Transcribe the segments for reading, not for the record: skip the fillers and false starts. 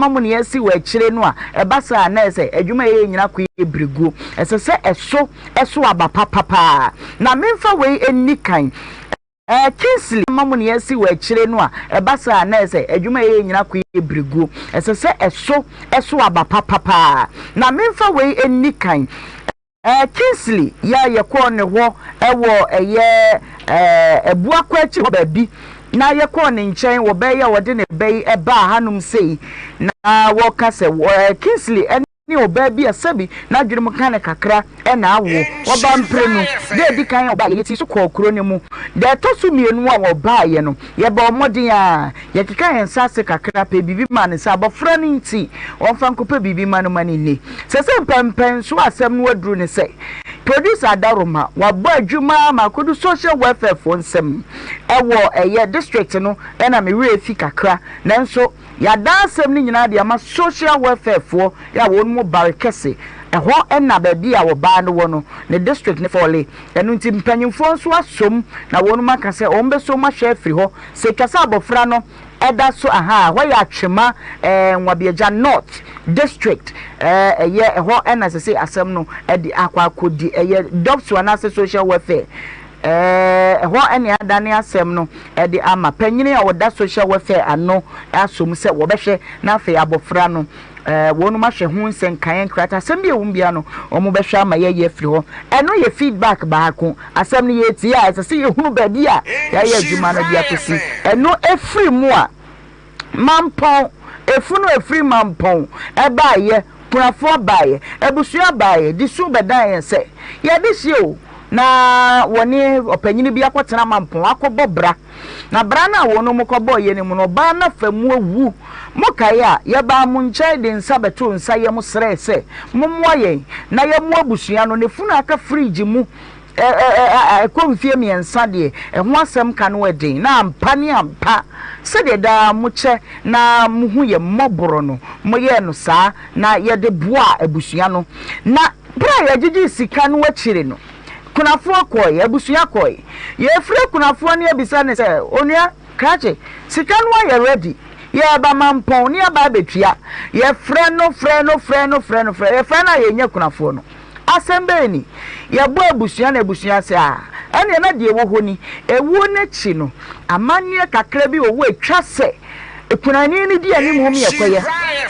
ma mo nea asi wɔ akyire no a, ɛba saa a, na ɛyɛ sɛ adwuma a yɛyɛ nyinaa kɔ yɛ berɛguo. Ɛsɛ sɛ ɛso so aba papa paa. Na memfa wei nni kan. Ɛɛ, Kingsley ma mo nea asi wɔ akyire no a, ɛba saa a, na ɛyɛ sɛ adwuma a yɛyɛ nyinaa kɔ yɛ berɛguo. Ɛsɛ sɛ ɛso so aba papa paa. Na memfa wei nni kan. Ɛɛ, Kingsley yɛ a yɛkɔɔ ne hɔ wɔ ɛyɛ ɛɛ Abuakɔ akyiri hɔ baabi, na yɛkɔɔ ne nkyɛn wɔ bɛyɛ a ɔde ne ba yi baa hanom sei, na wɔka sɛ ɛɛ Kingsley ne ɔbaa bi a sɛbi n'adwene mu ka no kakra na awo. Ɔbaa mprenu. Da a ɛdi kan a ɔbaeɛ, yɛsii so kɔɔ kuro no mu. Da a ɛtɔ so mmienu a ɔbaeɛ no, yɛbɔɔ mmɔden ara, yɛkekaa yɛn nsa ase kakra pɛɛ biribi maa no sɛ abɔfra no nti ɔmfa nkɔpɛ biribi mma no ma no nni. Sɛsɛ mpɛnpɛnsoɔ a asɛm no aduru ne sɛ, Producer Adaroma wabɔ adwuma ma akɔdu Social Welfare foɔ nsam wɔ ɛyɛ district no na me werɛ afi kakra nanso yɛadan asɛm no nyinaa de ama Social Welfare foɔ a wɔn mu bare kɛse ɛhɔ na baabi a ɔbaa no wɔ no ne district no fɔle ɛno nti mpanyinfoɔ nso asom na wɔn aka sɛ wɔn bɛsom ahwɛ afiri hɔ sɛ ɛtwa sɛ abɔfra no ɛda so ahaa ɛhɔ yɛ Atwema ɛɛ Nwabiagya North District ɛɛ ɛyɛ ɛhɔ ɛna sese asɛm no ɛde akɔ akɔdi ɛyɛ DOVVSU anaasɛ Social Welfare ɛɛ ɛhɔ ɛna adane asɛm no ɛde ama panyini a ɔda Social Welfare ano asom sɛ wɔbɛhwɛ na afei abɔfra no Ɛɛ, wɔnom ahwɛ ho nsɛnkaeɛ nkratasɛm bi a ɛwɔ mu biara no, wɔbɛhwɛ ama yɛayi afiri hɔ. Ɛno yɛ feedback baako. Asɛm no yɛretie a, ɛsɛ sɛ yɛhunu baabi a yɛayɛ adwuma no de akɔsi. Ɛno ɛfiri mu a, Mampɔn, efunu a ɛfiri Mampɔn ɛbaeɛ, kunafoɔ baeɛ, abusua baeɛ, de su bɛdan yɛn sɛ, yɛde hyeɛ o, na wɔne ɔpanyini bi akɔtena Mampɔn akɔbɔ bra. Na bra no a wɔnom kɔbɔeɛ no mu no, ɔbaa no afa mu awu. Mokae a, yɛbaa mo nkyɛn de nsa bɛtoo nsa yam srɛɛ sɛ mommoa yɛn na yɛmmoa abusua no. Ne funu a aka fridge mu a ɛkɔ mfeɛ mmiɛnsa deɛ, ɛho asɛm ka no den. Na ampa ne ampa, sɛdeɛ daa mokyɛ na mohu yɛn mmɔborɔ no, moyɛɛ no saa na yɛde boaa abusua no. Na berɛ a yɛgyegyee sika no akyire no, Kunafoɔ kɔeɛ, abusua kɔeɛ. Yɛrefrɛ kunafoɔ no yɛbisa no sɛ, Onua, krakye, sika no ayɛ ready, yɛreba Mampɔn ne yɛaba abɛtua. Yɛfrɛ no, frɛ no, frɛ no, frɛ no, frɛ, yɛfrɛ no a yɛnnya kunafoɔ no. Asɛm bɛn ni? Yɛbɔ abusua na abusua sɛ, Ah, ɛnneɛ na deɛ ɛwɔ hɔ ni. Ɛwuo no akyi no, amanneɛ kakra bi wɔ hɔ a ɛtwa sɛ kunani no di anim ma yɛkɔyɛ.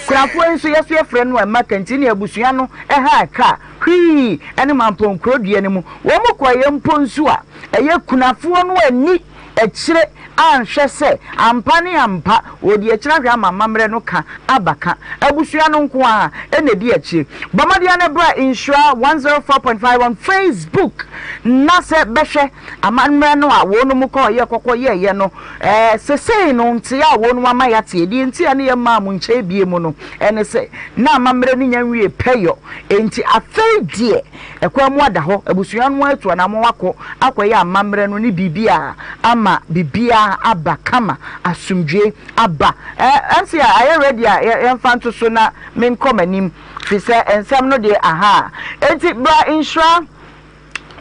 Kunafoɔ yi nso, yɛso yɛfrɛ no a ɛmma ka nti ne abusua no ha kaa. Hwii ne Mampong kuro dua no mu. Wɔn kɔeɛ mpo nso a, ɛyɛ kunafoɔ no anni akyire anhwɛ sɛ ampa ne ampa wɔdi akyire ahwɛ ama amammerɛ no ka aba ka. Abusua no nko ara na ɛdi akyire. Bɔ mmɔden ara na bra Nhyira 104.5 on Facebook na sɛ bɛhwɛ amammerɛ no a wɔnom kɔeɛ kɔkɔ yɛeɛ no. Ɛɛ, sesei no nteɛ a wɔnom ama yɛateɛ, deɛ nti a ne yɛmmaa mo nkyɛe bie mu no ne sɛ, na amammerɛ no nya nwie pɛyɔ. Enti afei deɛ, ɛkwan mu ada hɔ, abusua no atu anammɔn akɔ akɔyɛ amammerɛ no ne biribiara ama biribiara aba kama, asomdwoeɛ aba. Ɛɛ, MC a ayɛ ready a yɛmfa nto so na menkɔ m'anim, firi sɛ nsɛm no deɛ ahaa. Enti bra nhyira.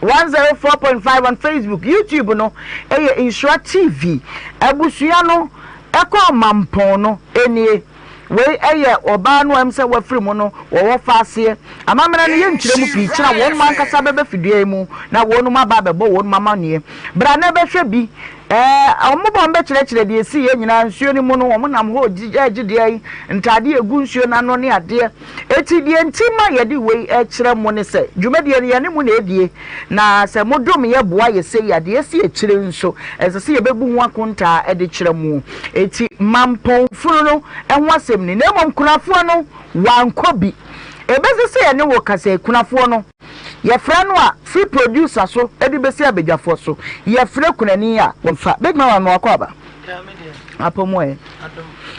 104.5 on Facebook, YouTube no yɛ Nhyira TV. Abusua no kɔɔ Mampɔn no nie. Wei yɛ ɔbaa no a ɛm sɛ wafiri mu no wɔwɔ fa aseɛ. Amammerɛ no yɛnkyerɛ mu pii kyerɛ wɔn ankasa bɛba fidua yi mu na wɔn aba abɛbɔ wɔn amanneɛ. Bra na bɛhwɛ bi. Ɛɛ, wɔn bɔ wɔn bɛkyerɛkyerɛ deɛ ɛsiiɛ nyinaa nsuo no mu no wɔn nam hɔ regye deɛ ntaadeɛ ɛgu nsuo no ano ne adeɛ. Enti deɛ nti ma yɛde wei rekyerɛ mo ne sɛ, dwumadie no yɛne mo na ɛdie, na sɛ modom yɛ boa yɛ sei a, deɛ ɛsi akyire nso, ɛsɛ sɛ yɛbɛbu ho akontaa de kyerɛ mo. Enti mampɔn funu no ho asɛm ni, na mmom kunafoɔ no, wankɔ bi. Ɛbɛsi sɛ yɛne wo kasa yi, kunafoɔ no, yɛfrɛ no a, firi producer so de bɛsi abadwafoɔ so, yɛfrɛ kunani a, wɔmfa. Big Mama, mewɔ akwaaba. Apɔ mu ɛ?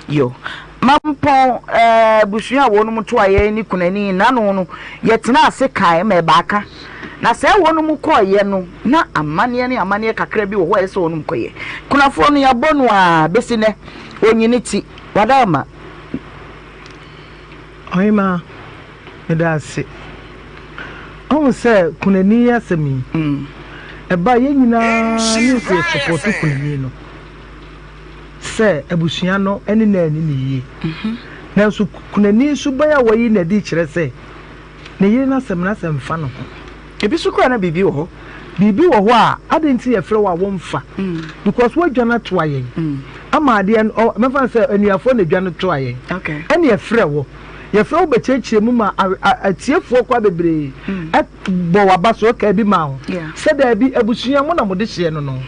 Yo. Mampɔn eh, abusua a wɔnom toa yɛn ne kunani nano no, yɛtenaa ase kae ma ɛbaaka. Na sɛ wɔnom kɔeɛ no, na amanneɛ ne amanneɛ kakra bi wɔ hɔ a ɛsɛ sɛ wɔnom kɔyɛ. Kunafoɔ no, yɛabɔ no a bɛsi nnɛ, ɔnyi ne ti. Wada ama. Ɔhemaa, meda ase. Ɔhu sɛ kunani asɛm yi, ɛba yɛn nyinaa ne sɛ yɛ sɔpɔto kunani no. Sɛ abusua no ne no anni no yie. Nanso kunani suban a wayi no adi kyerɛ sɛ ne yere no asɛm no asɛm mfa ne ho. Ebi nso koraa na biribi wɔ hɔ. Biribi wɔ hɔ a, adɛn nti na yɛfrɛ wo a womfa? Because woadwane atoa yɛn ama adeɛ no, mɛfa no sɛ anuafoɔ na adwane toa yɛn. Ɛne yɛfrɛ wo. Yɛfrɛ wo bɛkyerɛkyerɛ mu ma atiefoɔ koraa bebree bɔ w'aba so kaa bi maa wo sɛ daabi, abusua mo na mode hyeɛ no no.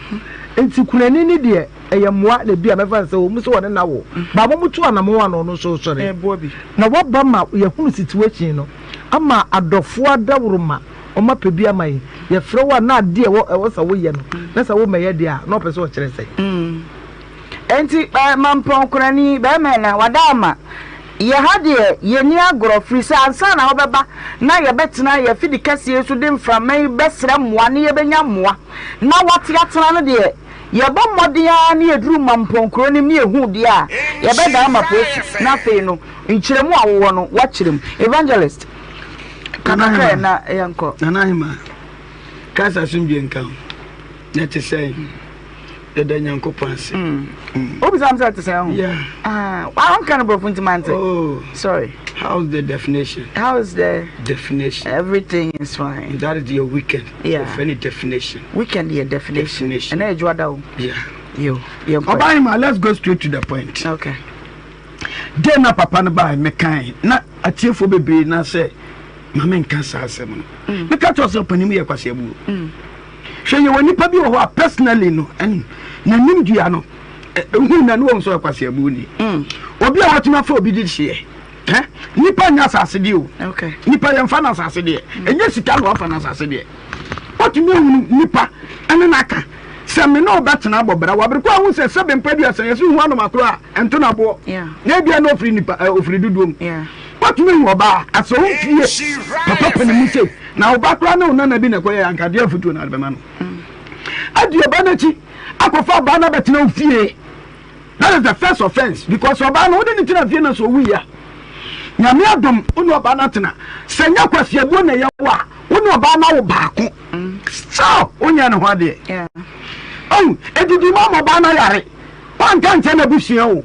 Nti kunani no deɛ ɛyɛ mmoa na ebi a mɛfa no sɛ wɔn sɛ wɔne no awo. Ba mo to anamɔn a na ɔno nso resɔre. Na waba ma yɛhunu situation no ama adɔfoɔ adaworoma wɔn apɛ bi ama yɛn. Yɛfrɛ wo a na adeɛ ɛwɔ ɛwɔ sɛ woyɛ no na sɛ wommɛyɛ deɛ a na ɔpɛ sɛ ɔkyerɛ sɛn. Enti mampɔn kunani bɛrima na wada ama yɛ ha deɛ yɛnni agorɔ firi sɛ ansa na wobɛba na yɛbɛtena yɛn afidi kɛseɛ yi so de mframa yi bɛsrɛ mmoa ne yɛbɛnya mmoa na wate atena no deɛ yɛbɔ mmɔden ara ne yɛduru mampɔn kuro no mu ne yɛhu deɛ a yɛbɛda ama polisi na afei no nkyerɛmu a wowɔ no woakyerɛ mu. Evangelist ka kakra ɛ na yɛnkɔ. Nana Ahima, Christ asomdwie nka wo. Na ɛte sɛn? Yɛda Nyankopɔn ase. Wobisa me sɛ ɛte sɛn ho? Yeah. Ah, wanka no borɔfo nti mante. Oh. Sorry. How's the definition? How is the definition? Everything is fine. That is your weekend. Yeah. Of any definition. Weekend your definition. Definition. And then you Yeah. Yo. Yeah. Obaima, let's go straight to the point. Okay. Then na papa no bae mekae na atiefoɔ bebree na sɛ ma menka saa asɛm no. Meka kyerɛ sɛ ɔpanin mu yɛ kwasiabuo. Hwɛ yɛwɔ nipa bi wɔ hɔ a personally no ɛn n'anim dua no ehu na ne wɔn nso yɛ kwasiabuo ni. Obi a watumi afa obi de hyeɛ ɛ nipa nyɛ asase deɛ o. Nipa yɛn fa na asase deɛ ɛnyɛ sika na wafa na asase deɛ. Watumi ahunu nipa ɛne n'aka sɛ me ne ɔbɛtena abɔ bra wabere kɔ ahu sɛ sɛbe mpa duasa yɛsɛ hu anoma koro a ɛnto no aboɔ na ebia na ofiri nipa ofiri dodoɔ mu. Watumi ahu ɔbaa asɛ ofie papa pɛ ne mu sei Na wo ba koraa ne wo nana bi na ɛkɔyɛ anka adeɛ afotuo na ade bɛma no. Adi ɔbaa no akyi akɔfa ɔbaa no abɛtena wo fie. That is the first offense because ɔbaa no wode ne tena fie na sɛ ɔwu ya. Nyame adom wo ne ɔbaa no atena. Sɛ nyɛ kwasiabuo na ɛyɛ wo a wo ne ɔbaa no awo baako. Still wonyɛ ne ho adeɛ. Oh, edidi mu ama ɔbaa no ayare. Wanka nkyɛ n'abusua o.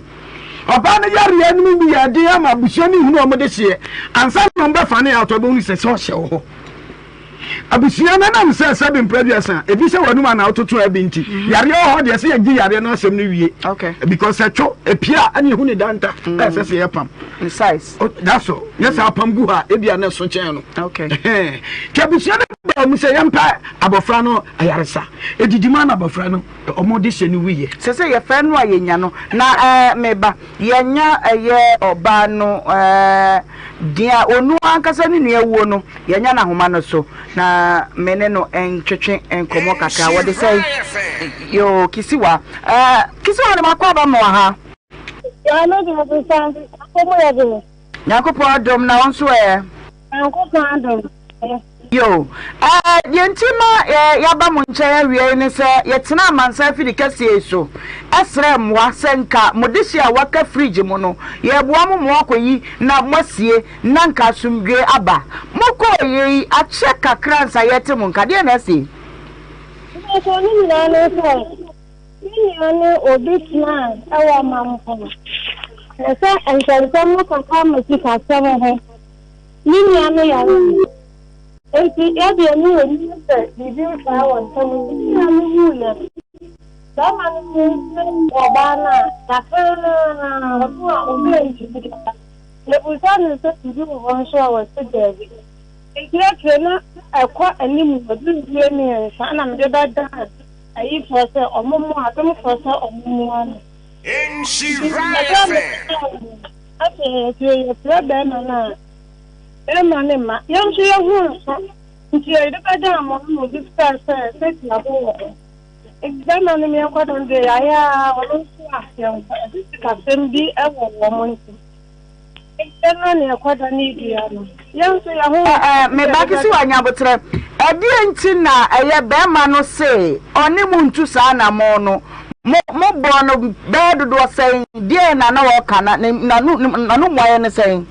Ɔbaa no yareɛ no mu yɛ den ama abusua no hunu wɔn de hyeɛ ansa na wɔn bɛfa ne atɔ bɛhunu sɛ sɛ ɔhyɛ wɔ hɔ. Abusua no nam sɛ sɛbi mpere aduasa ebi sɛ wɔnum anaa ɔtoto abi nti mhm. yareɛ wɔ hɔ deɛ sɛ yɛgye yareɛ no asɛm no wie. Okay. Because ɛtwo epia ɛne ehu ne danta mm. ɛsɛ sɛ yɛpam. Size. Oh, that's all. Nyɛ sɛ apam gu hɔ a ebi a na ɛso kyɛn no. Okay. Kɛ abusua no baa mu sɛ yɛmpɛ abɔfra no ayaresa. Edidi mu ana abɔfra no Ɔmo de hyɛ no wuyɛ. Sɛ sɛ yɛfrɛ no a yɛnya no. Na ɛɛ me ba, yɛnya ɛyɛ ɔbaa no ɛɛ deɛ ɔnu ankasa ne nua wuo no, yɛnya no ahoma no so na me ne no ntwetwe nkɔmmɔ kakra. Wɔde sɛn? Yoo, Kisiwa. Ɛɛ Kisiwa de makɔ aba ma wɔ ha. Yaa me deɛ bisa, akɔ mu yɛ den. Nyankopɔn adom na wo nso ɛ? Nyankopɔn adom ɛ. Yo, eh, deɛ nti ma eh, yɛaba mo nkyɛn awia yi ne sɛ yɛtena amansan afidi kɛseɛ yi so srɛ mmoa sɛ nka mo dehye a waka fridge mu no yɛreboa mo ma moakɔyi na moasie na nka asomdwoeɛ aba. Mokɔeɛ yi akyɛ kakra ansa yɛrete mo nka, deɛn na asie? Mpakyɛw ne nyinaa ne sɛ Me nua ne obi tenaa wɔ Mampong, na sɛ nsɛnsɛm no kɔka ma sikasɛm ho. Me nua no yaree, enti yɛdeɛ ne yɛnim sɛ biribi nsaa wɔ ntam nti me nua no wuiɛ no, barima no ne ɔbaa no a yɛaka no ara ɔno a ɔbɛɛ biribiara. Yɛbisa no sɛ biribi wɔ hɔ nso a ɔse daabi. Enti akyire na ɛkɔ anim ɛduru mfeɛ mmiɛnsa na mede bɛdaa ayifoɔ sɛ ɔmo mmoa adomfoɔ sɛ ɔmo mmoa no. Nti ɛberɛ a mede maa wɔn no, afei akyire yɛfrɛ bɛɛma no a, bɛɛma no mma. Yɛn nso yɛho nso, nti yɛde bɛdaa mo no na obi frɛɛ sɛ sɛtiabo wɔ hɔ. Nti bɛɛma no meɛnkɔda no deɛ yɛayɛ a ɔno nso a yɛnkɔ, ɛde sikasɛm bi wɔ wɔn ntam. Me ba kisi wa nyabotrɛ. Ɛdeɛn nti na ɛyɛ bɛɛma no se ɔne mo ntu saa anamɔn no? Mo mo bɔɔ no bɛyɛ dodoɔ sɛn? Deɛn na na ɔka na n'ano n'ano mmuaeɛ ne sɛn?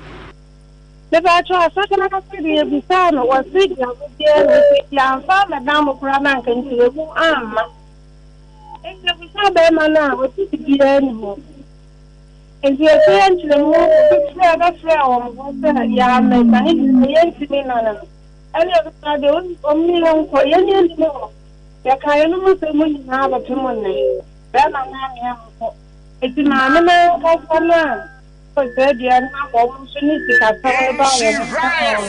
Mepakyɛw asɛm no ase de yɛbisaa no wɔse biako biara nni sɛ yɛamfa ammɛdan mo koraa na anka nkyerɛmu amma. Enti yɛbisaa bɛrima no a ɔse biribiara nni hɔ. Enti yɛsɛ yɛnkyerɛ mu obi frɛ bɛfrɛɛ wɔn ho sɛ yɛammɛdane deɛ yɛntumi nnane no. Ɛne ɔbɛka deɛ wɔn ne yɛn nkɔ, yɛn ne anim hɔ. Yɛkaa yɛnom nsɛm mu nyinaa bɛpem nnɛ. Bɛrima no ane ankɔ. Enti maame no ankasa no a ɔwɔ saa dua no ama wɔn nso ne sikasɛm no baa wɔn nsa no,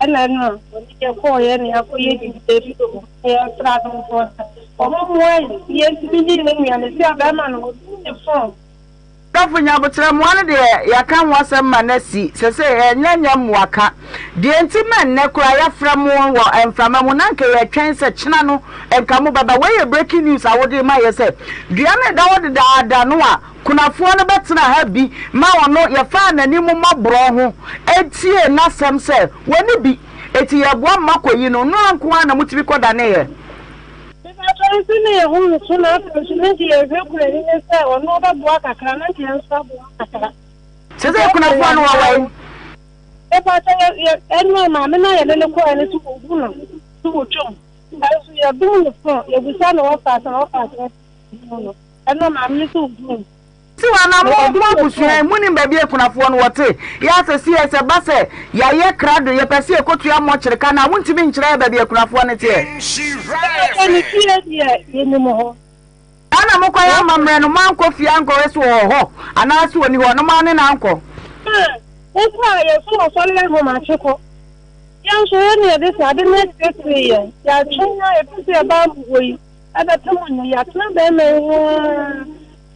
ɛna ɛno a wɔne yɛ kɔɔeɛ ne akɔyɛ didie bi wɔ hɔ na yɛsrɛ adomfoɔ sɛ wɔn mmoa yɛn na yɛntumi ne yɛn nua no. Sɛ bɛrima no ɔdum ne fon. Sɔfo Nyaboterɛ, mmoa no deɛ yɛaka ho asɛm ma no asi, sɛsei ɛnyɛ nyɛ mmoa ka. Deɛ nti ma nnɛ koraa yɛafrɛ mo wɔ mframa mu na nka yɛtwɛn sɛ kyena no nka mo bɛba. Wei yɛ breaking news a wode rema yɛ sɛ dua no ɛda hɔ dedaada no a kunafoɔ no bɛtena ha bi ma ɔno yɛfaa n'anim mmɔborɔ ho tiee n'asɛm sɛ wɔnni bi enti yɛboa mo makɔyi no, noa nko ara na motumi kɔdaneeɛ. Mepakyɛ nso ne yɛ ho nso na afei nso ne deɛ yɛhwɛ kura ni ne sɛ ɔno ɔbɛboa kakra na yɛn nso aboa kakra. Sɛ sɛ kunafoɔ no wɔwɔ yi. Mepakyɛ yɛ yɛ ɛno maame no a yɛne no kɔɛ no so wɔhu no so wɔtwam ɛnso yɛdom no fon yɛbusa no wɔfa asɛm wɔfa asɛm no ɛno maame no so wɔhu no. Siw anaa mo mo abusua yi monim baabi a akunafoɔ no wɔte? Yɛ a sɛ CS ɛba sɛ yɛayɛ krado yɛpɛ sɛ yɛkɔtua mɔkyere ka no a montumi nkyerɛ yɛ baabi a akunafoɔ no teɛ? Mepakyɛ ne fie deɛ yɛnim hɔ. Saa na mokɔyɛ amammerɛ no moankɔ fie ankɔhwɛ sɛ ɔwɔ hɔ anaa sɛ ɔni hɔ no moane no ankɔ? Ma wokɔ a yɛsom asɔre ahomakye kɔ. Yɛn nso yɛn na yɛde saa ade no asiesie yɛn. Yɛatwɛn ara ɛfiri sɛ yɛbaa mo hɔ yi ɛbɛpem nnɛ yɛatena bɛrima yi ho ara.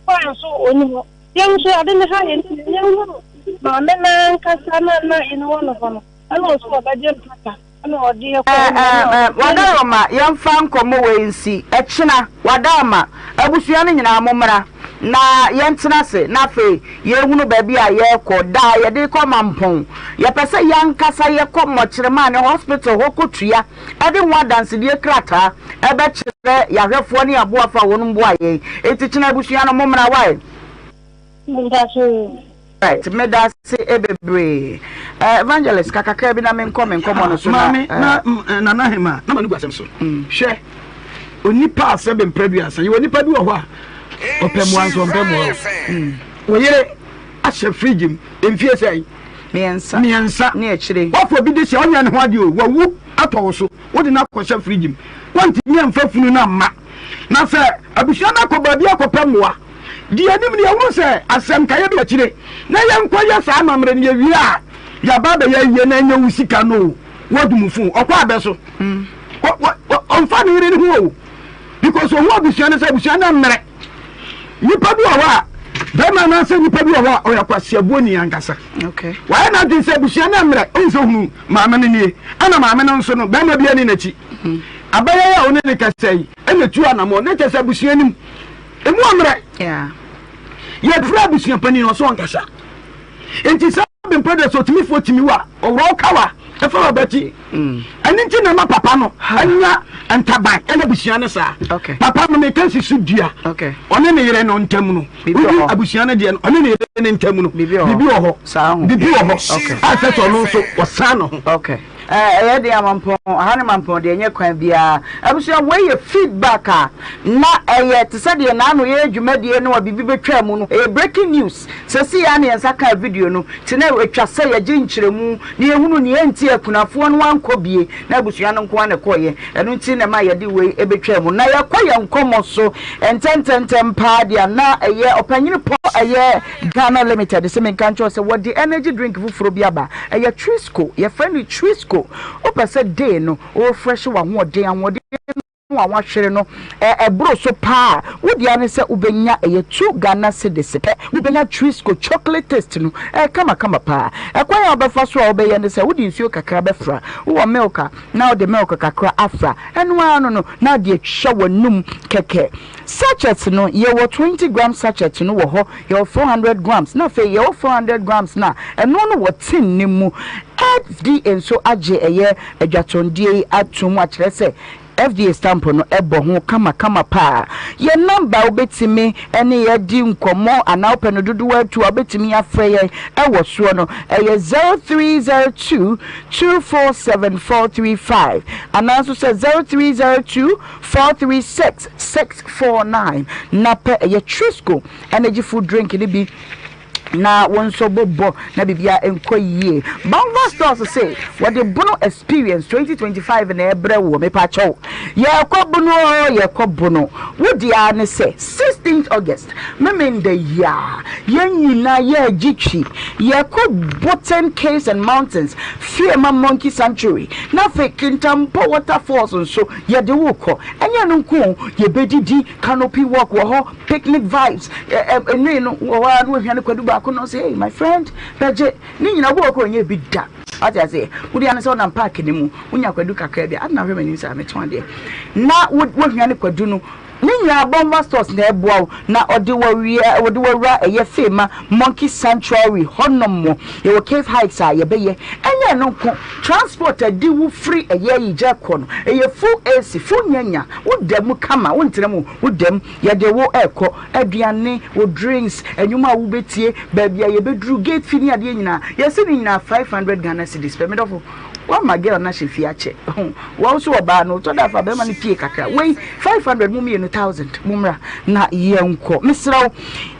Kwan so ɔnni hɔ. Yɛn nso ade no ha yɛn nti yɛnhunu maame no ankasa no a na yɛne wɔ no hɔ no, ɛna ɔso ɔbɛgye mpata ɛna ɔde yɛ kɔ ɛna ɛna ɔde Wadaroma yɛmfa nkɔmmɔ wei nsi ɛkyena Wadaroma abusua no nyinaa mommra na yɛntena ase na afei yɛhunu baabi a yɛrekɔ da a yɛde rekɔ Mampɔn yɛpɛ sɛ yɛankasa yɛkɔ Mmɔkyeremane hospital hɔ kɔtua de ho adansedie krataa bɛkyerɛ yɛahwɛfoɔ ne aboafo a wɔnom boa yɛn. Enti kyena abusua no mommra wae. Mpakyɛw. Right, medase bebree. Eh, Evangelist, ka kakra bi na menkɔ me nkɔmmɔ no so na. Maame, na eh, Nana Hema, na ma no gu asɛm so. Hwɛ, onipa a sɛbe mpra duasa, yɛwɔ nipa bi wɔ hɔ a, ɔpɛ mmoa nso ɔmpɛ mmoa o. Wo yere ahyɛ fridge mu mfie sɛn? Mmiɛnsa. Mmiɛnsa. Ne akyire. Wafɔ obi de hyɛ ɔnyɛ ne ho adeɛ o, wawu atɔ wo so, wode no akɔhyɛ fridge mu. Woantumi amfa funu no amma. Na sɛ abusua no akɔ baabi akɔpɛ mmoa, deɛ anim no yɛhunu sɛ asɛm ka yɛ bi akyire na yɛnkɔyɛ saa amammerɛ no yɛwie a, yɛaba abɛyɛ ayie na ɛnyɛ wo sika no o, woadu mu fo, ɔkɔ abɛ so. Ɔmfa ne yere no ho o, because ɔhu abusua no sɛ abusua no mmerɛ. Nipa bi wɔ hɔ a bɛrima anaasɛ nipa bi wɔ hɔ a ɔyɛ kwasiabuoni ankasa. Wayɛ n'adwene sɛ abusua no mmerɛ ɔhu sɛ ohunu maame no nie ɛna maame no nso no bɛrima bi ani n'akyi. Hmm. Abɛyɛ a ɔne ne kasa yi ɛna tu anamɔ ne kyɛ sɛ abusua nim emu ammerɛ. Yɛfrɛ abusua panin ɔso ɔnkasa. Nti sɛ bempɛ deɛ sɛ ɔtumi tumi wa ɔworɔ wo kawa ɛfa w'abati mm. ɛno nti na ma papa no anya ntaban ɛna abusua no saa papa no meka si so dua ɔne ne yere no ntam no wodi abusua no deɛ no ɔne ne yere no ntam no biribi wɔ hɔ biribi wɔ hɔ a sɛ sɛ ɔno nso ɔsan ne ho Ɛyɛ den a mampɔn ha ne mampɔn deɛ ɛnyɛ kwan biara. Abusua wei yɛ feedback a na ɛyɛ te sɛ deɛ naano yɛyɛ dwumadie no a biribi bɛtwaa mu no. Ɛyɛ breaking news. Sɛsei ara na yɛn nsa kaa video no nti na ɛtwa sɛ yɛgye nkyerɛmu na yɛhunu nea enti a akunafoɔ no ankɔ bie na abusua no nko ara na ɛkɔeɛ. Ɛno nti na ɛma yɛde wei bɛtwaa mu. Na yɛkɔ yɛn nkɔmmɔ so ntɛntɛntɛm paa deɛ a na ɛyɛ ɔpanyini pɔ ɛyɛ Ghana Limited se menka nkyerɛ wo sɛ wɔde energy drink foforɔ bi aba. Ɛyɛ Trisco. Yɛfrɛ no Trisco. Wopɛ sɛ day no wo refresh w'ahoɔden, ahoɔden no a woahwere no ɛboro so paa a, wo dea ne sɛ wobɛnya ɛyɛ two Ghana cedis pɛ. Wobɛnya Trisco chocolate taste no. Ɛyɛ kamakama paa. Ɛkwan a wobɛfa so a wobɛyɛ ne sɛ wode nsuo kakra bɛfra. Wowɔ milk a, na wode milk kakra afra. Ɛno ara no no, na wode atwa w'anum kɛkɛ. Sachet no, yɛwɔ 20 grams sachet no wɔ hɔ, yɛwɔ 400 grams, na afei yɛwɔ 400 grams no a, ɛno no wɔ tin no mu. FDA nso agye ɛyɛ adwatɔndie yi atom akyerɛ sɛ FDA stamp no bɔ ho kamakama paa. Yɛn number a wobɛtumi ne yɛn adi nkɔmmɔ anaa wopɛ no dodoɔ atu a wobɛtumi afrɛ yɛn wɔ soɔ no, ɛyɛ 0302 247 435 anaa nso sɛ 0302 436 649 na pɛ ɛyɛ Trisco energy food drink no bi. Na wo nso bobɔ na biribiara nkɔ yie. Bonva Stores se wɔde Bono Experience 2025 na ɛrebrɛ woɔ. Mepakyɛw, yɛrekɔ Bono oo, yɛrekɔ Bono. Wo deɛ ara ne sɛ 16th August, Memenda yi ara, yɛn nyinaa yɛregye twi. Yɛrekɔ Boten Caves and Mountains, Fiema Monkey Sanctuary, na afei Kintampo Waterfalls nso yɛde wo rekɔ. Ɛnyɛ ɛno nko o, yɛbɛdidi, canopy walk wɔ hɔ, Picnic vibes ɛ ɛ no wɔ hɔ ara na wahwia ne kwadu baako na ɔsɛ hey my friend bɛgye ne nyinaa obi wɔ kɔ ɔnyɛ bi da wate aseɛ wode ano sɛ wonam park ne mu wonya kwadu kakra bi adena hwɛ m'anim saa metɔn adeɛ na wohwia ne kwadu no ne nyinaa Bomba stores na ɛboa wo na ɔde wɔwia ɔde wɔwura ɛyɛ Fema Monkey Sanctuary hɔnom mo yɛwɔ cave hikes a yɛbɛyɛ ɛnyɛ ɛno nko transport adi wo firi ɛyɛ yigya kɔ no ɛyɛ full AC full nyanya woda mu kama wontena mu woda mu Yɛde wo rekɔ, aduane, wo drinks, nnwom a wobɛtie, baabi a yɛbɛduru, gate fee ne adeɛ nyinaa, yɛse ne nyinaa 500 Ghana cedis pɛ. Me dɔfo, woama girl no ahyɛ fie akyɛ. Wo nso ɔbaa no, wotɔ da fa bɛrima no pie kakra. Wei, 500 mo mmienu 1000, mommra na yɛnkɔ. Mesrɛ wo,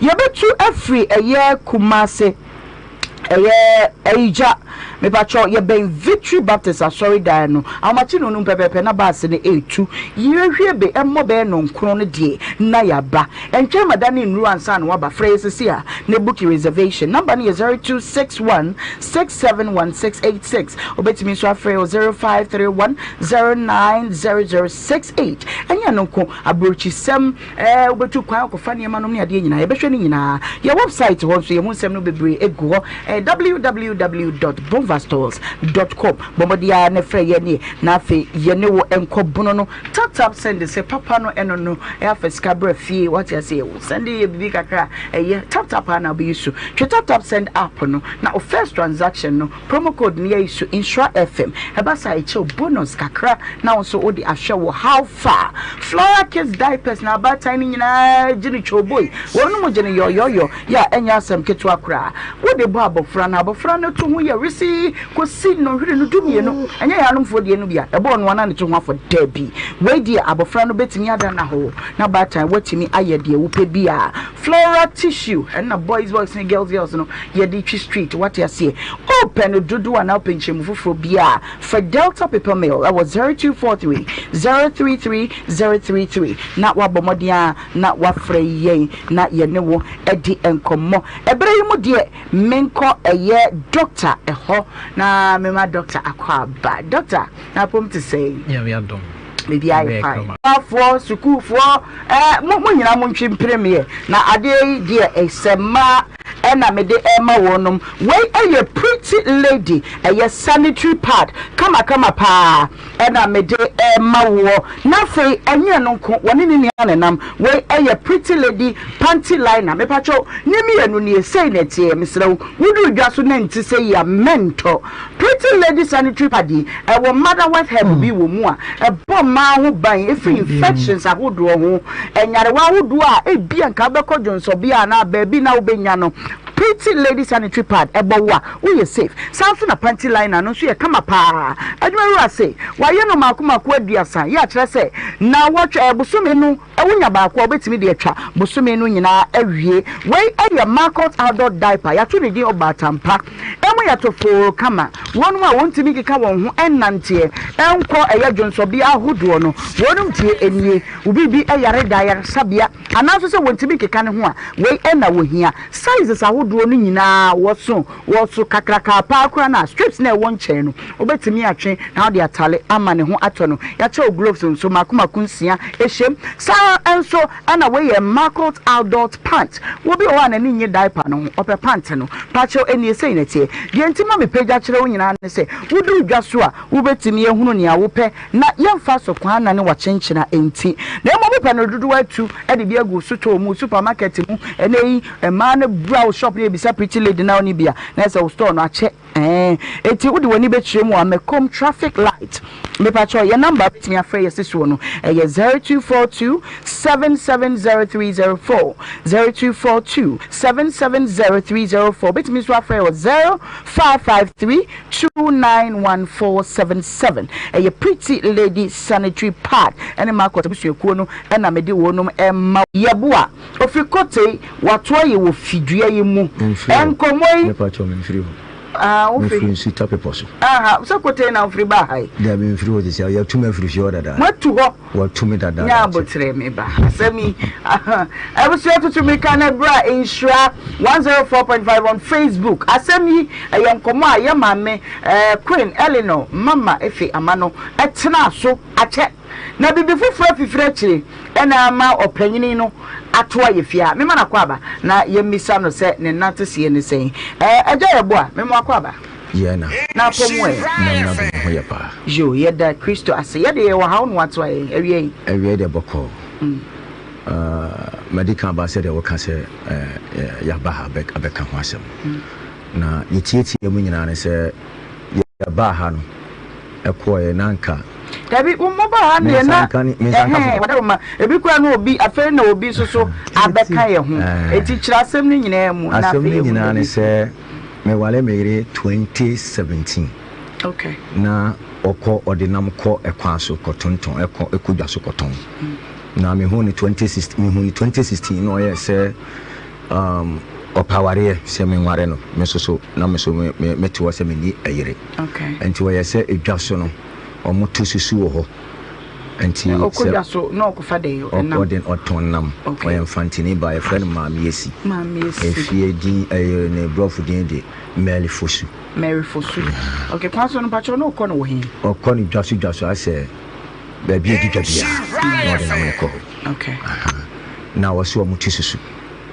yɛbɛtu afiri ɛyɛ Kumase. Ɛyɛ Ayigya. Mepakyɛw, yɛbɛn Victory Baptist Asɔredan no. Ahomakye nnɔnnum pɛpɛɛpɛ na baase no retu. Yɛrehwie be mmɔ bɛyɛ nnɔnkron no deɛ, na yɛaba. Ɛntwɛn ma da no nnuru ansa na woaba. Frɛ yɛn seesei ara na buki reservation. Number no yɛ 0261 671686. Wobɛtumi nso afrɛ yɛn wɔ 0531 090068. Ɛnyɛ ɛno nko, aburokyisɛm. Ɛɛ, wobɛtu kwan akɔfa nneɛma nom ne adeɛ nyinaa. Yɛbɛhwɛ ne nyinaa. Yɛn wɛbsaet hɔ nso, yɛn ho nsɛm no bebree gu hɔ. Ɛyɛ www dot bonvastores dot com. Bɔ mmɔden ara na frɛ yɛn nie, na afei yɛne wo nkɔ bono no. Tap tap send sɛ papa no ɛno no afa sika bra fie. Wate aseɛ? Wo send yɛ biribi kakra a, ɛyɛ tap tap ara na wobɛyi so. Twe tap tap send app no na wo first transaction no, Promo code no yɛ su Nhyira FM. Ɛba saa a ɛkyɛ wo bonus kakra na wo nso wode ahwɛ wo how far. Flora Kids diapers na abaatan no nyinaa gye no twoboi. Wɔnom gye no yɔyɔyɔ yɛ a ɛnyɛ asɛm ketewa koraa. Wode bɔ abɔfra no a, abɔfra no to ho yɛ wesee kɔsi nnɔnhwere no dumienu. Ɛnyɛ yɛn anomfoɔ deɛ no bi a ɛbɔ ɔno ara na ne to ho afɔ. Dabi. Wei deɛ abɔfra no bɛtumi ada no ahɔho na baatan woatumi ayɛ deɛ wopɛ biara. Flora tissue ɛna boys boys ne girls girls no yɛde twi street wate aseɛ wopɛ no dodoɔ anaa wopɛ nkyerɛmu foforɔ biara frɛ Delta paper mill ɛwɔ 0243 033 033 na wabɔ mmɔden a na wafrɛ yɛn na yɛne wo adi nkɔmmɔ ɛberɛ yi mu deɛ menkɔ ɛyɛ doctor ɛhɔ na mema doctor akɔ aba doctor na apom te sɛn? Nyame adom. Biribiara yɛ fine. Afoɔ, sukuufoɔ, ɛɛ mo mo nyinaa mo ntwe mpere meɛ na adeɛ yi deɛ ɛsɛ mmaa ɛna mede ɛrema wɔnom. Wei ɛyɛ pretty lady, ɛyɛ sanitary pad kamakama paa ɛna mede ɛrema woɔ. Na afei ɛnyɛ ɛno nko, wɔne ne nua na ɛnam. Wei ɛyɛ pretty lady panty liner. Mepakyɛw ne mmienu nie, sei na ɛteɛ. Mesrɛ wo, woduru dwa so na ɛnte sɛ yi a, mɛntɔ. Pretty Lady Sanitary Pad yi, ɛwɔ motherwort herb bi wɔ mu a ɛbɔ mmaa ho ban firi infections ahodoɔ ho, nyarewa ahodoɔ a ebia nka wobɛkɔ dwonsɔbea anaa baabi na wobɛnya no. Pretty Lady Sanitary Pad ɛbɔ wo a, woyɛ safe. Saa nso na panty liner no nso yɛ kama paa. Adwumawura se, wɔayɛ no mmaako mmaako aduasa, yɛ a kyerɛ sɛ nnawɔtwe, ɛɛ bosome no, Wonya baako a, wobɛtumi de atwa bosome no nyinaa awie. Wei yɛ Marcot Adult Diaper. Yɛato ne din Ɔbaatan Pa. Emu yɛ tofoo kama. Wɔnom a wɔntumi nkeka wɔn ho nnanteɛ nkɔ ɛyɛ dwonsɔbea ahodoɔ no, wɔnom tie nie. Wo biribi yare da ayaresabea anaa nso sɛ wɔntumi nkeka ne ho a, wei na wɔhia. Sizes ahodoɔ no nyinaa wɔso. Wɔso kakrakaa paa koraa no a, strips no a ɛwɔ nkyɛn no, wobɛtumi atwe na wode atale ama ne ho atɔ no. Yɛakyɛ wo gloves nso mmaako mmaako nsia hyɛ mu. Saa ara nso na wei yɛ Marcot Adult Pant. Obi wɔ hɔ a n'ani nnye diaper no ho, ɔpɛ pant no. Pakyɛw, ɛnnie sei na ɛteɛ. Deɛ nti ma mepagya kyerɛ wo nyinaa ne sɛ, woduru dwa so a, wobɛtumi ahunu nea wopɛ na yɛmfa so kwan nna ne wakyenkyena nti. Na mmom wopɛ no dodoɔ atu de bi agu wo sotɔɔ mu, supermarket mu. Ɛnnɛ yi, mmaa no bra wo shop na yɛbisa pretty lady na wonni bi a, na ɛsɛ wo store no akyɛ. Ɛɛ, eti wode w'ani bɛkyerɛ mu a, Mɛkom traffic light. Mepakyɛw, yɛn number a wobɛtumi afrɛ yɛ si soɔ no, ɛyɛ 0242 770304, 0242 770304. Wobɛtumi nso afrɛ yɛ wɔ 0553 291477. Ɛyɛ Pretty Lady Sanitary Pad ɛne Marcus abusuakuo no ɛna mede wɔnom ɛma. Yɛboa. Ofiri Kotei, watoa yɛ wɔ fidua yi mu. Memfiri hɔ. Nkɔmmɔ yi. Mepakyɛw, memfiri hɔ. Ah, wofiri. Mefiri Nsuta bepɔ so. Aha, sɛ Kotei na wofiri baa ha yi? Dabi, memfiri hɔ sisi a. Yɛatu me afiri fie hɔ dada. Moatu hɔ? Wɔatu me dada. Nya aboterɛ, me ba. Asɛm yi, abusua tutu mirika na bra Nhyira 104.5 on Facebook. Asɛm yi, ɛyɛ nkɔmmɔ a yɛ maame, eh, Queen Eleanor Mama Efe Amano tenaa so akyɛ. Na biribi foforɔ afifiri akyire na ama ɔpanyini no ato ayɛ fie a, mema no akwaaba na yɛmmisa no sɛ ne nnateseɛ ne sɛn. Ɛɛ, Agya Yɛboa, mema wo akwaaba. Yɛn na. Na apɔ mu ɛ? Nyame adom, ho yɛ paa. Yoo, yɛda Kristo ase. Yɛde yɛwɔ ha, wo na woato ayɛ yɛn. Awia yi. Awia yi deɛ bɔkɔɔ. Madi kan aba sɛdeɛ woka sɛ yɛaba ha abɛka ho asɛm. Na ne tiatia mu nyinaa ne sɛ yɛbaa ha no, ɛkɔɔeɛ na anka. Dabi, mo mo baa ha no deɛ na ɛhɛn whatever ma ebi koraa na obi afei na obi nso so abɛka yɛ ho eti kyerɛ asɛm no nyinaa mu na Asɛm afei no yɛhu nyinaa ne baabi. sɛ meware me yere 2017 Okay. na ɔkɔ ɔde nam kɔ ɛkwan so kɔtontɔn ɛkɔ ɛkɔ dwa so kɔtɔn na mehu no 2016 mehu no 2016 na ɔyɛ sɛ Um, ɔpɛ awareɛ sɛ menware no, me nso so na me so me me mete hɔ sɛ menni ɛyere. Okay. Nti wɔyɛ sɛ edwa so no, wɔn to susu wɔ hɔ. Nti Ɔkɔ sɛ dwa so na ɔkɔfa dɛn? Ɛnam. ɔde ɔtɔn nam. Okay. Ɔyɛ mfantini ba, yɛfrɛ no Maame Esi. Maame Esi. Efie din ɛyɛ ne brɔfo din de Mary Fosu. Mary Fosu. Okay, kwan so no mpakyɛw na ɔkɔ no wɔ he? Ɔkɔ no dwa so dwa so asɛ baabi a ɛdi dwa biara na ɔde nam no kɔ hɔ. Okay. Aha. Na wɔse wɔn ti susu.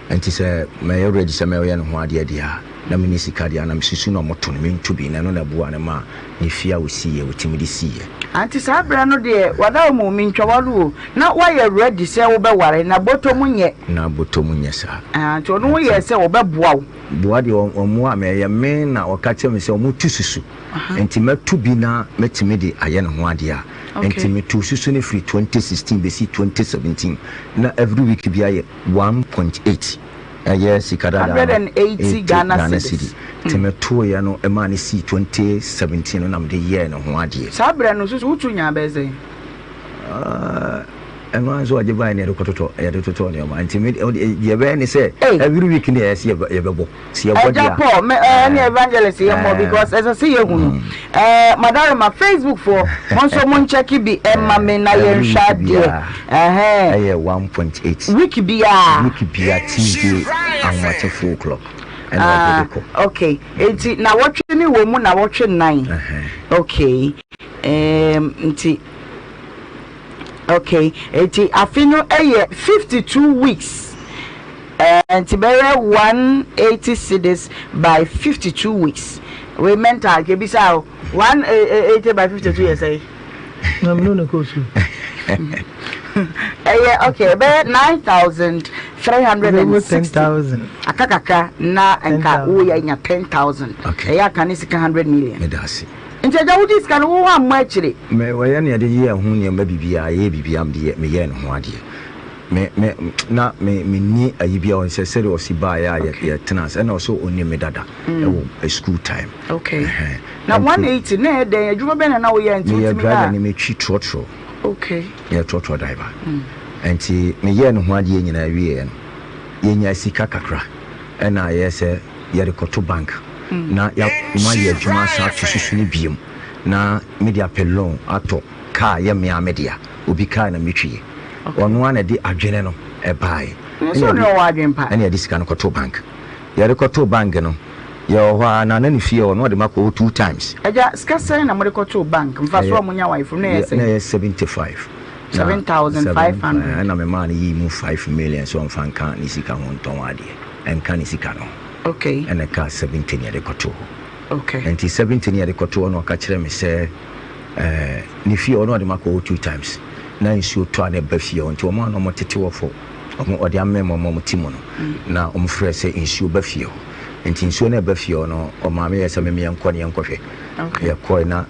Nti sɛ mɛyɛ ready sɛ mɛyɛ ne ho adeɛ deɛ a, na menni sika deɛ a, na mesusu na wɔto no, mentu bi. Na ɛno na ɛboaa no maa ne fie a ɔsiiɛ, ɔtumi de siiɛ. Aunty saa berɛ no deɛ wada wo mu mentwa w'ano o, na woayɛ ready sɛ wobɛware, na bɔtɔ mu nyɛ. Na bɔtɔ mu nyɛ saa. Ah, nti ɔno woyɛɛ sɛ ɔbɛboa wo. Boa deɛ ɔmmoaa me, ɛyɛ me na ɔka kyerɛɛ me sɛ wɔtu susu. Nti mɛto bi na mɛtumi de ayɛ ne ho adeɛ a. Nti metoo susu no firi 2016 bɛsi 2017 na every week biara yɛ 1.8 ɛyɛ sika dada no 180 Ghana cedis. Nti metooeɛ no ɛmaa no sii 2017 no na mede yɛɛ ne ho adeɛ. Saa berɛ no susu wotu nyaa bɛyɛ sɛn? Ɛno ara nso ɔgye baeɛ na yɛde kɔtotɔ yɛde totɔ nneɛma nti me deɛ ɛbɛyɛ ne sɛ every week ne ɛyɛ sɛ yɛbɛbɔ. Sɛ yɛbɔ Ɛgya deɛ a. Paul me ɛɛ ne evangelist yɛ mmɔ because ɛsɛ sɛ yɛ hunu ɛɛ madarima Facebook foɔ mo nso mo nkyɛke bi ɛma me na yɛn hwɛ adeɛ ɛhɛn. Ɛyɛ 1.8. Week biara. Week biara Tuesday ahomakye 4 o'clock ɛna ɔde de kɔ. Okay eti na wɔtwe ne wɔ mu na wɔtwe nan. Okay ɛɛm nti okay eti afe no ɛyɛ 52 weeks. Ɛɛ nti bɛyɛ 180 cedis by 52 weeks. Wei mental kebisa o. 180 by 52 yɛ sɛn? Na mene ne kɔ sukuu. Ɛyɛ okay ɛbɛyɛ 9360. Aka kakra na nka woyɛ nya 10,000. Ɛyɛ aka ne sika 100 million. Meda ase. Nti agya wogye sika no wo ammɔ akyire. Me wɔyɛ ne yɛde yɛ ho nneɛma biribiara yɛyɛ biribiara mede meyɛɛ ne ho adeɛ. Me me na me menni ayi biara ɔn sɛ sɛdeɛ ɔsi baeɛ a yɛ yɛtena ase ɛna ɔsɛ ɔnim me dada ɛwɔ school time. Okay. Ɛhɛn. Na Ɛnti 180 na ɛyɛ dɛn adwuma bɛn na na woyɛ nti meyɛ wotumi driver nyaa. ne metwi trɔtrɔ. Okay. Meyɛ trɔtrɔ driver. Ɛnti meyɛɛ ne ho adeɛ nyinaa wieɛ no yɛnyaa sika kakra ɛna yɛyɛ sɛ yɛde kɔto bank na yɛ mayɛ adwuma asan ato susu no biom na mede apɛ loan atɔ car yɛ mea me dea obi car na metwie. Ɔno ara na ɛde adwene no baeɛ. Ɛna yɛde sika no kɔtoo bank. Yɛde kɔtoo bank no, yɛwɔ hɔ ara na na ne fie hɔ na ɔde ma kɔ hɔ two times. Agya, sika sɛn na mode kɔtoo bank? Mfasoɔ a monya wɔ ayeforo no na ɛyɛ sɛn? Na ɛyɛ 75. 7,500. Ɛna memaa no yii mu 5 million sɛ ɔmfa nka ne sika ho ntɔn adeɛ. Ɛnka ne sika no ho. Okay. Ɛna ɛkaa 70 na yɛde kɔtoo hɔ. Okay. Nti 70 na yɛde kɔtoo hɔ na ɔka kyerɛɛ me sɛ ɛɛ ne fie hɔ na ɔde ma kɔ hɔ two times. Na nsuo tɔ a na ɛba fie hɔ nti wɔn a na wɔtete hɔ fo wɔn ɔde amem wɔn a wɔte mu no na wɔn frɛ sɛ nsuo ba fie hɔ. Nti nsuo no ɛba fie hɔ no, ɔmaa me yɛ sɛ me yɛnkɔ ne yɛnkɔhwɛ. Yɛkɔe na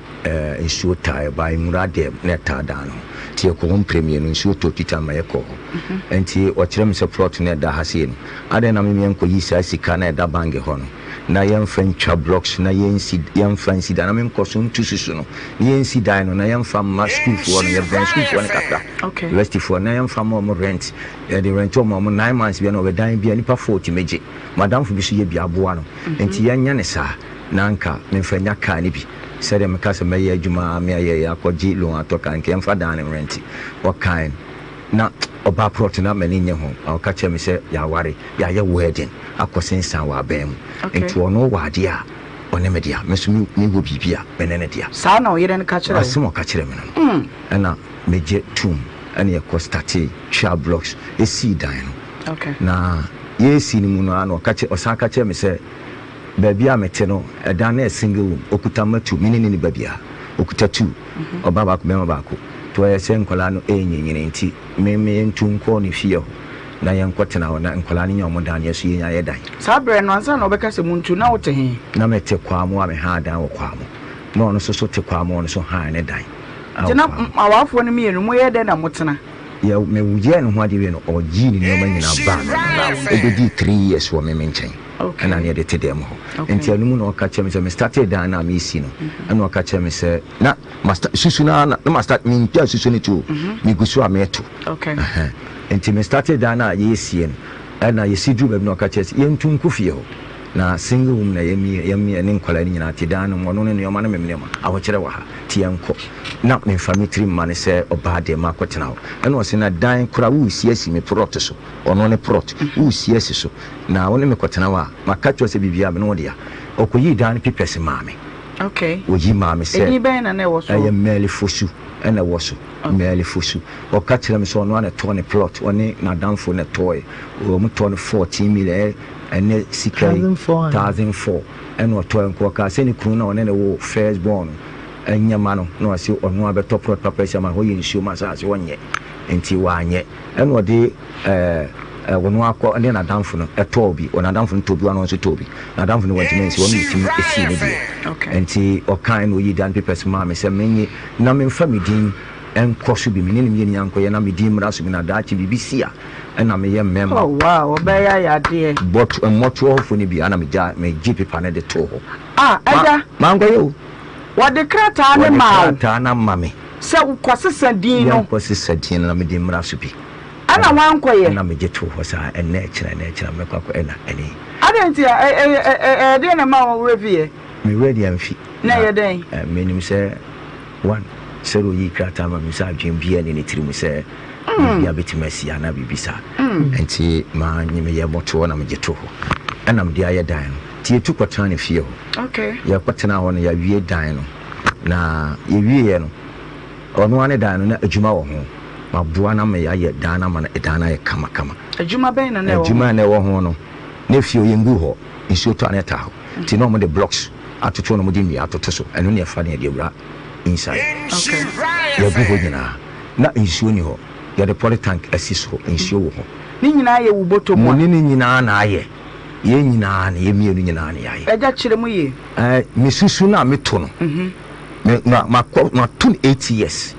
nsuo taa ɛba nwura dɛm na ɛtaa dan no ho. Nti yɛkɔ hɔ mprɛ mmienu, nsuo tɔ twitwa ma yɛkɔ hɔ. Nti ɔkyerɛ me sɛ plot no ɛda ha sei no, adɛn na me menkɔyi saa sika no a ɛda bank hɔ no na yɛmfa ntwa blocks na yɛnsi yɛmfa nsi dan na menkɔ so ntu susu no na yɛnsi dan no na yɛmfa mma sukuufoɔ no, yɛbɛn sukuufoɔ no kakra, universityfoɔ na yɛmfa mma wɔn rent, yɛde rent wɔn a wɔn 9 months bia na ɔbɛdan bia nipa four tumi gye. Madamfo bi so yɛ bi aboa no, nti yɛnyɛ no saa na anka memfa nya car no bi sɛdeɛ meka sɛ mɛyɛ adwuma a me ayɛ yɛ akɔgye loan atɔ car nka yɛmfa dan no rent. Ɔkae na ɔbaa prɔt na m'ani nnye ho na ɔka kyerɛɛ me sɛ yɛaware, yɛayɛ wedding akɔ sensan wɔ aban mu nti ɔno wɔ adeɛ a ɔne me dea, me nso mewɔ biribi a me ne no dea. Saa na ɔyere no ka kyerɛɛ wo? Asɛm a ɔka kyerɛɛ me no no ɛna megye toom ɛna yɛkɔ startee twaa blocks sii dan no. Na yɛresi no mu no ara na ɔka kyerɛ ɔsan ka kyerɛɛ me sɛ baabi a mete no, ɛdan no yɛ single room, ɔkuta mma two, me ne ne ne ba biara, ɔkuta two, ɔbaa baako, barima baako. Nti ɔyɛ sɛ nkwadaa no renyininyini nti me me yɛntu nkɔ ne fie hɔ na yɛnkɔtena hɔ na nkwadaa no nya wɔn dan na yɛn nso yɛnya yɛn dan. Saa berɛ no, ansa na ɔbɛka sɛ montu, na wote he? Na mete Kwamo a mehaa dan wɔ Kwamo. Na ɔno nso so te Kwamo, ɔno nso haa ne dan Nti wɔ na Kwamo. awarefoɔ no mmienu, moyɛ dɛn na motena? Yɛ me yɛɛ ne ho adeɛ wie no ɔyii ne nneɛma nyinaa baa me hɔ. Ɛbɛdii 3 years wɔ me me nkyɛn ɛna ne yɛde te dɛm hɔ. Nti ɛno mu na ɔka kyerɛ me sɛ me startee dan no a mesi no ɛna ɔka kyerɛ me sɛ na ma start susu no ara na ma start mentwa susu no to o megu so a meto. Nti me startee dan no a yɛresie no ɛna yɛsi duru baabi na ɔka kyerɛ sɛ yɛntu nkɔ fie hɔ. Na single room na yɛn ne nkwadaa no nyinaa te dan no mu, ɔno ne nneɛma ne me nneɛma, ahokyerɛ wɔ ha, nti yɛnkɔ. Na memfa me tiri mma no sɛ ɔbaa deɛ makɔtena hɔ. Ɛna ɔse na dan koraa woresi asi me prɔt so, ɔno ne prɔt, woresi asi so, na wo ne me kɔtena hɔ a, maka kyerɛ wo sɛ biribiara me ne wo dea. Ɔkɔyii dan no papers maa me. Okay. Ɔyi maa me sɛ. Edin bɛn na na ɛwɔ so? Ɛyɛ Mary Fosu ɛna ɛwɔ so. Mary Fosu. Ɔka kyerɛ me sɛ ɔno ara na ɛtɔɔ ne plot, ɔne n'adamfo na ɛtɔɔɛ. Wɔn tɔɔ no 14 million, ɛyɛ Ɛnɛ sika yi 1004 ɛna ɔtɔɛ nko ɔkaa sɛ ne kunu na ɔne ne wo first born no ɛnyɛ ma no na ɔse ɔno abɛtɔ plot papa asi ama hɔ yɛ nsuo ma asase ɔnyɛ nti wanyɛ ɛna ɔde ɛɛ ɔno akɔ ne nadamfo no ɛtɔɔ bi ɔnadamfo no tɔɔ bi ɔno nso tɔɔ bi nadamfo no wantumi ansi ɔno ne tumi esii ne deɛ nti ɔkaa ɛna oyi dan papers maa me sɛ menye na memfa me din ɛnkɔ so bi me ne ne mmienu yankɔyɛ na me din mmra so bi na daakye biribi si a ɛna meyɛ mmarima. Oh wow, ɔbɛyɛ ayɛ adeɛ. Bɔto mmɔtoɔ hɔfoɔ no bi ɛna megya megye pepa no de too hɔ. Ah, ɛda. Ma mankɔyɛ o. Wɔde krataa no maa wo. Wɔde krataa no ama me. Sɛ kɔsesa din no. Yɛnkɔsesa din no na mede mmra so bi. Ɛna wankɔyɛ. Ɛna megye too hɔ saa, ɛnnɛ ɛkyena, ɛnnɛ ɛkyena mɛkɔ akɔ ɛna ɛne. Adɛn nti a, ɛ ɛ ɛ ɛyɛ deɛn na ɛmaa wo werɛ fiiɛ? Me werɛ deɛ amfi. Na ɛyɛ dɛn? Menim sɛ one, sɛdeɛ ɔyii krataa ma me sɛ adwene biara nni ne tirim sɛ biribi a bɛtumi asi anaa biribi saa. Nti manye meyɛ mmɔtoɔ na megye too hɔ. Ɛna mede ayɛ dan no. Nti yɛtu kɔtenaa ne fie hɔ. Yɛkɔtenaa hɔ no yɛawie dan no. Na yɛwieɛ no, ɔno ara ne dan no na adwuma wɔ ho. Maboa no ama yɛayɛ dan no ama no dan no ayɛ kamakama. Adwuma bɛn na na ɛwɔ ho? Adwuma a na ɛwɔ ho no, na fie hɔ yɛnguu hɔ. Nsuo tɔ a na ɛtaa hɔ. Nti na wɔde blocks atoto na wɔde nnua atoto so. Ɛno na yɛfa na yɛde awura inside. Yɛagu hɔ nyinaa. Na nsuo nni hɔ. Yɛde poly tank asi soro. Nsuo wɔ hɔ. Ne nyinaa yɛ wo bɔtɔ mu a? Mo ne ne nyinaa na ayɛ. Yɛn nyinaa na yɛn mmienu nyinaa na yɛayɛ. Agya kyerɛ mu yie. Ɛɛ me susu no a meto no. Me ma makɔ mato no 8 years.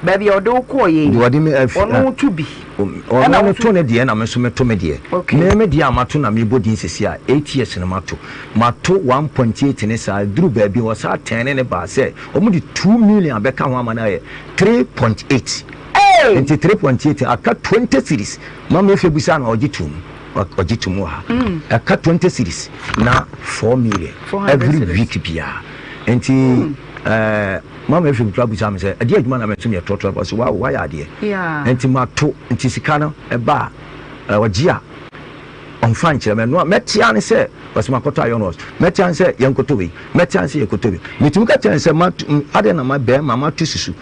Baabi a ɔde wo kɔɔ yɛ yi. Deɛ ɔde me afi. Ɔno to bi. Ɔno no to ne deɛ na me nso meto me deɛ. Okay. Me me deɛ a mato na mebɔ din sisi a 8 years no mato. Mato 1.8 ne saa duru baabi ɔsaa tɛn ne ne baa sɛ wɔn de 2 million abɛka ho ama no ayɛ 3.8. Hey! Nti 3.8 aka 20 cedis. Maame efe bisa na ɔgye tum. Ɔgye tum wɔ ha. Ɛka 20 cedis na 4 million 400 every cedis. week biara. Nti mama efe kura bisa mi sɛ ɛdeɛ adwuma na mɛ tumi ɛtɔtɔ ɛbɔ so wa wayɛ adeɛ. Nti ma to nti sika no ɛba a ɔgye a ɔnfa nkyerɛ mɛ noa mɛtia ne sɛ wɔsɛ ma kɔtɔ ayɔn rɔs mɛtia ne sɛ yɛn kɔtɔ wei mɛtia ne sɛ yɛ kɔtɔ wei mɛtumi ka kyerɛ ne sɛ ma tu adeɛ na ma bɛrima ma tu susu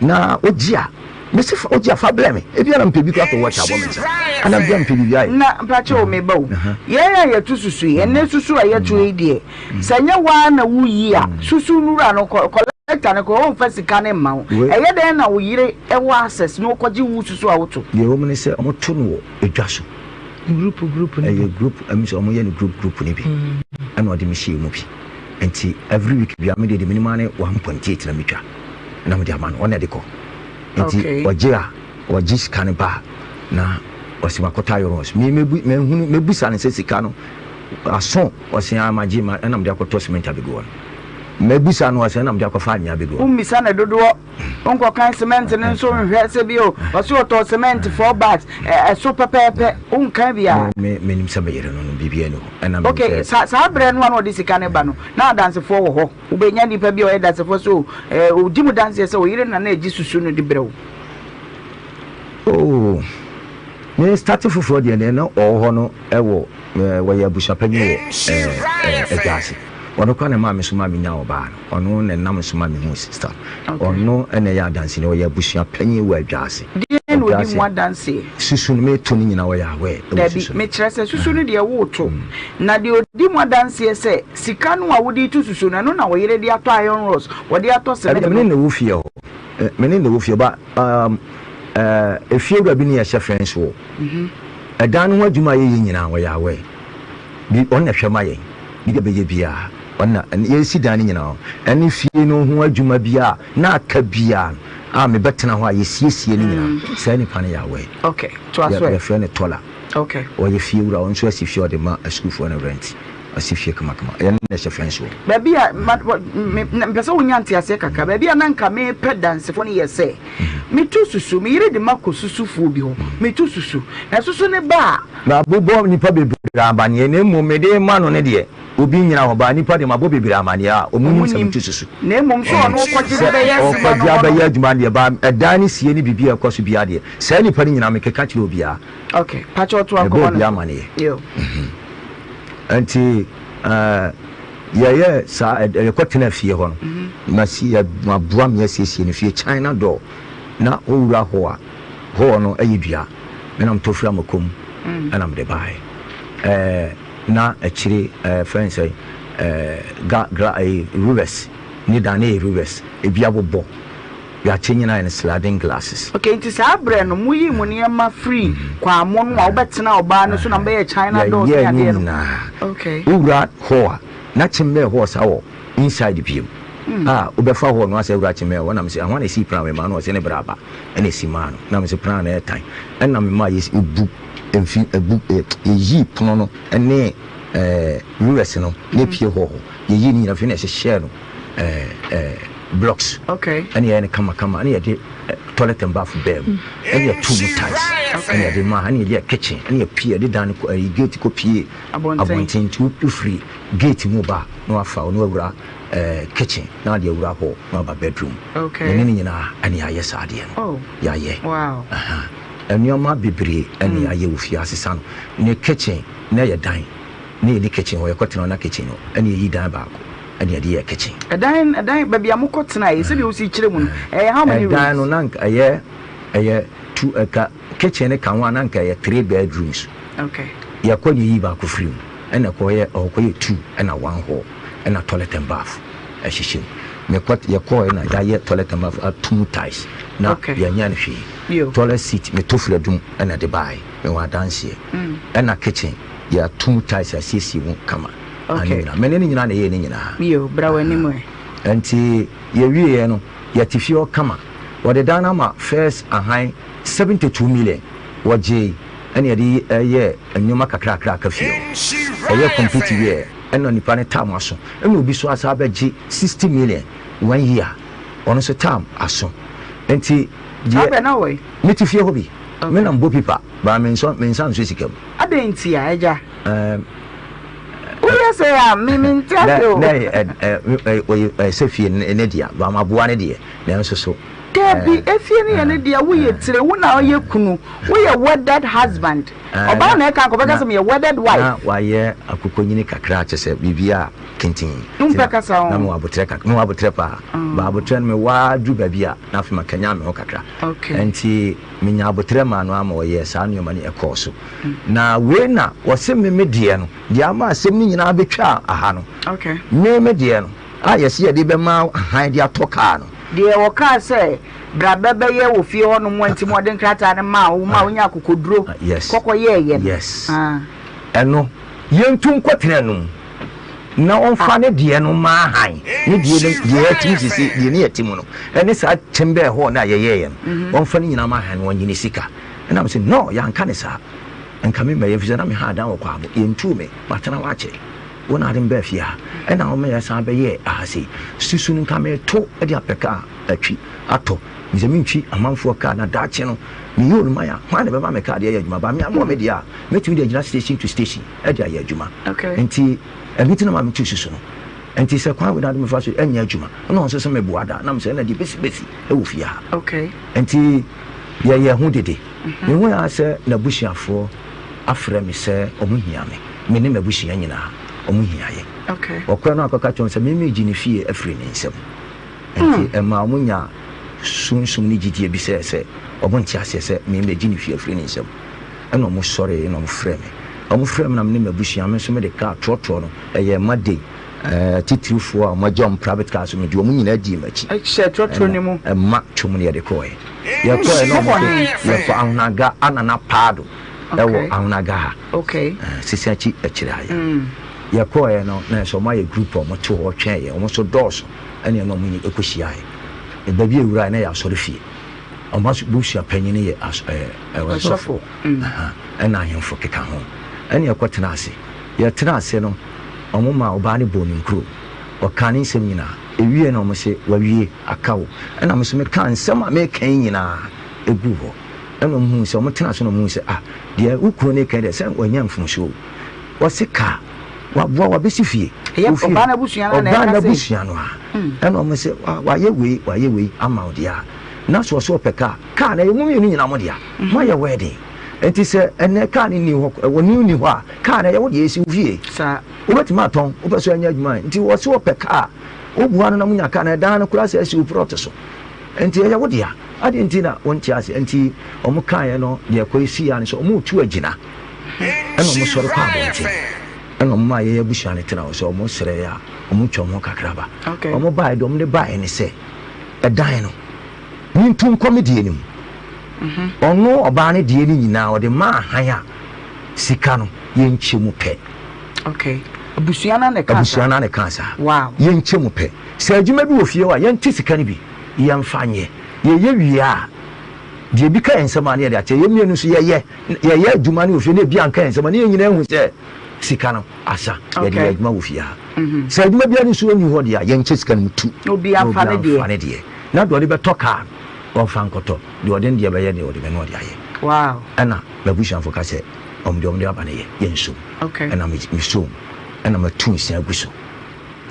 na ɔgye a mɛsi fa ɔgye a fa brɛ me ebi ana mpɛ bi kora tɔ wɔkye abɔ me nsa ana bi a mpɛ biribi ayɛ. Na mpakyɛ o meba o yɛn a yɛto susu yi ɛnɛ susu a yɛto yi deɛ sɛ nyɛ waa na woyi a susu nura no collector no kɔ ɔmfa sika no mma wo ɛyɛ dɛn na wo yere ɛwɔ access na ɔkɔgye wo susu a woto. Deɛ ɛwɔ mu ne sɛ wɔto no wɔ edwa so. Group group no bi. Ɛyɛ group ɛmi sɛ wɔn yɛ no group group no bi. Ɛna ɔde me hyɛɛ mu bi. Nti every week bia me deɛ deɛ menim ara ne 1.8 na metwa na mede ama no ɔna ɛde kɔ. Nti ɔgye a ɔgye sika no ba a na ɔse makɔtɔ irons. Me mebu mehunu mebusa no sɛ sika no aso ɔse ah magye ma ɛna mede akɔtɔ cement abɛgu hɔ no. Mɛbusa no ɔse ɛna mede akɔfa anwea abɛgu hɔ. Wommisa no dodoɔ. Wonkɔkan cement no nso nhwɛ sɛ bio ɔse ɔtɔɔ cement 4 bags ɛso pɛpɛɛpɛ wonkan biara. Me menim sɛ me yere no no biribiara nni hɔ ɛna menim Okay sɛ. sa saa berɛ no a na ɔde sika no ba no na adansefoɔ wɔ hɔ wobɛnya nipa bi a ɔyɛ dansefoɔ sɛ o ɛɛ ɔdi mu danseɛ sɛ ɔyere na na ɛgye susu no de brɛ wo. Oh me starte foforɔ deɛ deɛ na ɔwɔ hɔ no ɛwɔ ɛɛ wɔyɛ abusuapanyin wɔ ɛɛ ɛɛ Adwaase. Ɔno koraa na ɛmaa me so maa menyaa ɔbaa no. Ɔno na ɛnam so ma mehuu sista no. Ɔno na ɛyɛ adanseni. Ɔyɛ abusua panyin wɔ Adwaase. Deɛn na ɔdi ho adanseɛ? Susu no, meto no nyinaa, ɔyɛ aware wɔ Dabi, susu no. mekyerɛ sɛ susu no deɛ woreto. Na deɛ ɔdi ho adanseɛ sɛ sika no a wode reto susu no, ɛno na wo yere de atɔ iron rods, wɔde atɔ cement Ɛno deɛ, me no. ne no wɔ fie hɔ. Me ne no wɔ fie hɔ, but um, eh, efiewura bi ne yɛhyɛ fence wall. Ɛdan no ho adwuma a yɛyɛ nyinaa, ɔyɛ aware. Bi, ɔno na ɛhwɛ ma yɛn. Biribi a ɛbɛyɛ biara, ɔno na, yɛresi dan no nyinaa, ɛne fie no ho adwuma biara a na aka biara no, a mebɛtena hɔ a yɛsiesie no nyinaa, saa nipa no yɛ aware. Okay, toa so ɛ. Yɛfrɛ no Tɔla. Okay. Ɔyɛ fie wura, ɔno nso asi fie a ɔde ma asukuufoɔ no rent. Asi fie kamakama. Ɛno na ɛhyɛ fence wɔ. Baabi a, ma, me, mepɛ sɛ wonya nteaseɛ kakra. Baabi a na nka mepɛ dansefoɔ no yɛ sɛ, metu susu, me yere de makɔ susufoɔ bi hɔ, metu susu, na susu no ba a, Mabobɔ nnipa bebree amaneɛ, na mmom mede rema no no deɛ, obi nnyina hɔ, baa nnipa deɛ, mabɔ bebree amaneɛ a, wɔn nim sɛ metu susu. Na mmom sɛ ɔno ɔkɔgye de bɛyɛ adwuma no Sɛ ɔkɔgye hɔ no. abɛyɛ adwuma no deɛ, baa ɛdan no sie ne biribi a ɛkɔ so biara deɛ, saa nnipa no nyinaa mekeka kyerɛ obiara. Ok, pakyɛ ɔtoa Mebɔ nkɔmmɔ no obiara so. amaneɛ. Yo. Nti ɛɛ yɛyɛɛ saa, yɛkɔtenaa fie hɔ no, masi, maboa me asiesie no fie, China door, na wowura hɔ a, Hall no yɛ dua me na metɔ firi Amakom ɛna mede baeɛ ɛɛ na akyire ɛɛ fɛn sɛ ɛɛ ga gra ɛɛ rivers ne dan ne yɛ rivers ebi abobɔ yɛakyɛ nyinaa yɛ no sliding glasses. Okay nti saa berɛ no mo yii mo nneɛma firi Kwamo no a wobɛtena ɔbaa no so na mobɛyɛ China doors ne Yɛyɛɛ ne adeɛ no nyinaa. Okay. Wowura hall a na kyemmɛɛ hall saa wɔ inside bio a wobɛfa hall no asɛ awura kyemmɛɛ hɔ na mese ahwan na esii pran wei maa no ɔse ne bra aba. ɛna esi maa no na mese pran na ɛtan ɛna me maa yɛsi ebu mfi ebu yɛyii pono no ɛne ɛɛ rivers no na epie hɔ hɔ yɛyii ne nyinaa fi na ɛhyehyɛɛ no ɛɛ ɛɛ blocks okay ɛna yɛyɛ no kama kama ɛna yɛde toilet and bath bɛɛ mu ɛna yɛto mu tiles ɛna yɛde maa ɛna yɛde yɛ kitchen ɛna yɛpie yɛde dan no kɔ ɛyi gate kɔ pie abɔnten nti wofiri gate mu ba na wafa ɔno awura ɛɛ kitchen na ade awura hɔ na waba bedroom. Okay. Yɛne ne nyinaa ɛne yɛayɛ saa adeɛ no. Oh. Yɛayɛ. Wow. Aha. Nneɛma bebree ɛne mm. yɛayɛ wɔ fie asesa no. Ne kitchen na yɛ dan. Ne yɛni kitchen hɔ yɛkɔtena na kitchen no ɛne yɛyi dan baako ɛne yɛde yɛ kitchen. Ɛdan ɛdan baabi a mokɔ tena yɛ sɛdeɛ wosi kyerɛ mu no ɛyɛ how many rooms? Ɛdan no na nka ɛyɛ ɛyɛ two ɛka kitchen no ka ho a na nka ɛyɛ three bedrooms. Okay. Yɛkɔ ne yɛyi baako firi mu ɛna ɛkɔ yɛ ɔkɔ yɛ two ɛna one hall ɛna toilet and bath. ɛhyehyɛ mu. Mekɔ yɛkɔɔɛ na yɛayɛ toilet and bath ato mu tiles na Okay. yɛnyɛ no hwee. Yo. Toilet seat meto firi adum ɛna ɛde baaɛ mewɔ adanseɛ. Ɛna kitchen yɛato mu tiles asiesie mu kama. Ah, ne Okay. nyinaa mene ne nyinaa na ɛyɛɛ ne nyinaa. Yo, bra w'anim ɛ. Nti yɛwieɛ no yɛte fie hɔ kama. Wɔde dan no ama first ahan 72 million wɔgyee ɛna yɛde yɛɛ nneɛma kakrakra aka fie hɔ. Ɛyɛɛ complete wieɛ. Ɛna nipa no term aso ɛna obi so asa abɛgye 60 million one year ɔno nso term aso nti Saa deɛ berɛ na wɔ he? me te fie hɔ bi me na mbɔ pipa baa me nsɔ me nsa nsɔ sika mu. Adɛn nti a agya? Ɛɛm. Woyɛ sɛ a me me nte ase o. Na ɛ ɛ ɛ ɛ sɛ fie no ne dea baa ma boa ne deɛ nanso so. Dabi efie no yɛ ne dea woyɛ tire wo na ɔyɛ kunu woyɛ wedded husband. Ɔbaa na ɛka anka ɔbɛka sɛ meyɛ wedded wife. Na wayɛ akokɔnyini kakra kyɛ sɛ biribi a kenten. Wompɛ kasa ho. Na mewɔ abotrɛ kakra, mewɔ abotrɛ paa. Ba abotrɛ no mewɔ ara duru baabi a na afei makanyan me ho kakra. Nti menya abotrɛ maa no ara ma ɔyɛɛ saa nneɛma no ɛkɔɔ so. Na wei na wɔse me me deɛ no, deɛ ama asɛm no nyinaa bɛtwaa aha no, me me deɛ no a yɛse yɛde bɛma hann de atɔ kaa no. Deɛ wɔkaa sɛ bra bɛbɛyɛ wɔ fie hɔ nom nti ma ɔde nkrataa no maa wo ma wonya akokoduro kɔkɔ yɛɛyɛ no. Yes. Ɛno yɛntu nkɔtena no mu na ɔmfa ne deɛ no mma ahan ne deɛ no deɛ yɛte mu sisi deɛ ne yɛte mu no ɛne saa kyɛmbɛɛ hɔ no a yɛyɛɛyɛ no ɔmfa ne nyinaa ma ahan no ɔnye ne sika. Ɛna mese no yɛanka ne saa nka me mmɛyɛ efisɛ na me ha adan wɔ Kwaabo yɛntuu me matena hɔ akyɛ. Wo na ade me baa fie ha ɛna wo ma yɛsan bɛyɛɛ aha sei. Susu no nka meto de apɛ kaa atwi atɔ. Mesɛ mentwi amanfoɔ kaa na daakye no meyɛ onuman a hwan na ɛbɛma me kaa de ayɛ adwuma? Ba me amoa me deɛ a mɛtumi de agyina station to station de ayɛ adwuma. Nti ɛno nti na ma metu susu no. Nti sɛ kwan wei na ade mefa so ɛnyɛ adwuma na ɔno nso sɛ meboa da na mesɛ ɛna deɛ bɛsi bɛsi ɛwɔ fie ha. Nti yɛyɛ ho dede. Mehu ara sɛ n'abusuafoɔ afrɛ me sɛ wɔn hia me. Me ne m'abusua nyinaa, wɔn hia yɛn. Ɔkora no akɔka kyerɛ wɔn sɛ me meregye ne fie afiri ne nsam. Nti ɛmaa wɔn nyaa sunsum ne gyidie bi sɛ sɛ wɔn nte aseɛ sɛ me megye ne fie afiri ne nsam. Ɛna wɔn sɔree na wɔn frɛɛ me. Wɔn frɛɛ me na me ne m'abusua, me nso mede kaa trɔtrɔ no, ɛyɛ mma day, ɛɛ titirifoɔ a wɔn agya wɔn private car so, mede wɔn nyinaa dii m'akyi. Hyɛ trɔtrɔ no mu. Ɛna ɛma twom no yɛde kɔɔɛ. Yɛkɔɔɛ na wɔn so yɛkɔ Ahonaga Anana Paado. ɛwɔ Ahonaga ha. Okay. Sisi akyi akyire ha yɛ. Yɛkɔɔɛ no na ɛsɛ wɔn ayɛ group a wɔn te hɔ twɛn yɛ. Wɔn nso dɔɔso ɛne ɛna wɔn ɛkɔ hyia yɛ. Baabi a ewura na yɛ asɔre fie. Wɔn aso busua panyin yɛ as ɛɛ ɛwɔ sɔfo. Ɛna ahemfo keka ho. Ɛne ɛkɔ tena ase. Yɛtena ase no wɔn ma ɔbaa no bɔɔ ne nkuro. Ɔkaa ne nsɛm nyinaa. Ewie na wɔn se wawie aka wo. Ɛna me nso mekaa nsɛm a meka yi nyinaa egu hɔ. Ɛna wɔn huu sɛ, wɔn tenaa ase na wɔn huu sɛ, ah, deɛ wo kunu no reka yi deɛ, sɛ wanya mfomsoɔ o. Wɔse kaa, waboa wo abɛsi fie. Ɛyɛ Wo fie ɔbaa no abusua no na ɔbaa ɛka no sei. abusua no a. Ɛna wɔn se, wa, wayɛ wei, wayɛ wei ama wo deɛ a, na sɛ ɔse ɔpɛ kaa, kaa no ɛyɛ mo mmienu nyinaa mo dea. Moayɛ wedding. Nti sɛ ɛnnɛ kaa no nni hɔ, ɛwɔ ne nni hɔ a, kaa no ɛyɛ wo deɛ, ɛsi wo fie. Saa. Wobɛtumi atɔn, wopɛ sɛ ɔnyɛ adwuma a. Nti wɔse ɔpɛ kaa, woboa no na monya kaa no, ɛdan no koraa sɛ asi wo prɔt so. Enti ɛyɛ wo dea. Adɛn nti na wonte ase? Enti wɔkaeɛ no, deɛ ɛkɔe sii ara ne sɛ wɔretu agyina, ɛnna wɔsɔre kɔɔ abɔnten, ɛnna wɔmaa yɛn abusua no tenaa hɔ sɛ wɔsrɛ yɛn a, wɔntwa wɔn ho kakra ba. Wɔbaeɛ, deɛ wɔde baeɛ ne sɛ, ɛdan no, mentu nkɔ me deɛ no mu. Ɔno ɔbaa no deɛ no nyinaa, ɔde maa hann a sika no, yɛnkyɛ mu pɛ. Okay. Abusua no na ɛkaa saa. Abusua no na ɛkaa saa. Wow. Yɛnkyɛ mu pɛ. Sɛ adwuma bi wɔ fie hɔ a, yɛnte sika no bi, yɛmfa nyɛ. Yɛyɛ wie a, deɛ ebi ka yɛn nsam a na yɛde akyɛ. Yɛn mmienu nso yɛyɛ, yɛyɛ adwuma no wɔ fie na ebi anka yɛn nsam a, na yɛn nyinaa ahu sɛ sika no asa. Yɛde yɛ adwuma wɔ fie ha. Sɛ adwuma biara nso nni hɔ deɛ a, yɛnkyɛ sika no mu tu. Na obiara mfa ne deɛ. Na obiara mfa ne deɛ. Na deɛ ɔde bɛtɔ kaa no, ɔmfa nkɔtɔ. Deɛ ɔde ne deɛ bɛyɛ deɛ, ɔde bɛ na ɔde ayɛ. Wow. Ɛna m'abusuafo ka sɛ, wɔn deɛ wɔde aba no yɛ, yɛnsom. Okay. Ɛna mesom. Ɛna matu nsa agu so.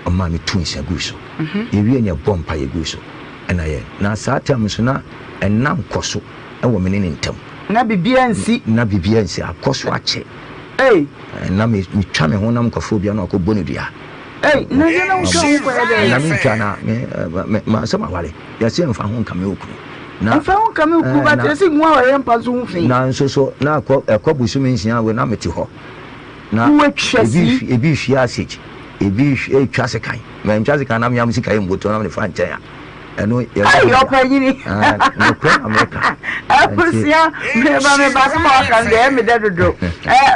Ɔmaa me tuu nsa guu so. Yɛwiee no yɛbɔɔ mpaeɛ guu so. Ɛna yɛ, na saa time nso na ɛnna nkɔ so wɔ me ne ne ntam. Na biribiara nsi. Na biribiara nsi, akɔ so akyɛ. Ei! Na me, metwa me ho nam kɔfa obi a na wakɔbɔ no dua. Ei! Na deɛ na wotwa wo ho kɔyɛ dɛn? Na mentwa na me, me, ma, sɛ maware. Yɛse mfa ho nkame wo kunu. Na, Mfa ho nkame wo kunu, but yɛse ngu awareɛ mpa nso ho fi. Na nso so, na akɔ, ɛkɔ bosome nsia wei na mete hɔ. Na Wotwa ebi, si. ebi hwie acid. Ebi retwa sekan. Mantwa sekan na meam sika yi mboto na mede fa nkyɛn a, ɛno yɛ Ei, ɔpanyini. Nokorɛ na meka. Abusua, meba meba asɛm a waka no deɛ ɛyɛ me dɛ dodo.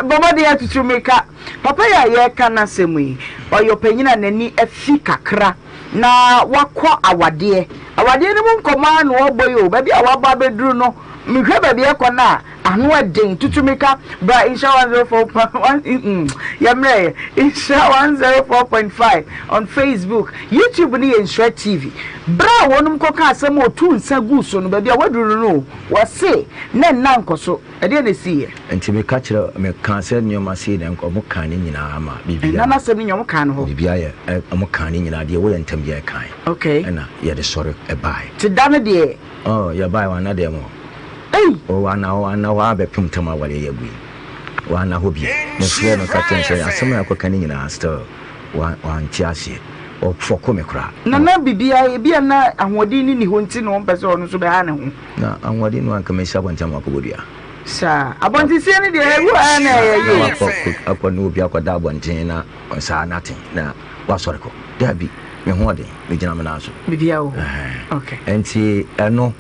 Bɔ mmɔden atutu mmirika. Papa yi a yɛreka n'asɛm yi, ɔyɛ ɔpanyin a n'ani afi kakra na wakɔ awadeɛ. Awadeɛ no mu nkɔmmɔ ara na ɔrebɔ yi o. Baabi a wabɔ abɛduru no, mehwɛ baabi a ɛkɔ no a, Ano ɛden tutu mirika bra Nhyira 104.1 yɛ mmerɛ yɛ Nhyira 104.5 on Facebook, YouTube no yɛ Nhyira TV. Berɛ a wɔnom kɔka asɛm a ɔtuu nsa guu so no baabi a waduru no no o, wɔse na nna nkɔ so. Ɛdeɛn na ɛsiiɛ? Nti meka kyerɛ, mekaa sɛ nneɛma sei na ɛnkɔ, wɔn kaa ne nyinaa ma biribiara. Nna n'asɛm no nyinaa wɔn kaa no hɔ. Biribiara yɛ, ɛ, wɔn kaa ne nyinaa, deɛ ɛwɔ yɛn ntam biara yɛkae. Okay. Ɛna yɛde sɔre ɛbaeɛ. Te da no deɛ. Oh, yɛbaeɛ wɔn anna dɛm hɔ. Ei! O wana hɔ, wana hɔ ara bɛpem tam awareɛ yi agu yi. Wana hɔ bio. Mefrɛɛ no ka kyerɛɛ no sɛ asɛm a yɛakɔka no nyinaa still wante aseɛ. Ɔfɔko me koraa. Na na biribiara, ebia na ahoɔden no nni hɔ nti na ɔmpɛ sɛ ɔno nso bɛha ne ho. Na ahoɔden nni hɔ a anka mɛsi abɔnten ama wakɔbɔ dua. Saa. Abɔntensie no deɛ ɛwu ara na ɛyɛ Na yie. wakɔ akɔ ne obi akɔda abɔnten na saa nothing na wasɔre kɔ. Daabi. Me ho ɔden, megyina me nan so. Biribiara wɔ hɔ. Okay. Nti ɛno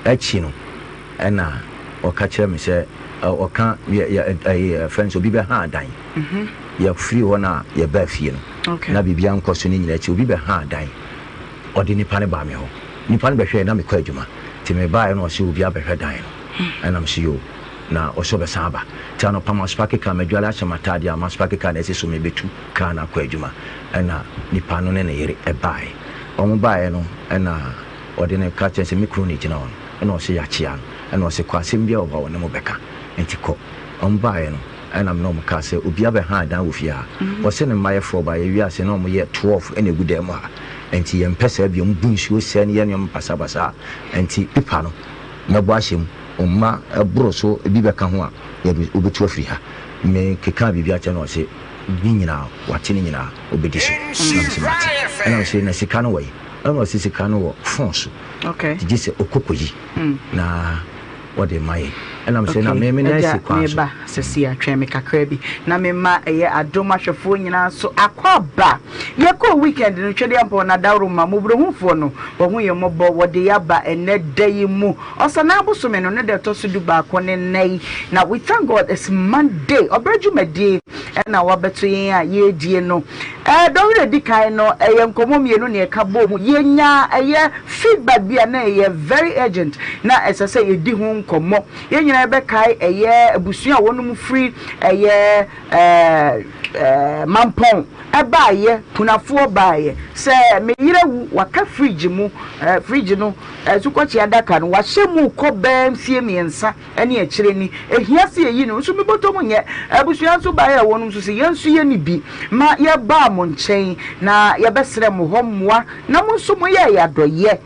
akyi no, ɛna ɔka kyerɛ me sɛ ɔka yɛ yɛ ɛyi ɛfrɛ no sɛ obi bɛha adan. Yɛfiri hɔ na yɛbaa fie no. Okay. Na biribiara nkɔ so ne nyinaa akyi obi bɛha adan. Ɔde nipa no baa me hɔ. Nipa no bɛhwɛɛ na mekɔ adwuma. Nti mebaeɛ na ɔse obi abɛhwɛ dan no. Ɛna mese yoo. Na ɔse ɔbɛsan aba. Nti anɔpa masopake kaa madwale ahyɛ m'ataadeɛ a masopake kaa na ɛsi so merebɛtu kaa no akɔ adwuma. Ɛna nipa no ne ne yere baeɛ. Wɔn baeɛ no ɛna ɔde no ka kyerɛ no sɛ me kunu na ɛgyina hɔ no. Ɛna ɔse yɛakyea no. Ɛna ɔse kɔ asɛm biara wɔ hɔ a ɔne mo bɛka. Nti kɔ. Wɔn baeɛ no ɛna me ne wɔn kaa sɛ obi abɛha dan wɔ fie ha. Ɔse ne mma yɛ four ba yɛwie ase na wɔn yɛ 12 ɛna ɛgu dan mu ha. Nti yɛmpɛ saa bio. Wɔn bu nsuo sɛe ne yɛ nneɛma basabasa. Nti pipa no mɛbɔ ahyɛ mu. Wo mma boro so bi bɛka ho a yɛde wo bɛtu afiri ha. Me kekaa biribi akyerɛ no ɔse ne nyinaa wate ne nyinaa ɔbɛdi so. Ɛna mese mate. Ɛna mese na sika no wɔ he? Ɛna ɔse sika no wɔ phone so. Okay. Nti gye sɛ ɔkɔ kɔyi na ɔde ma yɛn. Ɛna mese na me me nan Agya si kwan so. meba sɛsi a twɛn me kakra bi na me ma ɛyɛ adom ahwɛfoɔ nyinaa nso akwaaba. Yɛkɔɔ weekend no Twedeampɔn na Dawuroma mmɔborɔhufoɔ no wɔho yɛn mmɔbɔ wɔde yɛ aba ɛnɛ da yi mu. Ɔsanaa bosome no ne da ɛtɔ so dubaako ne nnɛ yi. Na we thank God it's Monday ɔbrɛ dwumadie ɛna wabɛto yɛn a yɛredie no. Ɛɛ dɔnhwere edi kan no ɛyɛ nkɔmmɔ mmienu na yɛka bɔɔ mu. Yɛnyaa ɛyɛ feedback bi a na ɛyɛ very urgent na ɛsɛ sɛ yɛdi ho nkɔmmɔ. Yɛn nyinaa yɛbɛkae ɛyɛ abusua a wɔnom firi ɛyɛ ɛɛ ɛɛ Mampɔn ɛbaeɛ, Kunafoɔ baeɛ sɛ me yere awu waka fridge mu ɛɛ fridge no asukɔkyea adaka no wahyɛ mu rekɔ bɛɛ mfie mmiɛnsa ne akyire ni, ɛhia sɛ yɛyi no nso me bɔtɔ mu nyɛ. Abusua nso baeɛ a wɔnom nso sɛ yɛn nso yɛnni bi ma yɛbaa mo nkyɛn na yɛbɛsrɛ mo hɔ mmoa na mo nso moyɛɛ yɛn adɔeɛ.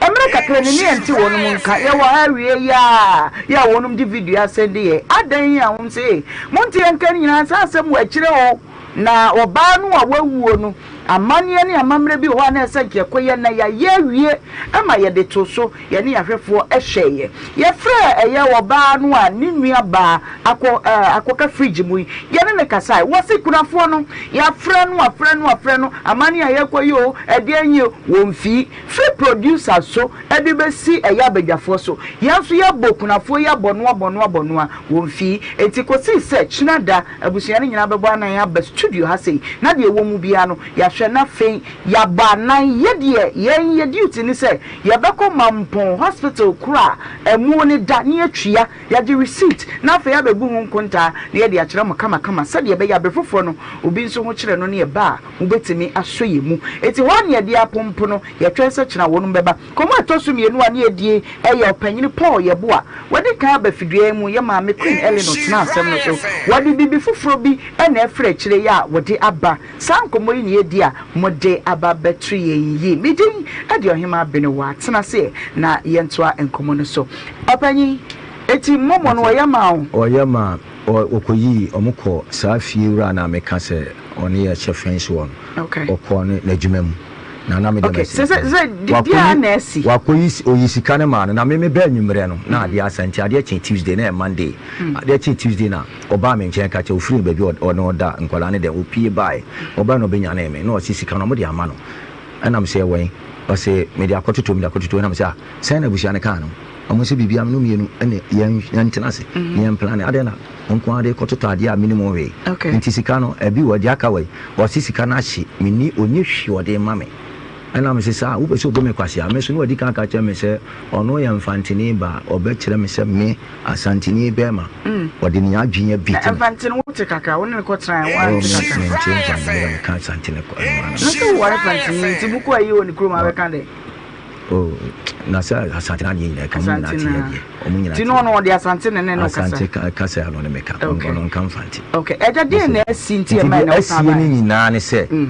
Mmerɛ kakra ni ne yɛnte wɔnom nka, yɛwɔ ha awie yi a yɛ a wɔnom de video asɛnde yɛn, adɛn a wɔnom se monte yɛn nka no nyinaa saa asɛm wɔ akyire o. Na ɔbaa no a wawuo no, amanneɛ ne amammerɛ bi wɔ hɔ a na ɛsɛ nka yɛkɔyɛ na yɛayɛ awie ma yɛde too so, yɛne yɛn ahwɛfoɔ hwɛeɛ. Yɛfrɛɛ ɛyɛ ɔbaa no a ne nua baa akɔ ɛɛ akɔka fridge mu yi, yɛne no kasae. Wɔse kunafoɔ no, yɛafrɛ no, afrɛ no, afrɛ no, amanneɛ a yɛrekɔyɛ o, ɛdeɛn yi o, wɔmfii. Firi producer so de bɛsi ɛyɛ abadwafoɔ so, yɛn nso yɛabɔ kunafoɔ yi abɔnoa, bɔnoa, bɔnoa, wɔmfii. Enti kɔsii sɛ kyena da, Abusua no nyinaa bɛbɔ anan aba studio ha sei na deɛ ɛwɔ mu biara no yɛahwɛ na afei yɛabɔ anan. Yɛ deɛ yɛn yɛ duty ne sɛ yɛbɛkɔ Mampong hospital koro a amuo no da na yɛatua, yɛagye receipt na afei abɛbu ho nkontaa na yɛde akyerɛ mo kamakama sɛdeɛ ɛbɛyɛ a bere foforɔ no obi nso ho kyerɛ no ne ɛba a mobɛtumi asɔ yɛn mu. Enti hɔ ara na yɛde apompono, yɛtwɛn sɛ kyena wɔnom bɛba. Nkɔmmɔ a ɛtɔ so mmienu a na yɛdie yɛ Ɔpanyini Paul Yeboah. Wadi kan aba fidua yi mu, yɛ maame Queen Eleanor tenaa asɛm no so. Wɔde biribi foforɔ bi na ɛfra akyire yi a wɔde aba. Saa nkɔmmɔ yi na yɛdi a mode aba abɛto yɛn yi. Me din de Ɔhemaa Benewaa. Tena ase na yɛntoa nkɔmmɔ no so. Ɔpanyin, enti mmɔmmɔ no wɔyɛ maa wo? Wɔyɛ maa wɔkɔyii, wɔkɔ saa fie wura no a meka sɛ ɔne yɛ hyɛ fence wɔ no, ɔkɔɔ ne n'adwuma mu. Na na me deɛ Okay, masi sɛ sɛ sɛ Wakɔyi deɛ na asi. wakɔyi oyi sika no maa no na me me bɛɛ anwummerɛ no na adeɛ asa nti adeɛ kyee Tuesday na ɛyɛ Monday adeɛ kyee Tuesday na ɔbaa me nkyɛn ka kyerɛ ofiri baabi a ɔne ɔda nkwadaa no dɛm opie baeɛ ɔbaeɛ na ɔbɛnyanee me na ɔse sika no ɔmo de ama no ɛna me sɛ ɛwɔ he ɔse mede akɔtoto mede akɔtoto ɛna me sɛ ah sɛn na abusua no kaa no ɔmo sɛ biribi a me no mmienu ɛne yɛn yɛntena ase na yɛn plane adɛn na nko ara de kɔtotɔ adeɛ a menim ho hwee Okay. nti sika no ɛbi wɔ deɛ aka wɔ yi ɔse sika no ahye menni ɔnni hwee ɔde ma me ɛna mese saa wopɛ sɛ ɔbɔ me kwasea me so na wadi kan aka kyerɛ me sɛ ɔno yɛ mfanteni ba ɔbɛkyerɛ me sɛ me asanteni bɛrima ɔde ne adwene abi Na mfantene wote kakra wo ne no kɔtena ɛ woante kakra. mente mfantene na meka asantene kɔ ɛno ara Na sɛ woware fantene nti mokɔ ayi wɔ ne kurom abɛka dɛ. Oh, na sɛ asante na adeɛ nyinaa ka ɔmo nyinaa te yɛ deɛ ɔmo nyinaa te. Ti no ɔno ɔde asante ne ne no kasa. Asante kasa ano ne meka ɔno nka mfante. Okay, ɛgya deɛ na asi nti ɛma ɛna ɔsan baeɛ. Nti deɛ asie ne nyinaa ne sɛ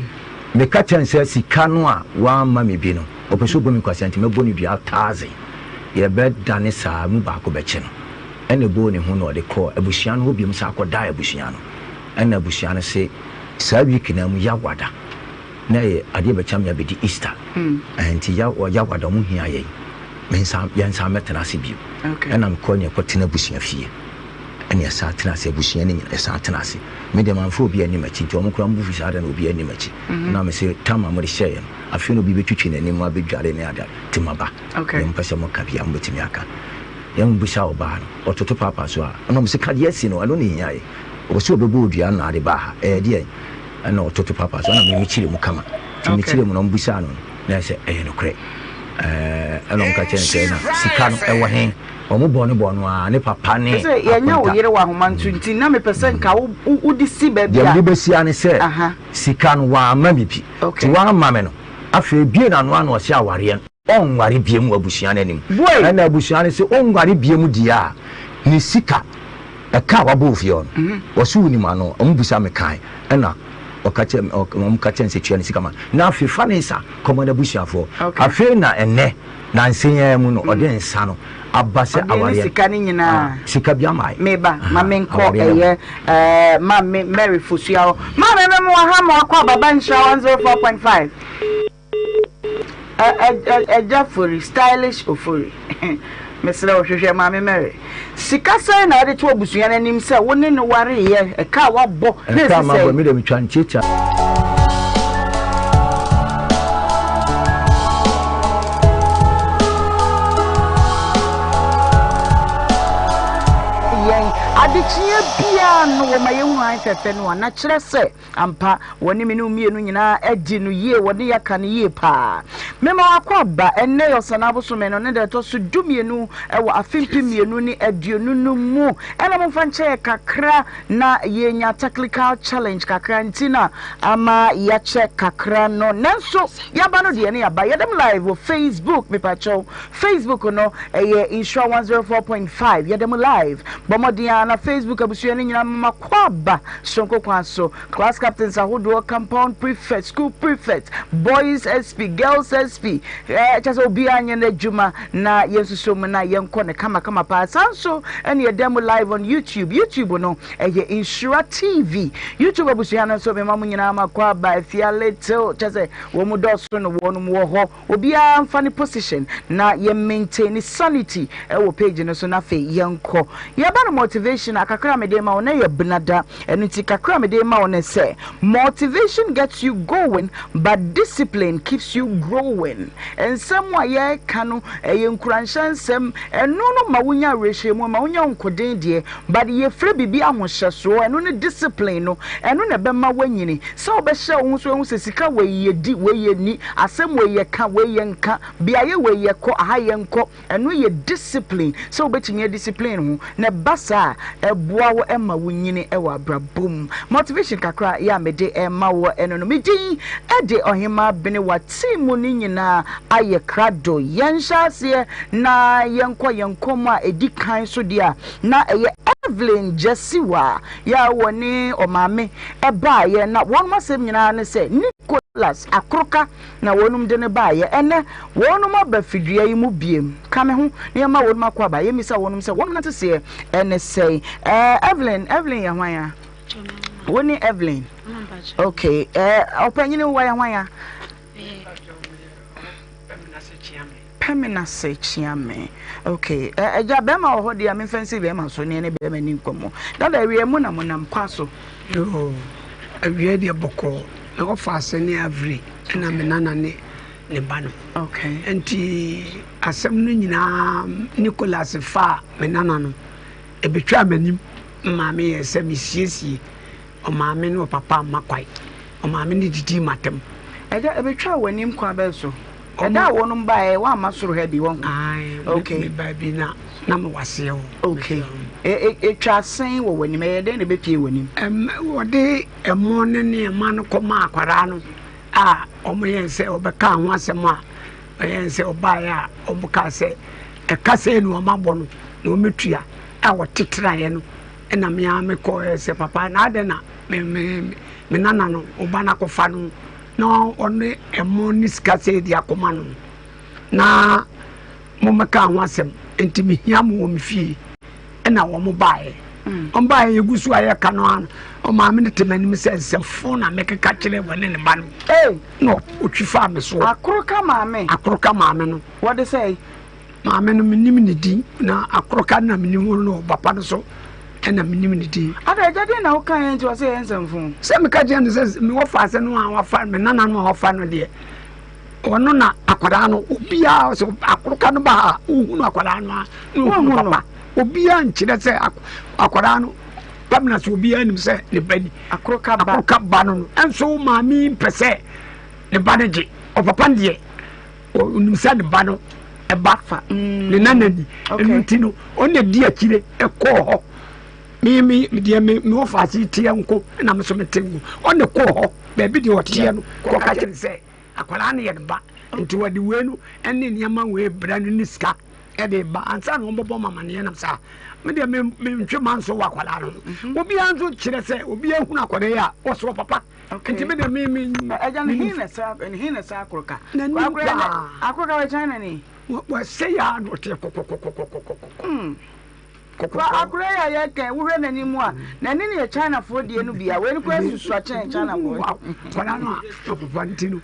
meka kyɛn sɛ sika no a wamma me bi no ɔpɛ sɛ ɔbɔ me kwasea nti mɛbɔ no dua taase yɛbɛdane saa mu baako bɛkye no ɛna ɛbɔɔ ne ho na ɔde kɔɔ abusua no hɔ biom saa kɔdaa abusua no ɛna abusua no se saa week na mu yawada na ɛyɛ adeɛ bɛkyɛ me abɛdi Easter nti ya yawada ɔmo hia yɛn mensa yɛnsan mɛtena ase bio ɛna mekɔ ne ɛkɔtena abusua fie. Ɛna yɛsan tena ase, abusua no nyinaa yɛsan tena ase. Me deɛ mamfa obiara anni m'akyi nti wɔn koraa wɔn bo fu sɛ adɛn na obiara nni m'akyi. Na mese tam a mode hyɛeɛ no, afei na obi bɛtwitwi n'anim abɛdware ne ade nti maba. Deɛ mopɛ sɛ moka biara mobɛtumi aka. Yɛmmisa ɔbaa no, ɔtoto paapa so a, ɛna wɔse ka deɛ asi no, ɛno na ɛhia yɛn. Ɔse ɔbɛbɔ odua na ade baa ha, ɛyɛ deɛn? Ɛna ɔtoto paapa so, ɛna me mekyerɛ mu kama. Nti mekyerɛ mu na wɔbisaa no no, na ɛyɛ sɛ ɛyɛ nokorɛ. Ɛɛ, ɛna wɔka kyerɛ no sɛ na sika no ɛwɔ he? Wɔn bɔɔ no bɔɔ no ara, ne papa ne Ɛsɛ yɛnyɛ wo akonta. yere wɔ ahoma nso nti na mepɛ sɛ nka wo wo wode si baabi Deɛ a. mede bɛsi ara ne sɛ, Aha. sika no wamma me bi. Nti Okay. wamma me no, afei ebue n'ano ara na ɔse awareɛ no, ɔnware biom wɔ abusua no anim. Bue! Ɛna abusua no se ɔnware biom deɛ a, ne sika, ɛka a wabɔ wɔ fie hɔ no, wɔse wonim ano. Wɔbisa me kae, ɛna ɔka kyerɛ me, wɔka kyerɛ no sɛ tua ne sika ma no. Na afei fa ne nsa kɔma n'abusuafoɔ. Okay. Afei na ɛnnɛ, Nansa yi ara mu no, ɔde nsa no aba sɛ Ɔde ne awareɛ. sika no nyinaa. Ah, sika bi ama yɛ. Meba, ma Aha, menkɔ awareɛ no ɛyɛ ɛɛ Maame Mary Fosuah hɔ. Maame me mo aha mo akɔ aba ba nhyira 104.5. Ɛ ɛ ɛ Ɛgya Fori, stylish Ofori. Mesrɛ wo hwehwɛ Maame Mary. Sika sɛn na wode to abusua no anim sɛ wo ne no wareeɛ, ɛka a woabɔ na Ɛka a ɛsi mabɔ, sɛn? me deɛ metwa no tiatia. Yɛn adekyeɛ biara no wɔma yɛhunu hann fɛfɛ no a, na kyerɛ sɛ Ampa, wɔne me ne wo mmienu nyinaa adi no yie, wɔne yɛ aka no yie paa. Mema w'akwaaba, ɛnnɛ yɛ Ɔsannaa bosome no ne da ɛtɔ so dumienu wɔ afe 2020 no mu. Ɛna momfa nkyɛ yɛ kakra na yɛnya technical challenge kakra nti na ama yɛakyɛ kakra no. Nanso yɛaba no deɛ ne yɛaba. Yɛda mu live wɔ Facebook, mepakyɛw. Facebook no ɛyɛ Nhyira 104.5. Yɛda mu live. Bɔ mmɔden ara na Facebook abusua no nyinaa mema akwaaba. Soronko kwan so, class captains ahodoɔ, compound prefect, school prefect, boys SP, girls SP, eh, kyɛ sɛ obiara nyɛ n'adwuma na yɛnsuso mu na yɛnkɔ no kamakama paa. Saa nso ɛne yɛda mu live on YouTube. YouTube no ɛyɛ Nhyira TV. YouTube abusua no nso mema mo nyinaa makɔ aba afia little, kyɛ sɛ wɔn mu dɔɔso no wɔn wɔ hɔ. Obiara mfa ne position na yɛ maintain sanity wɔ page no so na afei yɛnkɔ. Yɛba no motivation a, kakra a mede rema wo no yɛ benada. Ɛno nti kakra a mede rema wo ne sɛ, motivation gets you going but discipline keeps you growing. Nsɛm a yɛreka no ɛyɛ nkuranhyɛ nsɛm, ɛno no ma wonya awerɛhyɛmu, ɛma wonya nkoden deɛ, but yɛfrɛ biribi ahohyɛsoɔ, ɛno ne discipline no, ɛno na ɛbɛma woanyini. Sɛ wobɛhyɛ wo ho so ahu sɛ sika wei yɛdi, wei yɛnni, asɛm wei yɛka, wei yɛnka, beaeɛ wei yɛkɔ, aha yɛnkɔ, ɛno yɛ discipline, sɛ wobɛtumi adiscipline ho, na ɛba saa a, ɛboa wo ma wonyini wɔ abrabɔ mu. Motivation kakra yɛ a mede rema woɔ ɛno no. Me din de Ɔhemaa Benewa, team no nyinaa ayɛ krado. Yɛnhyɛ aseɛ na yɛnkɔ yɛn nkɔmmɔ a ɛdi kan so deɛ a, na ɛyɛ Evelyn Gyasiwa yɛ a wɔne ɔmaame baeɛ, na wɔnom asɛm nyinaa ne sɛ Nicholas Akroka na wɔnom de no baeɛ. Ɛnnɛ wɔnom aba fidua yi mu biem. Ka me ho na yɛmma wɔnom akɔ aba, yɛmmisa wɔnom sɛ wɔnom nanteseɛ ne sɛn. Ɛɛ Evelyn, Evelyn yɛ hwan a? Wo ne Evelyn? Okay, ɛɛ ɔpanyini wo yɛ hwan a? Pɛmenase kyea me. Ok agya bɛɛma wɔ hɔ deɛ a memfa nsi bɛɛma so ne ɛne bɛɛma ni nkɔmmɔ. Dada awia mu na mo nam kwa so. Yoo awia deɛ bɔkɔɔ na wɔfa ase ne aviri ɛna me nana ne ne ba no. Okay. Nti asɛm no nyinaa Nicholas faa me nana no ebetwaa m'anim maame yɛ sɛ mesiesie Ɔmaame ne ɔpapa amma kwae. Ɔmaame no didii m'atam. Ɛda ɛbɛtwaa w'anim kwan bɛn so? Ɛda a wɔnom baeɛ woamma soro ha bi wahu? Ae, Okay. me baa bi na na mewɔ aseɛ hɔ. Okay. Ɛtwaa sɛn wɔ w'anim? Ɛyɛ dɛn na ɛbɛpie w'anim? Ɛm, wɔde ɛmo ne nneɛma no kɔmaa akwadaa no a wɔyɛɛ sɛ wɔbɛkaa ho asɛm a ɔyɛɛ sɛ ɔbaeɛ a wɔkaa sɛ ɛka sɛi na wɔabɔ no na wɔmɛtua a wɔte traeɛ no Ɛna me ara mekɔɛ sɛ papa na adɛn na me me me nana no ɔba no akɔfa no na ɔne ɛmo ne sika sɛ de akɔma no na mommɛka ho asɛm nti mehia mo wɔ me fie ɛna wɔn baeɛ mm. wɔn baeɛ yɛgu so a yɛka no ano ɔmaame no te m'anim sɛ nsɛmfo na mekeka kyerɛ wɔne ne ba no na ɔtwi faa me soɔ akoroka maame akoroka maame no wɔde sɛ Maame no menim ne din na akoroka na menim no papa no so. Ɛna menim ne din. Ada agya deɛ na woka yɛ nti ɔsɛ yɛ nsɛmfo. Sɛ meka kyerɛ no sɛ mewɔ fa sɛ no a wafa me nana no a wafa no deɛ ɔno na akwadaa no obiara sɛ akoroka no ba a wohunu akwadaa no a na ohunu papa obiara nkyerɛ sɛ akwadaa no pamina sɛ obiara nim sɛ ne ba ni akoroka ba akoroka ba no no ɛnso maame mpɛ sɛ ne ba no gye ɔpapa no deɛ onim sɛ ne ba no ɛba fa mm. ne nana ni ɛno nti no ɔna di akyire ɛkɔɔ hɔ me me deɛ me me wɔ faase teɛ nko ɛna me so me te nko ɔna kɔɔ hɔ baabi deɛ ɔteɛ no kɔka kyerɛ sɛ akwadaa no yɛ ne ba nti wɔde wei no ɛne nneɛma wei brɛ no ne sika ɛde ba ansa na wɔbɛbɔ ma amaneɛ nam saa me deɛ me me ntwe ma nso wɔ akwadaa no ho mhm. obiara nso kyerɛ sɛ obiara hunu akwadaa yi a wɔsɔ papa nti me deɛ me me ɛgya no hin na saa hin na saa akoroka n'anim paa akoroka wɔ China ni wɔsɛ yɛ a na ɔteɛ kɔkɔkɔkɔkɔkɔ hmm. kɔkɔkɔ akora yi a yɛka wohwɛ n'anim a n'ani no yɛ Chinafoɔ deɛ no bi a wei no kora susua kyɛn Chinafoɔ akwadaa no a ɔpopa nti no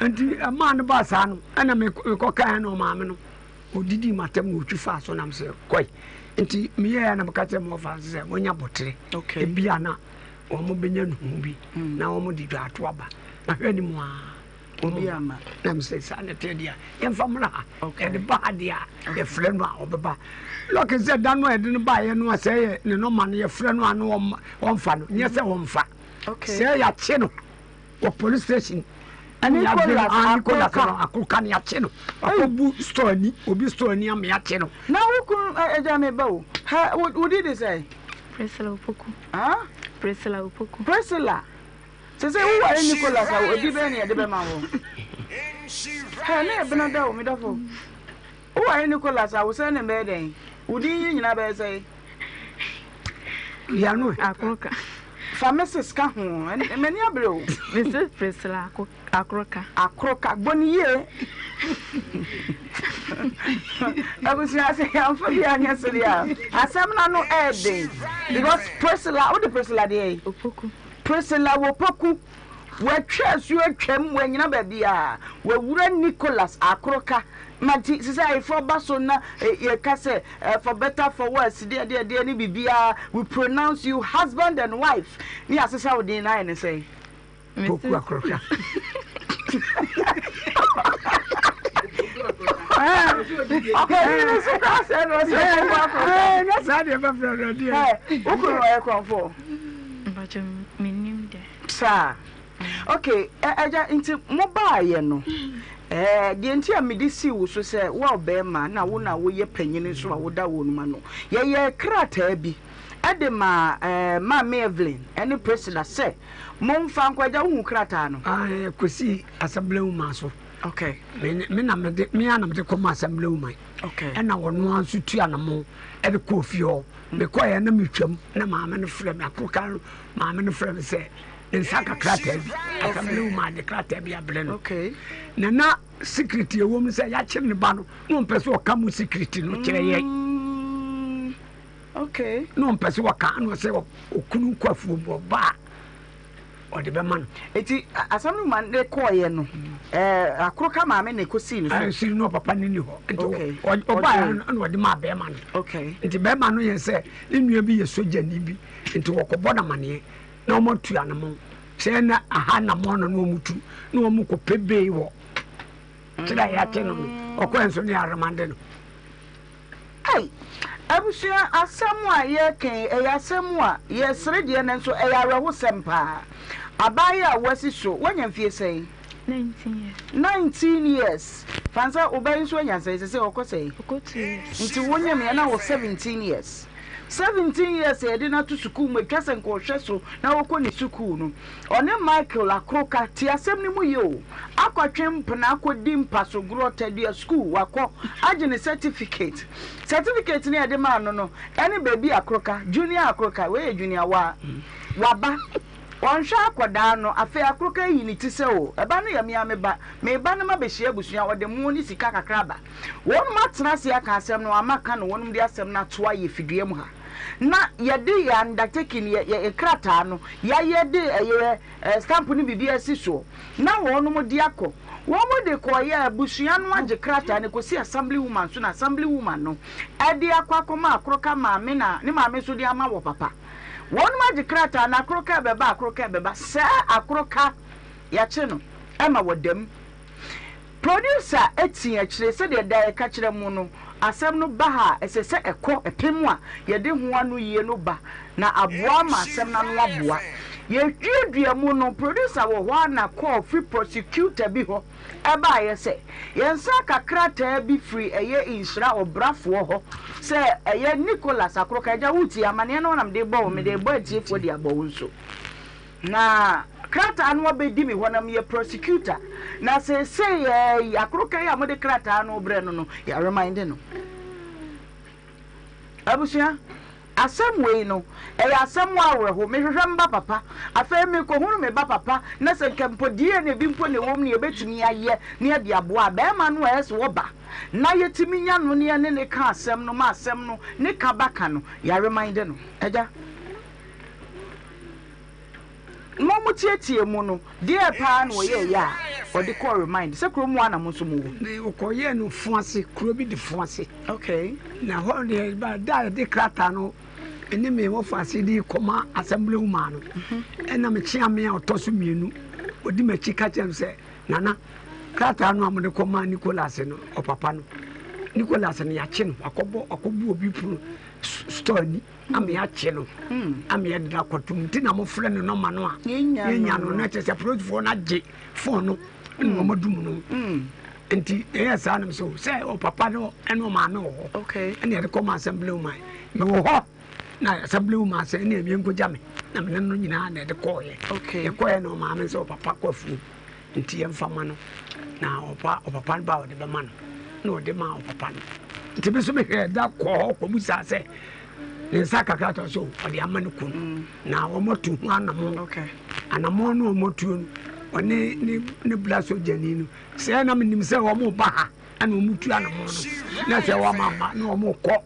nti ɛmaa no baa saa no ɛna mekɔ kaeɛ na ɔmaame no ɔdidi matam na ɔtwi faa so nam sɛ kɔe nti meyɛɛ na meka kyerɛ mɔfa sɛ wɔnya bɔtere ebia na wɔbɛnya nhumu bi na wɔde dwaato aba. Mahwɛ anim a, Obi ama. Na mesɛ saa na ɛteɛ deɛ a, yɛmfa mmra ha. Yɛde ba ha deɛ a, yɛfrɛ no a ɔbɛba. Lɔke sɛ da no a yɛde no baeɛ no a sɛ yɛ ne nɔma no yɛfrɛ no a na ɔmfa no, nyɛ sɛ ɔmfa. Sɛ yɛakye no wɔ police station ɛne yɛagye no a Nicholas no akoroka no yɛakye no wakɔbu store ani obi store ani ama yɛakye no. Na wo kunu agya me ba o ha wo di de sɛ. Priscilla Opoku. Ah? Priscilla Opoku. Priscilla. Sɛ sɛ wo ware Nicholas a odi bɛn na yɛde bɛma wo. Hɛ ne ebena da o me dɔfo. Wo ware Nicholas a wo sɛ ne bɛyɛ dɛn? Wo din yi nyinaa bɛyɛ sɛn? Yano. Akoroka. Fa Mrs. ka ho. M'ani abere o. Mrs. Priscilla Akoroka. Akoroka. Bɔ ne yie. Abusua sɛ yɛamfa bi anyɛ sere a asɛm no ano ɛɛden because Priscilla wode Priscilla deɛ yi? Opoku. Priscilla Wopoku watwa asuo atwam wanyina baabi a wawura Nicholas Akoroka ma nti sɛ ayeforɔ ba so na yɛka sɛ for better for worse deɛ deɛ deɛ ne biribiara we pronounce you husband and wife ne yɛasesa wo din na ayɛ ne sɛn? Poku Akoroka. Ɔpanyin no so ka sɛ na ɔsɛ Poku Akoroka. Nyɛ saa deɛ bɛfrɛ no deɛ. Wo kunu ɔyɛ korɔmfoɔ? Mpakyɛ mennim deɛ. Saa. Okay, agya nti mo baayɛ no, ɛɛ deɛ nti a mede sii wo so sɛ wo a ɔbɛrima na wo na woyɛ panyin nso a woda wɔn mu ano. Yɛyɛɛ krataa bi de maa ɛɛ Maame Evelyn ne Priscilla sɛ Momfa nkɔ agya wohu krataa no. Ae kɔsii assembly woman so. Okay. Me me na mede me ara na mede kɔma assembly woman. Okay. Ɛna wɔn ara nso tua na mo ɛde kɔɔ fie hɔ. Mekɔɛ na metwam na maame no frɛ me akoroka no maame no frɛ me sɛ ne nsa ka krataa bi assembly woman de krataa bi abrɛ no. Okay. Na na secret ɛwɔ mu sɛ yɛakyere ne ba no na ɔmpɛ sɛ ɔka mu secret no kyerɛ yɛn. Mm. Okay. Na ɔmpɛ sɛ ɔka na ɔsɛ okunu kɔ afuom ɔba a ɔde bɛma no. Eti asɛm no ma ne kɔɔyɛ no ɛɛ akoro ka maame na ekosii ne so. Ɛsiri no papa ne ni hɔ. Nti okay. ɔbaa yɛ no na ɔde maa bɛrima no. Okay. Nti bɛrima no yɛ sɛ ne nua bi yɛ sogyani bi nti wɔkɔbɔ no amaneɛ na wɔn atu anamɔn sɛ na aha anamɔn no na wɔn tu na wɔn kɔ pɛ bee wɔ kyerɛ a yɛate no no ɔkɔɛ nso ne aremande no. Ei! Abusua asɛm a yɛreka yi, ɛyɛ asɛm a yɛsere deɛ nanso ɛyɛ awerɛhosɛm paa. Abaayewa a woasi so, woanya mfie sɛn? 19 years. 19 years. Fa no sɛ wo ba yi nso anya sɛn? Seesei ɔkɔ sɛn? Ɔkɔ 2 years. Nti wonyem yɛ na wɔ 17 years. 17 years a yɛde no ato sukuu mu, ɛtwa sɛ nka ɔhwɛ so na ɔkɔ ne sukuu no. Ɔne Michael Akroka, te asɛm no mu yie o, akɔtwe mpena akɔdi mpasogorɔ, tadua sukuu, wakɔ agye ne certificate. Certificate no a yɛde maa no no, ɛne Baby Akroka, Junior Akroka, wei yɛ Junior Waa, waba. Ɔnhwɛ akɔdaa no, afei Akroka ayi ne ti sɛ o, ɛba no yɛ me ara me ba, meba no mabɛhyia abusua, ɔde mo ne sika kakra aba. Wɔnom atena ase aka asɛm no, ama ka no wɔnom de asɛm no ato ayɛ fidua mu ha. Na yɛde yɛ undertaking, yɛ yɛ krataa no, yɛayɛ de ɛyɛ stamp ne biribi asi soɔ, na wɔnom de akɔ. Wɔn de kɔeɛ a abusua no agye krataa no kɔsi assembly woman so na assembly woman no de akɔ akɔma Akoroka maame na ne maame nso de ama wɔ papa. Wɔnom agye krataa no Akoroka ɛbɛba Akoroka ɛbɛba sɛɛ Akoroka yɛakye no ma wɔda mu. Producer te akyire sɛdeɛ daa yɛka kyerɛ mo no, asɛm no ba ha a, ɛsɛ sɛ ɛkɔ ɛpem a yɛde ho anoyie no ba na aboa ama asɛm no ano aboa. Yɛduadua mu no, producer wɔ hɔ ara na call firi prosecutor bi hɔ baeɛ sɛ yɛn nsa aka krataa bi firi ɛyɛ Nhyira ɔbrafoɔ hɔ sɛ ɛyɛ Nicholas Akoroka, agya woretie amaneɛ no na mede rebɔ wo, mede rebɔ atiefoɔ de abɔ wo nso. Na krataa no abɛdi me hɔ na meyɛ prosecutor na seesei ɛɛ akoroka yi a mode krataa no brɛ no no yɛareminde no. Abusua, asɛm wei no ɛyɛ asɛm awerɛho. Mehwehwɛ me ba papa, afei mekɔhunu me ba papa na sɛ nka mpo DNA bi mpo na ɛwɔ mu na yɛbɛtumi ayɛ na yɛde aboa a, bɛrima no a ɛyɛ sɛ ɔba na yɛtumi nya no na yɛne no ka asɛm no ma asɛm no ne ka ba ka no, yɛareminde no. Agya. Na ɔmo tietie mu no, deɛ paa na ɔyɛɛyɛ a ɔde kɔɔ remind? Sɛ kuro mu a na mo nso mo wɔ? Na ɔkɔyɛɛ no Fuase, kuro bi de Fuase. Okay. Na hɔ deɛ ba da a yɛde krataa no ne me wɔfaase de kɔma assembly woman no, ɛna mekyea me a ɔtɔ so mmienu, ɔdi m'akyi ka kyerɛ me sɛ, Nana, krataa no a mode kɔmaa Nicholas no, ɔpapa no, Nicholas no yɛakye no, wakɔbɔ, wakɔbu obi pono, store ani. Ama yɛakye no ama yɛde no akɔtom nti na mofrɛ no nɔma no a yɛnya no na kyerɛ sɛ polisifoɔ no agye fon no na hmm. wɔadum no hmm. nti ɛyɛ saa nom so sɛ ɔpapa no ɛne ɔmaame wɔ hɔ ɛne yɛde kɔma assembly woman mewɔ hɔ na assembly woman sɛ ɛne ɛmie nkɔgya me na mene no nyinaa na ɛde kɔɔyɛ yɛkɔɛ na ɔmaame sɛ ɔpapa kɔ afuo Nti yɛmfa ma no na ɔpa ɔpapa no ba a ɔde bɛma no na ɔde maa ɔpapa no nti me nso mehwɛɛ da kɔɔ hɔ kɔbusaa sɛ ne nsa kakra tɔ so ɔde ama no kunu mm. na wɔatu ho anamɔ anamɔ no wɔatuo no ɔne ne ne bla sogyani no sɛ na menim sɛ wɔn ba ha ɛna wɔn tu anamɔ no na sɛ wɔn ama na wɔn kɔ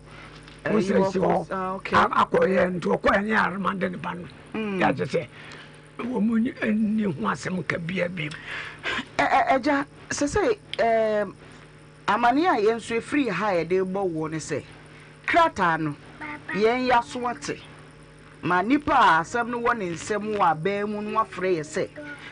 wɔn sɛ si hɔ ah, akɔyɛ nti ɔkɔyɛ ne aremande ne ba no mm. yɛ akyɛ sɛ Wɔn nni ho asɛm ka biara bio. Agya, sɛsɛi ɛɛm, amaneɛ a yɛn nso ɛfiri ha a yɛde rebɔ woɔ ne sɛ, krataa no, yɛn yɛaso ate ma nipa a asɛm no wɔ ne nsam wɔ abɛn mu no afrɛ yɛ sɛ,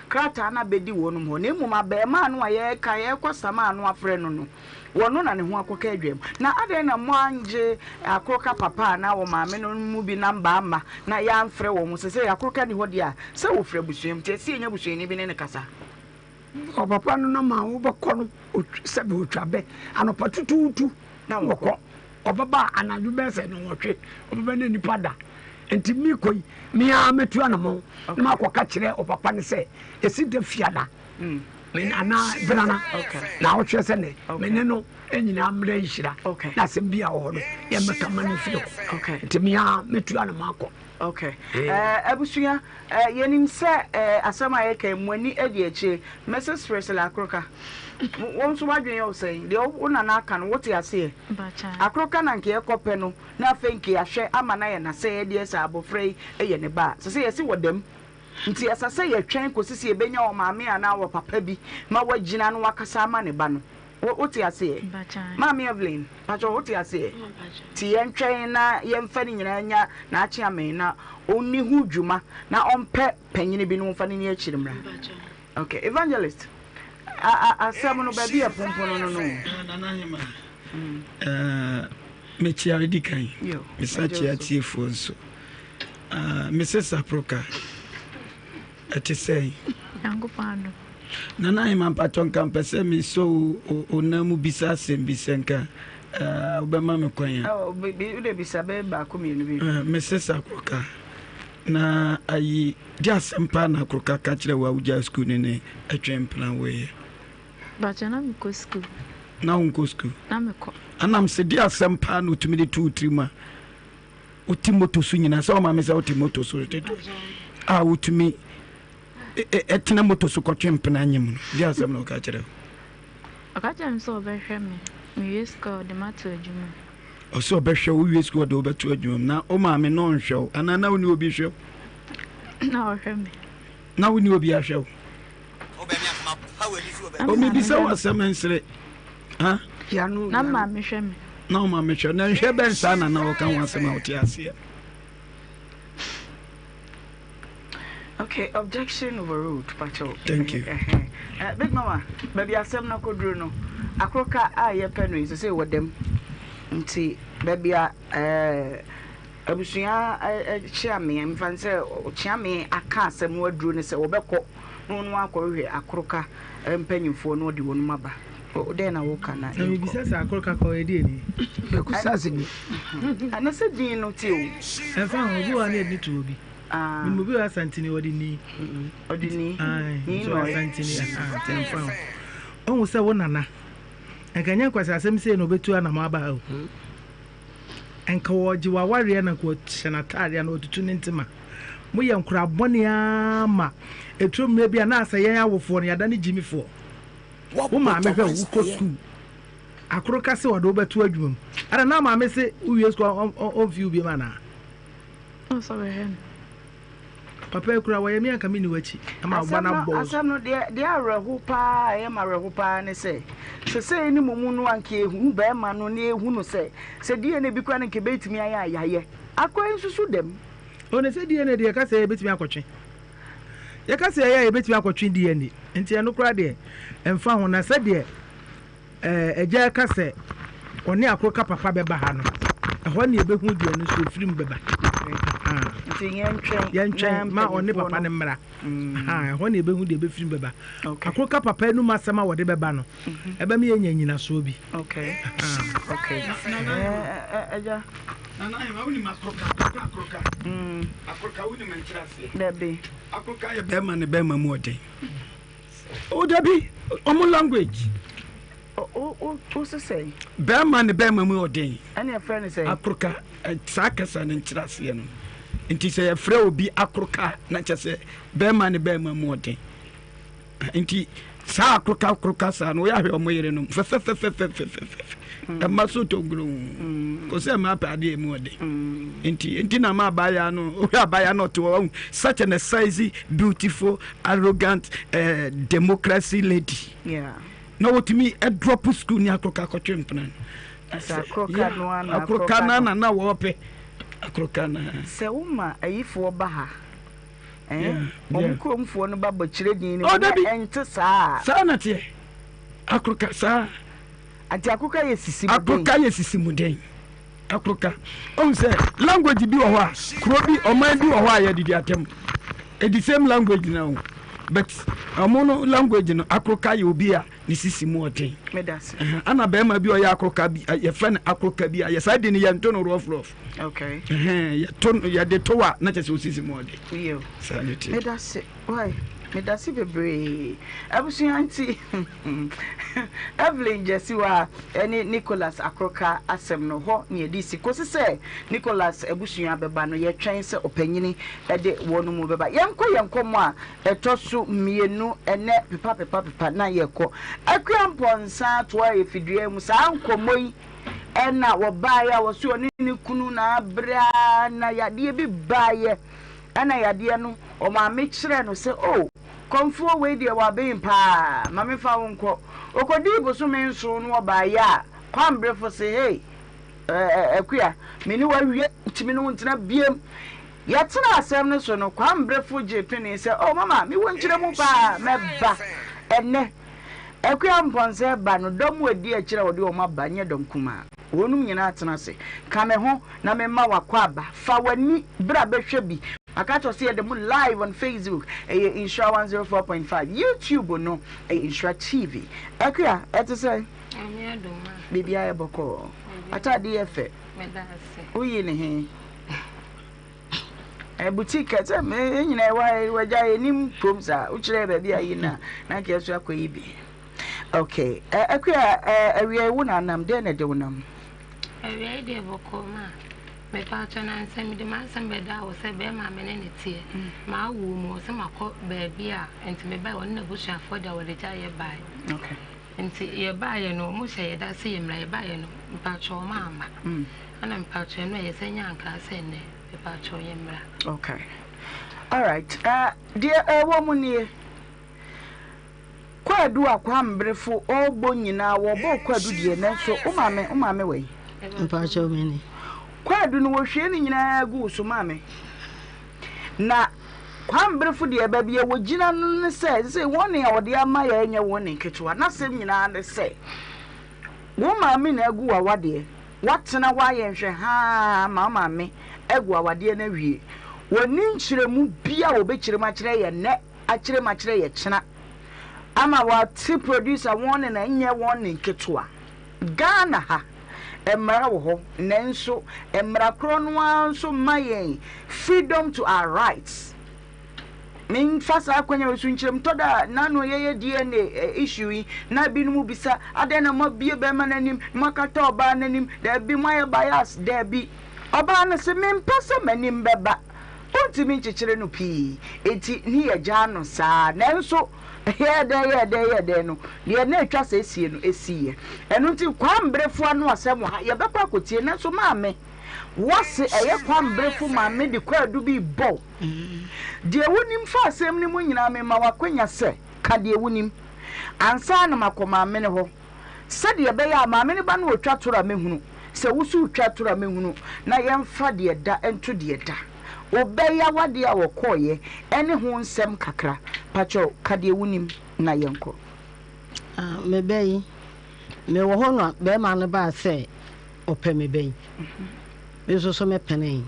krataa no abɛdi wɔnom hɔ, na mmom abɛɛmaa no a yɛreka, yɛrekɔ sama ano afrɛ no no, Wɔno na ne ho akɔka adwam. Na adɛn na moangye Akoroka papa anaa ɔmaame no mu bi namba amma na yɛamfrɛ wɔn? Sesei Akoroka nni hɔ deɛ a, sɛ wɔfiri abusua mu nti, ɛsɛ sɛ yɛnya busuani bi ne no kasa. Ɔpapa no nam a wobɛkɔ no, sɛbe ɔtwa bɛ anɔpa tutuutu na wɔkɔ. Ɔbɛba anadwo bɛyɛ sɛ nnɔnwɔtwe, ɔbɛba na nnipa da. Nti mekɔ yi, me ara mɛtu anamɔn na makɔka kyerɛ ɔpapa no sɛ, ɛsi da fiada. Me anaa benana na ɔkyerɛ sɛ ne me ne no nyinaa mmerɛ nhyira na asɛm bi a wɔ hɔ no yɛmmɛka ma no mfiri hɔ nti me a mɛtua no makɔ. Okay. Eh, abusua, eh, yɛnim sɛ eh, asɛm a yɛka mu ani adi akyire. Mrs. Priscilla Akroka, wo nso w'adwene yɛ wo sɛn? Deɛ wo nana aka no, wote aseɛ? Akroka na nka yɛkɔpɛ no, na afei nka yɛahwɛ ama no ayɛ n'asɛyɛdeɛ sɛ abɔfra yi yɛ ne ba a. Sɛ sɛ yɛse wɔ dɛm. Nti ɛsɛ sɛ yɛtwɛn kɔsi sɛ yɛbɛnya ɔmaame anaa ɔpapa bi ma wagyina na wakasa ama ne ba no. Wo, wote aseɛ? Maame Evelyn, pakyɛ wote aseɛ? Nti yɛntwɛn na yɛmfa ne nyinaa nya n'akye amee na ɔnni ho dwuma na ɔmpɛ panyini bi na ɔmfa no ni akyiri mmra. Okay, Evangelist, a, a, asɛm no baabi a ɛpompono no no. Nana Hema, mm. mekyia di kan, mesa kyia tiefoɔ nso. Ah, Mrs. Aproka, ɛte sɛn? Nyankopɔn adom. Nana Ahema mpakyɛ nka mpɛ sɛ mesɔ wo nan mu bisa asɛm bi sɛ nka eh, wobɛma me kwan a. Oh, wode bisa bɛyɛ baako mmienu bi. Eh, Mrs. Aproka, na ayi de asɛm paa na Akroka ka kyerɛ wo a wogyaa sukuu ne ne ɛtwe mpena woyɛ. Mpakyɛ na mekɔ sukuu. Na wonkɔ sukuu? Na mekɔ. Anam sɛ de asɛm paa na otumi de to wo tirim a wote moto so nyinaa sɛ ɔma me sɛ wote moto so a wotumi ɛtena moto so kɔtwe mpena nyem no di asɛm na ɔka kyerɛ wo. Ɔka kyerɛ me sɛ ɔbɛhwɛ me mewie sukuu a ɔde mato adwuma mu. Ɔsɛ ɔbɛhwɛ wo wie sukuu ɔde wobɛto adwuma mu na wo maame na ɔnhwɛ wo anaa na wo ne obi hwɛ wo? Na ɔhwɛ me. Na wo ne obi ahwɛ wo? Omibisa wo asɛm nsere. Ha? Na maame hwɛ me. Na wo maame hwɛ. Na nhwɛ bɛn saa na na wɔka ho asɛm a wote aseɛ. Okay, objection overruled, Pacho. Thank you. Big Mama, baabi asɛm no akɔduru no, akoroka a yɛpɛ no yi, sɛ sɛ wɔ dɛm. Nti, baabi a abusua kyeame, mfa no sɛ kyeame aka asɛm no aduru no sɛ wɔbɛkɔ na wɔn akɔhwehwɛ akoroka mpanyimfoɔ na wɔde wɔn aba. Dɛn na woka na Na mebisa sɛ akoroka kɔ ɛdeɛ ni? Bɛkusa ase ni. Ɛno sɛ din no te o. Ɛmfa ho, obi wɔ ha na yɛde ne to obi. Ah. Menim obi wɔ Asantini ɔde ni. Ɔde ni. Ae, Ni nso na ɔyɛ. Asantini, aha, nti ɛmfa ho. Ɔhu sɛ wo nana, nka nyɛ nkwasiasɛm sei na ɔbɛtu anamɔ aba ha o. Nka ɔregye w'awareɛ na nka ɔhyɛ n'ataadeɛ na ɔtutu ne ntoma. Moyɛ nkora bɔne ara ma ɛturo mmerɛ bi a na asɛ yɛn awofoɔ no yɛadane gyimifoɔ. Wo maame hwɛ wo wokɔ sukuu. Akoro ka se ɔde wo bɛto adwuma mu. Ada na maame se wowie sukuu ɔmfi wo biom anaa? Ɔsɔ bɛhwɛ no. Papa yi kura wɔyɛ me anka menni w'akyi ama wo ba no abɔ wo. Asɛm no deɛ deɛ awerɛho paa ɛyɛ ma awerɛho paa ne sɛ sesei ne mmom no anka ehu bɛrima no na ehu no sɛ sɛ DNA bi kura no nka ebetumi ayɛ ayayɛ akɔ nsusu dɛm. Ɔne sɛ DNA deɛ yɛka sɛ yɛbɛtumi akɔtwe yɛka sɛ ɛyɛ a yɛbɛtumi akɔtwe DNA nti ɛno koraa deɛ ɛmfa ho na sɛdeɛ Agya reka sɛ ɔne akoroka papa bɛba ha no, ɛhɔ ne yɛbɛhu deɛ no nso ɛfiri mu bɛba. Nti yɛntwɛn yɛntwɛn ma ɔne papa no mmra. Mm. Ɛhɔ ne yɛbɛhu deɛ ɛbɛfiri mu bɛba. Akoroka papa anum asɛm a wɔde bɛba no, mhm. ɛbɛma yɛnya nyinasoɔ bi. Okay. Okay. Agya. Nana Ahema, wonim akoroka, akoroka, mm. akoroka, wonim nkyerɛaseɛ. Dabi. Akoroka yɛ bɛrima ne bɛrima mu ɔden. O dabi, ɔmo language. O o o se sɛn? Bɛrima ne bɛrima mu ɔden. Ɛne ɛfrɛ ne sɛn? Akoroka, saa kasa no nkyerɛaseɛ no. Nti sɛ yɛfrɛ obi akoroka na kyɛ sɛ bɛrima ne bɛrima mu ɔden. Nti saa akoroka akoroka saa no woyɛ ahwɛ ɔmo yere nom fɛfɛfɛfɛfɛfɛfɛ. Ɛma so tongoro kò sɛ ɛma apɛ adeɛ mu ɔden. Nti nti na ma abaayewa no wohwɛ abaayewa no ɔte hɔ such an size beautiful arrogant uh, democracy lady. Yeah. Na wotumi drop school ni akoroka akɔtwe mpena no. Akoroka no ana akoroka no ana na wɔpɛ akoroka no. Sɛ woma ayifoɔ ba ha. Eh, wɔn kuromfoɔ no ba bɔkyerɛ din no oh, na ɛnte saa. Saa na teɛ akoroka saa. Ati akoroka yɛ sisi mu den. Akoroka yɛ sisi mu den. Akoroka ɔn sɛ language bi wɔ hɔ a kuro bi ɔman bi wɔ hɔ a yɛdidi atɛm ɛdi same language na o but ɔmo no language no akoroka yɛ obi a ne sisi mu ɔden ana bɛrima bi ɔyɛ akoroka bi yɛfrɛ no akoroka bi a yɛ saa di no yɛnto no rough rough yɛto yɛde to a na kyɛ sɛ osisi mu ɔden saa ne ti. Medase why medase bebree abusua nti Evelyn Gyasiwa ne Nicholas Akroka asɛm no hɔ na yɛde si kɔsi sɛ Nicholas abusua bɛba no yɛtwɛn sɛ ɔpanyini de wɔn mu bɛba. Yɛnkɔ yɛn nkɔmmɔ a ɛtɔ so mmienu ɛnɛ pepa pepa pepa na yɛkɔ Akua Mpɔnsa toa Efidua mu saa nkɔmmɔ yi ɛna wɔbaeɛ a wɔso ɔne ne kunu na abrɛ a na yadeɛ bi baeɛ ɛna yadeɛ no ɔmaame kyerɛ no sɛ oh Kɔmfoɔ wei deɛ waben paa, ma memfa wo nkɔ. Ɔkɔdii bosome nson no ɔbaeɛ a, Kwambrefo se, Hei, eh, Akua, me ne wo awie, nti me ne wo ntena biem. Yɛtenaa asɛm no so no, Kwambrefo gyee penee sɛ, Oh, mama, mewɔ nkyerɛmu paa, mɛba ɛnnɛ. Akua Mpɔnsɛ ba no, dɔm a ɛdi akyire a ɔde wɔn aba nyɛ dɔm kumaa. Wɔnom nyinaa tena ase. Ka me ho na me ma w'akwaaba. Fa w'ani bra bɛhwɛ bi. Maka akyerɛ wo sɛ yɛda mu live on Facebook, ɛyɛ Nhyira 104.5. YouTube no, ɛyɛ Nhyira TV. Akua, ɛte sɛn? Nyame adom a. Biribiara yɛ bɔkɔɔ. W'ataade yɛ fɛ. Meda ase. Woyii ne he? Eh, boutique sɛ yɛn nyinaa ɛwɔ ha yi, wagya yɛnim kurom saa. Wokyerɛ baabi a yi no a, na anka yɛso akɔyi bi. Okay, eh, Akua, eh, awia yi wo na anam, dɛn na ɛde wo nam? Awia yi deɛ bɔkɔɔ ma. Mepatwɔ nansa mede m'asɛm bɛdaa wo sɛ bɛrima a me ne no teɛ. M'awoɔ mu ɔsɛ makɔ baabi a nti mebae ɔne n'abusuafoɔ de awaregyaeɛ bae. Okay. Nti yɛbaeɛ no ɔmo hyɛ yɛda sɛ yɛmmra yɛbaeɛ no mpatwɔ ɔmo amma. Ɛna mpatwɔ ɛno a yɛsɛ nya nkra sɛ nnɛ mepatwɔ yɛmmra. Okay. Alright. Uh, deɛ ɛwɔ mu nie. Kwaadu a Kwamberefo ɔɔbɔ nyinaa wɔbɔɔ kwaadu deɛ nanso wo maame wo maame wɔ he? Mpakyɛw me ni. Kwaadu no wɔhwie ne nyinaa gu wo so maame. Na Kwamberefo deɛ baabi a wɔgyina no ne sɛ sɛ wɔn nea wɔde ama yɛ nyɛ wɔn ne nketewa n'asɛm nyinaa ne sɛ wo maame na agu w'awadeɛ woatena hɔ ayɛ nhwɛ haa ma wo maame agu awadeɛ no awie wɔnni nkyerɛmu bi a wɔbɛkyerɛ mu akyerɛ yɛ nnɛ akyerɛ mu akyerɛ yɛ kyena ama wɔate producer wɔn ne na ɛnyɛ wɔn ne nketewa. Ghana ha, mmara wɔ hɔ nanso mmara korɔ no ara nso mma yɛn freedom to our rights. Memfa saa akwanya wei so nkyerɛ mu tɔ da a n'ano yɛyɛ DNA issue yi na binom bisa adɛn na moabie bɛrima no anim na moakata ɔbaa no anim daabi moayɛ bias daabi ɔbaa no se mempɛ sɛ m'anim bɛba Ontumi nkyekyere no pii, enti ne yɛgyaa no saa. Nanso, yɛɛ dɛn yɛɛ dɛn yɛɛ dɛn no, deɛ na ɛtwa sɛ ɛsie no, ɛsiiɛ. Ɛno nti, Kwamberefo ano asɛm wɔ ha, yɛbɛkɔ akɔtie. Nanso maame, woase ɛyɛ Kwamberefo maame de kwaadu bi rebɔ wo. Deɛ wonim fa asɛm no mu nyinaa, mema wo akwanya sɛ ka deɛ wonim ansa na makɔ maame no hɔ. Sɛdeɛ ɛbɛyɛ a maame no ba no ɔtwa toro a mɛhunu, sɛ wo nso wotwa toro a mɛhunu, na yɛmfa deɛ ɛda nto deɛ ɛda. Wobɛya w'adeɛ a wɔkɔeɛ ɛne ho nsɛm kakra. Pakyɛw, ka deɛ wonim na yɛnkɔ. Ah, me ba yi, mewɔ hɔ na bɛrima no baa sɛ ɔpɛ me ba yi. Me nso so mepenee.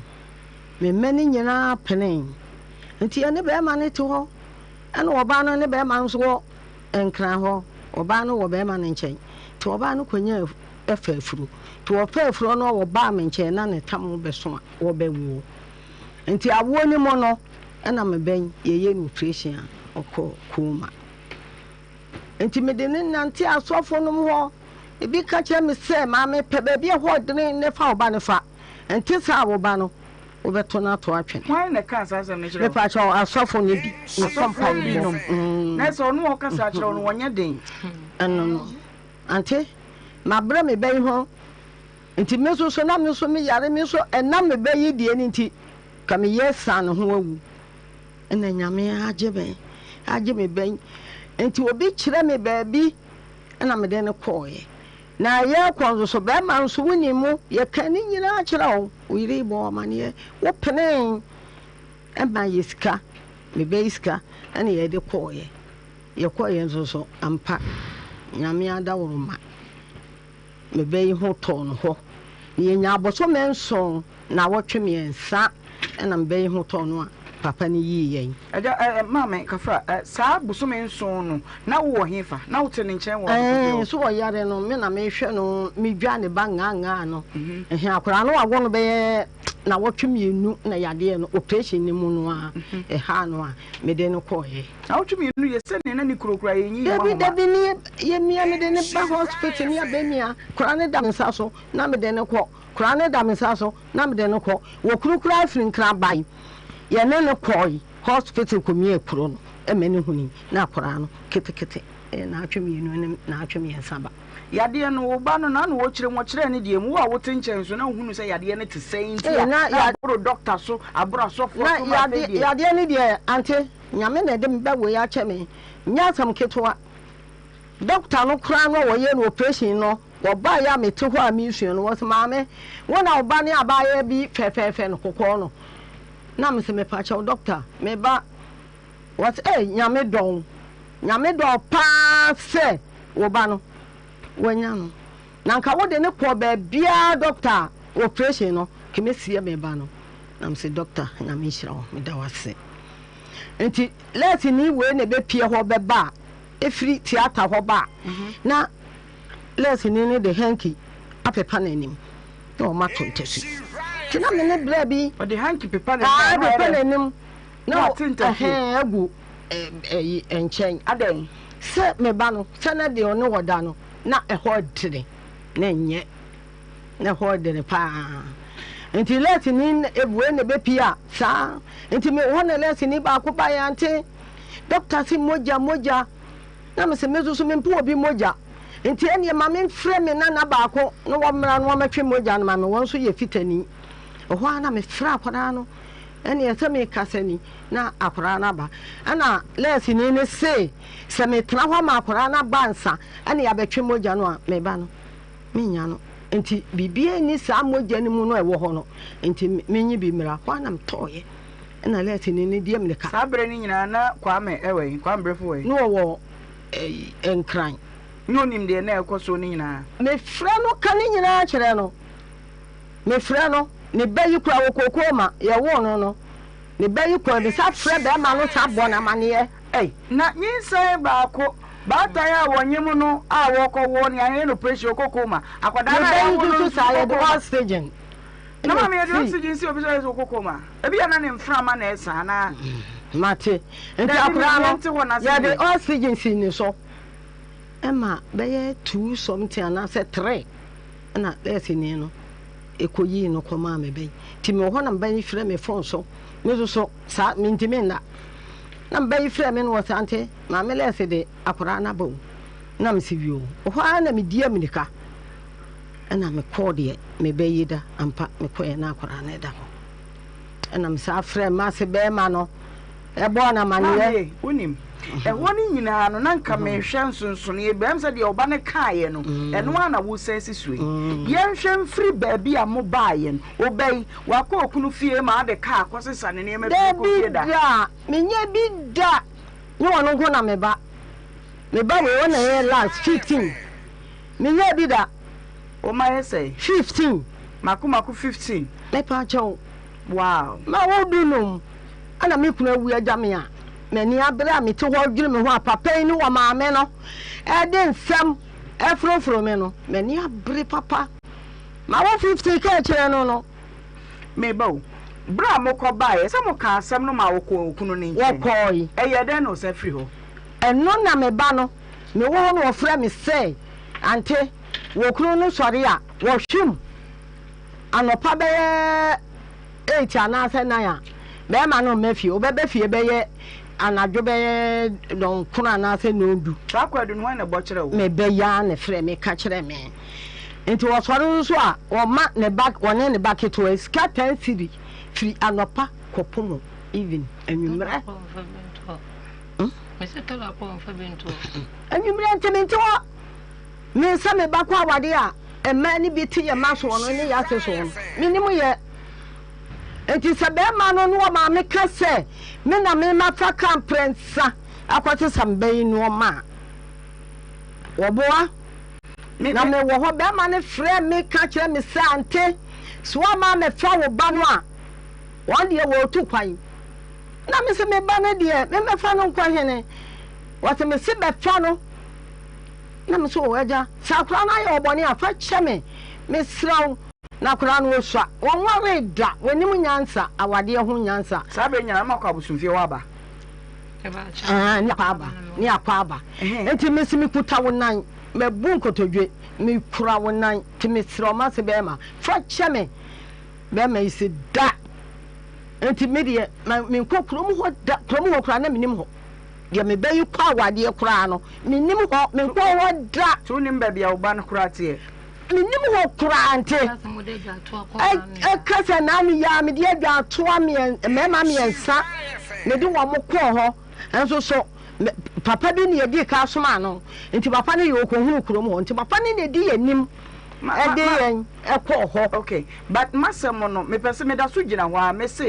Me mma no nyinaa penee. Nti yɛne bɛrima no te hɔ, ɛna ɔbaa no ne bɛrima no nso wɔ Nkran hɔ, ɔbaa no wɔ bɛrima no nkyɛn, nti ɔbaa no kɔnyaa fa afuro. Nti ɔfaa afuro no ɔbaa me nkyɛn na ne tam bɛso a wɔbɛwoɔ. Nti awoɔ no mu no ɛna me bɛn yɛyɛ no operation a ɔkɔɔ coma. Nti mede no nante asɔfo nom hɔ, ebi ka kyerɛ me sɛ maame pɛ baabi a ɛhɔ dene ne fa wo ba no fa, ɛnte saa a wo ba no wobɛto no ato atwene. Hwan na ɛkaa saa asɛm no kyerɛ wo? Mepa kyɛw, asɔfo no bi. Asɔfoɔ binom. Mm. Na sɛ ɔno a ɔkasa kyerɛ wo no, wɔnyɛ den. Ɛno no. Ante, mabrɛ me ba yi ho. Nti me nso so na me nso me yare, me nso ɛnam me ba yi deɛ no nti, ka me yɛ san ne ho awu. Ɛna Nyame agye me, agye me ba yi. Nti obi kyerɛ me baabi, ɛna mede no kɔɔeɛ. Na yɛrekɔ nso so, bɛrima nso wonim mo, yɛka ne nyinaa kyerɛ wo, wo yere bɔ wo amaneɛ, wo penee ma yɛ sika, mebɛyi sika ɛna yɛde kɔɔeɛ. Yɛkɔeɛ nso so, ampa, Nyame adaworoma, mebɛyi ho tɔɔ no hɔ. Na yɛnyaa abosome nson, naawɔtwe mmiɛnsa ɛna mebɛyi ho tɔɔ no a papa no yii yɛn. Agya, eh, eh, maame, Kafra, eh, saa bosome nson no, na wowɔ hefa? Na wote ne nkyɛn wɔ abosomfie hɔ? Ɛɛ, so ɔyare no, me na mehwɛ no, medwa ne ba ngaa-ngaa no. Ɛhɛn, akwadaa no wawo no bɛyɛ nawɔtwe mmienu na yadeɛ no, operation no mu no ara, ɛhaa no a, mede no kɔeɛ. Nawɔtwe mmienu yɛ sɛdeɛ na ne kuro koraa yɛnyi yɛn Dabi, ahoma. dabi, ne yɛmia, mede no ba hospital ne abɛmia, akwadaa no da me nsa so na mede no kɔ, akwadaa no da me nsa so na mede no kɔ. Wɔkuru koraa firi Nkraban, yɛne no kɔe hospital kɔmiaa kuro no ma no hunui na akwadaa no ketekete ɛyɛ naatwe mmienu ne naatwe mmiɛnsa ba. Yadeɛ no, wo ba no n'ano wɔ kyerɛ mu, ɔkyerɛɛ ne deɛ mu, wo a wote nkyɛn nso na wohunu sɛ yadeɛ no te sɛn nti a, na aboro dɔkta so, aboro asɔfoɔ so ma afei deɛ. Yadeɛ no deɛ ante, Nyame na ɛde me ba wei akyɛ me, nyɛ asɛm ketewa. Dɔkta no koraa no a wɔyɛɛ no operation no, wɔbaeɛ a mete hɔ a meresua no, wɔse maame, wo na wo ba ne abaayewa bi fɛfɛɛfɛ no kɔkɔɔ no. Na mese mepakyɛw dɔkta, me ba. Wɔse ei Nyame dɔ wo, Nyame dɔ wo paa sɛ wo ba no wanya no. Na nka wode no kɔɔ baabiara dɔkta a operation no, nka mɛsie me ba no. Na mese dɔkta, Nyame nhyira wo, meda wo ase. Nti lɛɛseni wei na ɛbɛpie hɔ bɛba a, ɛfiri theatre hɔ ba a, na lɛɛseni no de hanky apepa n'anim na wɔn ato ntasu. Nti na me ne bra bi. Ɔde hanky pepa n'anim a, na pepa n'anim na ɔte ntasu agu ɛyi nkyɛn. Adɛn? Sɛ me ba no, sɛ na deɛ ɔne ɔda no, na ɛhɔ dene na ɛnyɛ. Na ɛhɔ dene paa. Nti lɛɛseni wei na ɛbɛpie a, saa. Nti me hɔ na lɛɛseni baako baeɛ ante. Dɔkta se mogya, mogya. Na mese me nso so mempɛ obi mogya. Nti ɛneɛ ma memfrɛ me nana baako na wɔmmra na wɔmmɛtwe mogya no ma me, wɔn nso yɛ fitani. Ɛhɔ ara na mefrɛ akwadaa no. Ɛneɛ sɛ mekasa ni na akwadaa no aba. Ɛna nɛɛseni no se sɛ metena hɔ ma akwadaa no aba ansa ɛna yɛabɛtwe mogya no a, me ba no, mennya no. Nti biribiara nni saa mogya no mu no a ɛwɔ hɔ no, nti menye bi mmra. Hɔ ara na metɔeɛ. Ɛna nɛɛseni no de ammirika. Saa berɛ no nyinaa na Kwame wɔ he? Kwame Brefo wɔ he? Na ɔwɔ Nkran. Na ɔnim deɛ na ɛrekɔ soɔ no nyinaa? Mefrɛ no ka ne nyinaa kyerɛ no. Mefrɛ no, ne ba yi koraa wɔ kookoo ma yɛwoo no no, ne ba yi kɔe, mesa frɛ bɛrima no sa bɔ no amaneɛ. Ei, na nyinsɛn baako, baatan a wɔnyem no a wɔkɔwoo no, yɛayɛ no operation, ɔkɔ coma. Akwadaa no a Ne ba yi yɛawo no nso nso saa, kɔ yɛde coma. oxygen Na na maame, yɛde ɛfiri. oxygen si obi so ayɛ sɛ ɔkɔ coma. Ebi a na ne mframa na ɛsa anaa? Mate. Nti Dabi, akwadaa no, yɛnte hɔ no ase yɛde yie. oxygen si ne so ma bɛyɛ two something anaasɛ three. Ɛna nɛɛseni no kɔyii no kɔmaa me ba yi. Nti mewɔ hɔ na me ba yi frɛ me fon so. Me nso so saa mentumi nna. Na me ba yi frɛ me no wɔ sɛ ante maame nɛɛse de akwadaa no aba o. Na mese yoo. Wɔ hɔ ara na medi amirika ɛna mekɔɔ deɛ me ba yi da ampa mekɔɛ na akwadaa no da hɔ. Ɛna mesaa frɛ m'ase bɛrima no. Ɛbɔɔ no amaneɛ. Maame, wonim, ɛhɔ no nyinaa no, na nka mehwɛ nsonsonoeɛ bi. Ɛyɛ me sɛ deɛ ɔba no kaeɛ no, ɛno ara na wosan si so yi. Yɛnhwɛ mfiri baabi a mobaeɛ no. Wo ba yi, wakɔ okunu fie ma ade kaa akɔsesa ne nneɛma firi kɔ fie Dabi da? da, menyɛ bi da. Nyɛ ɔno nko na me ba. Me ba wei, ɔna ɛyɛ last, 15. Menyɛɛ bi da. Wo mma yɛ sɛn? 15. Mako mako 15. Mepa kyɛw. Wow. Ma wo dunum. Ɛna me kunu awu agya me a, m'ani abere a mete hɔ redwene me ho a papa yi ne wɔ maame no de nsɛm reforoforo me no, m'ani abere papa. Mawo 50 ka akyerɛ no no. Me ba o, bere a mokɔ baeɛ, sɛ mokaa asɛm no maa wɔkɔɔ okunu no nkyɛn? Wɔkɔɔe. Ɛyɛɛ dɛn na ɔsan firi hɔ? Ɛno na me ba no, mewɔ hɔ na wɔfrɛ me sɛ, Ante, wɔ kunu no sɔre a, wɔhwem anɔpa bɛyɛ eight anaasɛ nine a, bɛrima no mma fie. Ɔbɛba fie bɛyɛ anadwo bɛyɛ dɔnkono anaasɛ nnɔndu. Saa kwaadu no, hwan na ɛbɔ kyerɛɛ wo? Me ba yi ara na ɛfrɛɛ me ka kyerɛɛ me. Nti ɔsɔre nso a, ɔma ne ba, ɔne ne ba ketewa yi sika ten cedi firi anɔpa kɔpem evening, anwummerɛ. Anwummerɛ nti mente hɔ. Me sɛ me ba kɔ awade a, mmaa no bi te yɛn mma soɔ no ne yɛn ase soɔ no, menim yɛ. Nti sɛ bɛrima no ne ɔmaame ka sɛ me na me mafa kaa mprɛnsa akɔsesa me ba yi nnoɔma a, wɔboa. Na mewɔ hɔ, bɛrima no frɛ me ka kyerɛ me sɛ ante, sɛ woamma ammɛfa wo ba no a, wɔn deɛ wɔretu kwan. Na me se me ba no deɛ, memmɛfa no nkɔ hene? Wɔse me se bɛfa no. Na me se, O Agya, sɛ akwadaa no ayɛ wo bɔne a, fa kyɛ me, mesrɛ wo. Na akwadaa no ɔsua, wɔnwaree da, wɔnnim nyansa, awadeɛ ho nyansa. Saa berɛ nyinaa na moakɔ abosomfie hɔ aba? Aane, ne akɔ aba, ne akɔ aba. Enti mese mekuta wo nan, mabu nkotodwe, mekura wo nan, nti mesrɛ wo, m'ase bɛrima, fa kyɛ me. Bɛrima yi se, Da! Enti me deɛ, menkɔ kurom hɔ da, kurom hɔ koraa na mennim hɔ. Deɛ me ba yi kɔ awadeɛ koraa no, mennim hɔ, menkɔɔ hɔ da. So wonim baabi a wo ba no koraa teɛ? Mennim hɔ koraa nte. Ɛka sɛ naano yi ara mede adwaatoa mmarima mmiɛnsa mede wɔn kɔɔ hɔ nso so papa bi na yɛdii ka somaa no nti papa no yɛ ɔkɔhunu kurom hɔ nti papa no na ɛdi yɛn anim ɛde yɛn ɛkɔɔ hɔ. Okay but masɛm no mepɛ sɛ meda so gyina hɔ a mese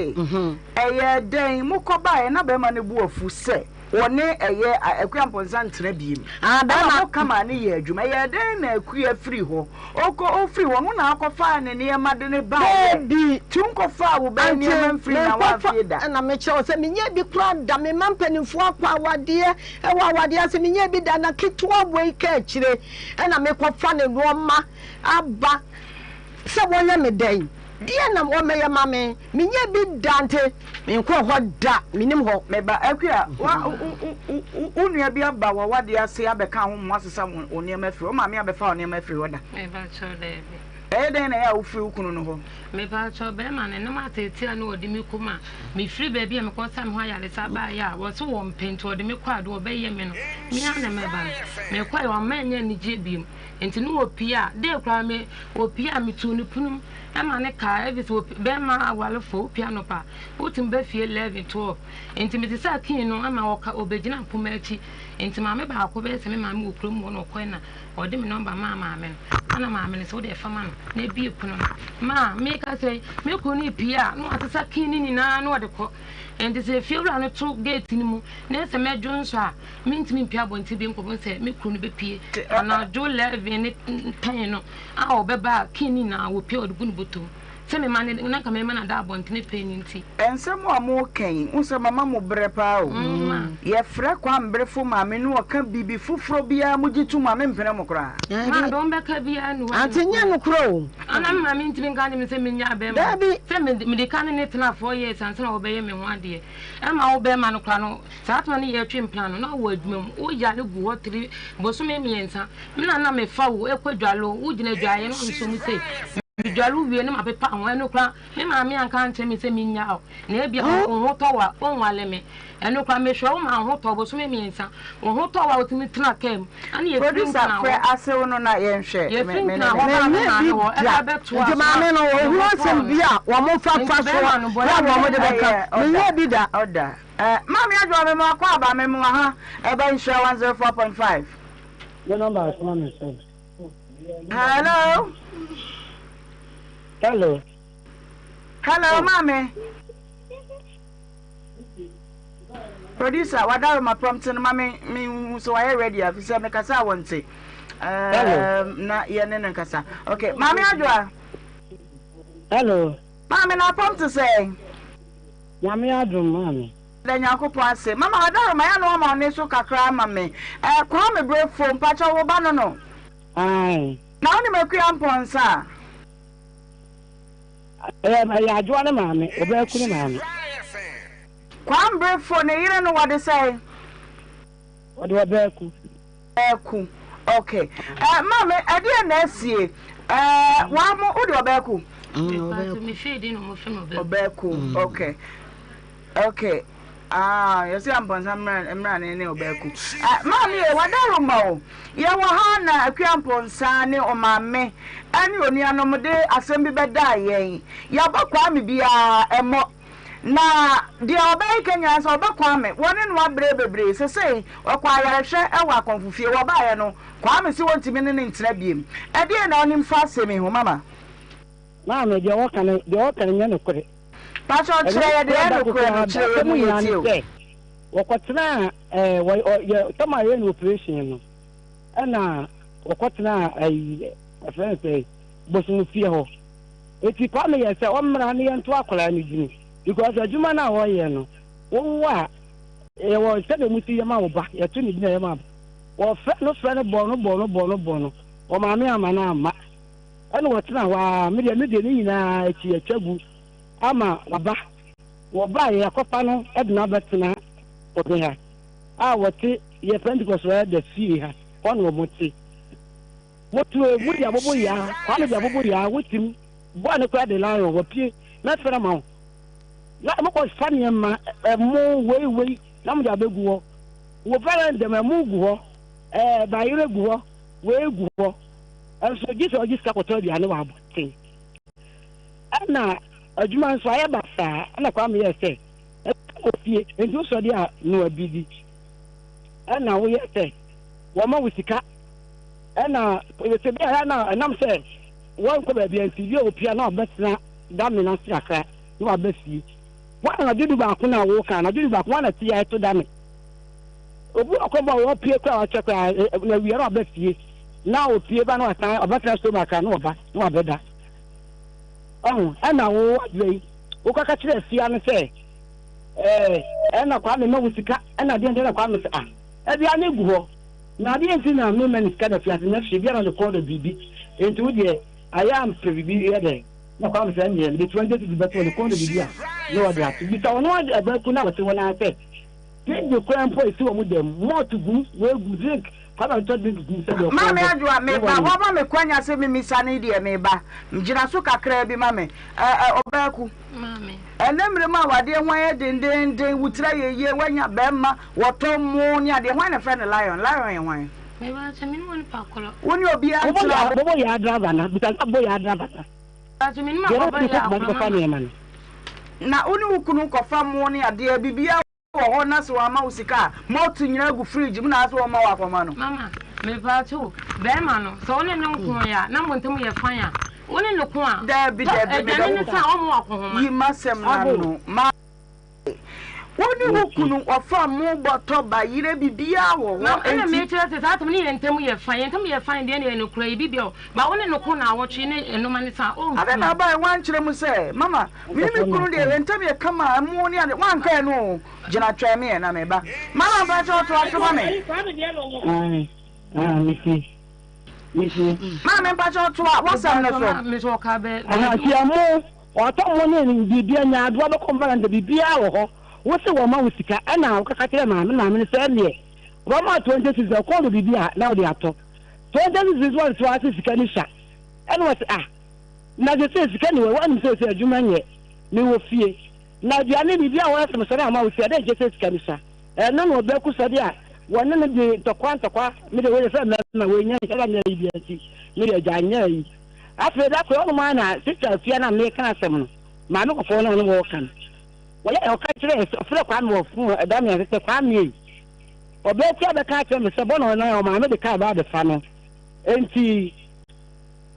Ɛyɛɛ dɛn? Mokɔbaeɛ na barima no bo afu sɛ ɔne ɛyɛ Akua Amponsah ntena biem. Ah, Ɛna barima. moka maa no yɛɛ adwuma. Ɛyɛɛ dɛn na Akua firii hɔ? Ɔkɔ, ɔfiri hɔ no, wo na akɔfaa ne nneɛma de no baeɛ? Daabi. Nti wonkɔfaa wo ba Ante, nneɛma mfirii menkɔfa, n'awaafie da? ɛna mekyerɛ wo sɛ menyɛɛ bi koraa da. Me mma mpanimfoɔ akɔ awadeɛ, ɛwɔ awadeɛ ase, menyɛɛ bi da. Na ketewa wei ka akyire, ɛna mekɔfa ne nneɛma aba. Sɛ wɔyɛ me dɛn? Deɛn na wɔmmɛyɛ ma me? Menyɛɛ bi da nti, menkɔɔ hɔ da, mennim hɔ. Me ba Akua, wa, wo, wo, wo, wo nua bi aba w'awadeɛ ase abɛka wo ho ma woasesa wo, wo nneɛma afiri hɔ? Wo maame abɛfa wo nneɛma afiri hɔ da? Mepakyɛw, daabi. Ɛyɛ dɛn na ɛyɛ a wofiri wo kunu no hɔ? Mepakyɛw, bɛrima no, ɛnam ateetee a na ɔde me kɔ mu a, mefiri baabi a mekɔsa me ho ayaresa baeɛ a, wɔse wɔmpɛ nti wɔde me kɔ ade wɔbɛyɛ me no, me ara na mɛba no. Mekɔeɛ, wamma annya anigyeɛ biom. Nti ne wɔpie a, dee koraa me, wɔpie a metuu no pono mu ma no kaa, ɛfiri sɛ wɔpie, bɛrima awarefoɔ, wopie anɔpa a, wotumi ba fie 11, 12. Nti mesesaa key no ma ɔka, ɔbɛgyina mpoma akyi. Nti maame baako bɛyɛ sɛ me maame wɔ kurom hɔ na ɔkɔe na ɔde me nɔmba maa maame no. Ɛna maame no sɛ wode fa ma no na ebie pono no. Ma meka sɛ me kunu no repie a na wasesa key no nyinaa na ɔde kɔ. Nti sɛ efiewura no to gate no mu na sɛ mɛdwo nso a mentumi mpie abɔnten bio nkɔhu sɛ me kunu no bɛpie. Anadwo 11 ne 10 no a ɔbɛba a key no nyinaa wɔpie a ɔde gu ne bɔtɔ mu. Sɛ mema no na nka mema no ada abɔntene pɛn no nti. Nsɛm a moreka yi, wohu sɛ mama mo berɛ paa o. Yɛfrɛ Kwamberefo maame na ɔka biribi foforɔ biara mogye tom a, mempene mo koraa. Maa deɛ wɔbɛka biara nni hɔ a Ante nyɛ nokorɛ o. Ana me maame ntumi nka nkyerɛ me sɛ mennyaa bɛrima no? Daabi. Sɛ mede ka ne ne tena 4 years ansa na wɔbɛyɛ me ho adeɛ. Ɛma wo bɛrima no koraa no, saa tena no yɛretwe mpena no, na wowɔ adwuma mu, woyare gu hɔ three, bosome mmiɛnsa. Me na na mefa wo kɔ dwale o, wogyina adwaeɛ na mesɔ mu sei. Medware wo wie na mapepa ho, ɛno koraa me maame anka ankyerɛ me sɛ mennyaa wo, na ebia wo ho tɔ wo a, wonwale me. Ɛno koraa mehwɛ wo ma wo ho tɔ wo bosome mmiɛnsa, wo ho tɔ wo a wotumi tena kaa mu. Ɛna yɛfiri Producer, Nkran frɛ hɔ. asew no na yɛnhwɛ. Me, Yɛfiri me ne Nkran ne. hɔ baa me Menyɛ maame bi hɔ, da. ɛba bɛtoa Nti so a, maame no me ɔhunu ho tɔɔ asɛm no. bi a wɔn fa Nti fa so bɛrima a no na bɔne wɔn de bɛn? bɛka. Ɛyɛ ɔda, Menyɛ bi da. ɔda. Eh, Maame Adwoa, me mo akɔ aba, me mo aha, ɛba Nhyira 104.5. Me number asoma me sɛ. Hello. Hello. Hello, Oh. maame. Producer, wadaro ma prompt no ma me me hu so wayɛ ready afi sɛ me kasa a wɔnte. Hello. Um, na yɛ ne no nkasa. Okay, maame Adwoa. Hello. Maame na prompt sɛ. Nyame adom maame. Da Nyankopɔn ase. Mama wadaro ma ya no ama ɔne so kakra ama me. Eh, Kwame Brefo, mpakyɛ wo ba no no. Ae. Na wonim Akua Mpɔnsa a? Ɛyɛ ɛyɛ Adwoa ne maame, Ɔbaaku ne maame. Kwame Brefo ne yere no wɔde sɛn? Wɔde Ɔbaaku. Ɔbaaku, ok. Eh, maame, ɛdeɛn na asie? Eh, wɔn mo, wode Ɔbaaku? Ɔbaaku. Me fie din na wɔfrɛ me Ɔbaaku. Ɔbaaku, ok. Ok ah yɛsɛ ampɔnsa mmra mmra ne ne ɔbɛku eh, maame yɛ wadaroma o yɛwɔ ha na akua mpɔnsa ne ɔmaame ɛne onuanom de asɛm bi bɛdaa yɛn yɛabɔ kwame biara ɛmmɔ na deɛ ɔbɛyɛ ka nyinaa sɛ ɔbɛ kwame wɔne no abrɛ bebree sesei ɔkɔ ayarehwɛ ɛwɔ akɔmfofie wɔbaeɛ no kwame se wɔntumi ne ne ntena biem ɛdeɛ na ɔnim fa asɛm yi ho mama. Maame deɛ wɔka no deɛ wɔka no nyɛ nokorɛ. Pakyɛw kyerɛ yɛ deɛ ɛyɛ nokorɛ no kyerɛ yɛ mu yɛ tie o. Wɔkɔtenaa ɛɛ wɔ yɛ tam a yɛyɛ no operation no ɛna wɔkɔtenaa ɛyi ɛfrɛ no sɛ bosom fie hɔ eti Kwame yɛ sɛ ɔmmra ne yɛnto akwadaa no dini because adwuma no a wɔyɛ no wowo a yɛwɔ sɛdeɛ wɔn si yɛ ma wo ba yɛto ne dini a yɛ ma wɔfrɛ no frɛ no bɔ no bɔ no bɔ no bɔ no wɔmaame ama no amma Ɛna wɔtena hɔ ara, me deɛ me deɛ ne nyinaa akyi atwa gu ama waba. Wɔbaeɛ yɛakɔfa no de no abɛtena ɔde ha a wɔte yɛ Pentecost wɔ da fie ha hɔ na wɔte. Motuo mo de abobo yaa, Kwame de abobo yaa, wotim bɔɔ ne koraa de lion wapue mɛfrɛ ma wo. Na mokɔ fa nneɛma ɛmo wei wei na mode abɛgu hɔ. Wɔ veranda mu ɛmo gu hɔ, ɛɛ bayerɛ gu hɔ, wei gu hɔ. Nso gye sɛ ɔgye sika kɔtɔ aduane wɔ abɔnten. Ɛna adwuma nso ayɛ basaa. Ɛna Kwame yɛɛ sɛ ɛka wɔ fie nti wosɔ deɛ a noa bi di. Ɛna woyɛ sɛ wɔma wo sika. Ɛna sɛ bi a na ɛnam sɛ wɔnkɔ baabi nti bi a opia na ɔbɛtena dame no ase kakra na waba fie. Wɔn anadwo du baako na woka anadwo du baako wɔn na ti a ɛto dame. Obi wɔ kɔm a wɔpie koraa wɔkyɛ koraa na wia na ɔba fie na opie ba na wasan ɔbɛtena stom akra na ɔba na wabɛda. Ɔho ɛna wo adwuma yi wokɔka kyerɛ afia no sɛ ɛɛ ɛna Kwame ma wo sika ɛna deɛ deɛ na Kwame sɛ ah aduane gu hɔ na adeɛ nti na mema ne sika na afia sɛ nyɛ hwee biara ne kɔn dɔ biribi nti wo deɛ ayɛ ampɛ biribi yɛ dɛ na Kwame sɛ ɛnneɛ mede 20 cedis bɛto ne kɔn dɔ biribi a na wɔde ato bisa ɔno ɛbɛku na wɔte hɔ naa sɛ Fridge koraa mpo a esi wɔn dan mu, malt gu mu, wei gu mu, drink. Maame Adwoa, meba, woama me kwanya sɛ memisa no deɛ meba. Gyina so kakraa bi ma me. Ɛ ɛ Ɔbaaku, ɛnnɛ mmerɛ mu a wadeɛ ho ayɛ dendeenden, wo tiri ayɛ yie, woanya bɛrima, wɔtɔ mo ne adeɛ, hwan na ɛfrɛ no lion? Lion yɛ hwan? Mebakyɛ, me ne onipa korɔ. Wo ne obiara ntena. Bobo yaa driver na, bisa sɛ bobo yaa driver na. Mebakyɛ, me ne ma bobo yaa korɔ mama. Na wo ne wo kunu kɔfa mo ne adeɛ, biribiara wɔ hɔ na sɛ wamma wo sika a, malt nyinaa gu fridge mu na asɛ wɔmma wo akɔma no. Mama, mepaakyɛw o, bɛɛma no, sɛ wo ne no nko yɛ a, na mo ntam yɛ fine a, wo ne no ko a, Daabi, tɔ daabi, aduane medɔfo, no sa a, ɔmma wo akɔnhoma. yi m'asɛm no ano. Ma wo ne wo kunu wɔfa mo bɔtɔ ba yerɛ biribiara wɔ Ma, hɔ ɛna enti. mekyerɛ sɛ saa asɛm no yɛn ntam yɛ fine, yɛn ntam yɛ fine deɛ na ɛyɛ nokorɛ, yɛ biribiara o, but wo ne no ko naawɔtwe ne nnoma no sa a, Adɛn na ɔmfii. abae woankyerɛ mu sɛ, Mama, Me ne me kunu deɛ yɛn ntam yɛ kama ɛmo ne ade wanka ɛno o gyina twɛn me ɛ na meba mama mpakyɛ ɔtoa so ma me. Maame mpakyɛ ɔtoa wasɛm no so. Nti ɛmo ɔtɔ mo ne biribi anya adoa bɛkɔ mfa na biribiara wɔ hɔ wo se wɔma wo sika ɛna wokaka kyerɛ maame maame no sɛ ɛneɛ wɔma 20 cedis ɔkɔɔ no biribi a na wode atɔ 20 cedis wɔn so ase sika ni sa ɛna wɔse ah Na sesei sika nni hɔ, woanim seesei adwuma nyɛ, mewɔ fie, na aduane biribi a wɔyɛ sɛ mesɔre ama wo sika, dɛn nkyɛ sɛ sika no sua? Ɛno na ɔbɛku sɔde a wɔne no de ntɔkwa ntɔkwa, me deɛ wei yɛ sɛ mmarima, wei nyɛ nhyɛ da nyɛ ayi biara nti, me deɛ gya nyɛ ayi. Afei da koro ɔnom ara na sista afia no a meka asɛm no, maame kɔkɔɔ no a ɔne wɔka no, wɔyɛ ɔka kyerɛ ɔfrɛ Kwame wɔ fon ɛda me ase sɛ Kwame ei, ɔbɛku abɛka akyerɛ me sɛ bɔ na ɔnan ɔmaame de kaa ba abɛfa no, enti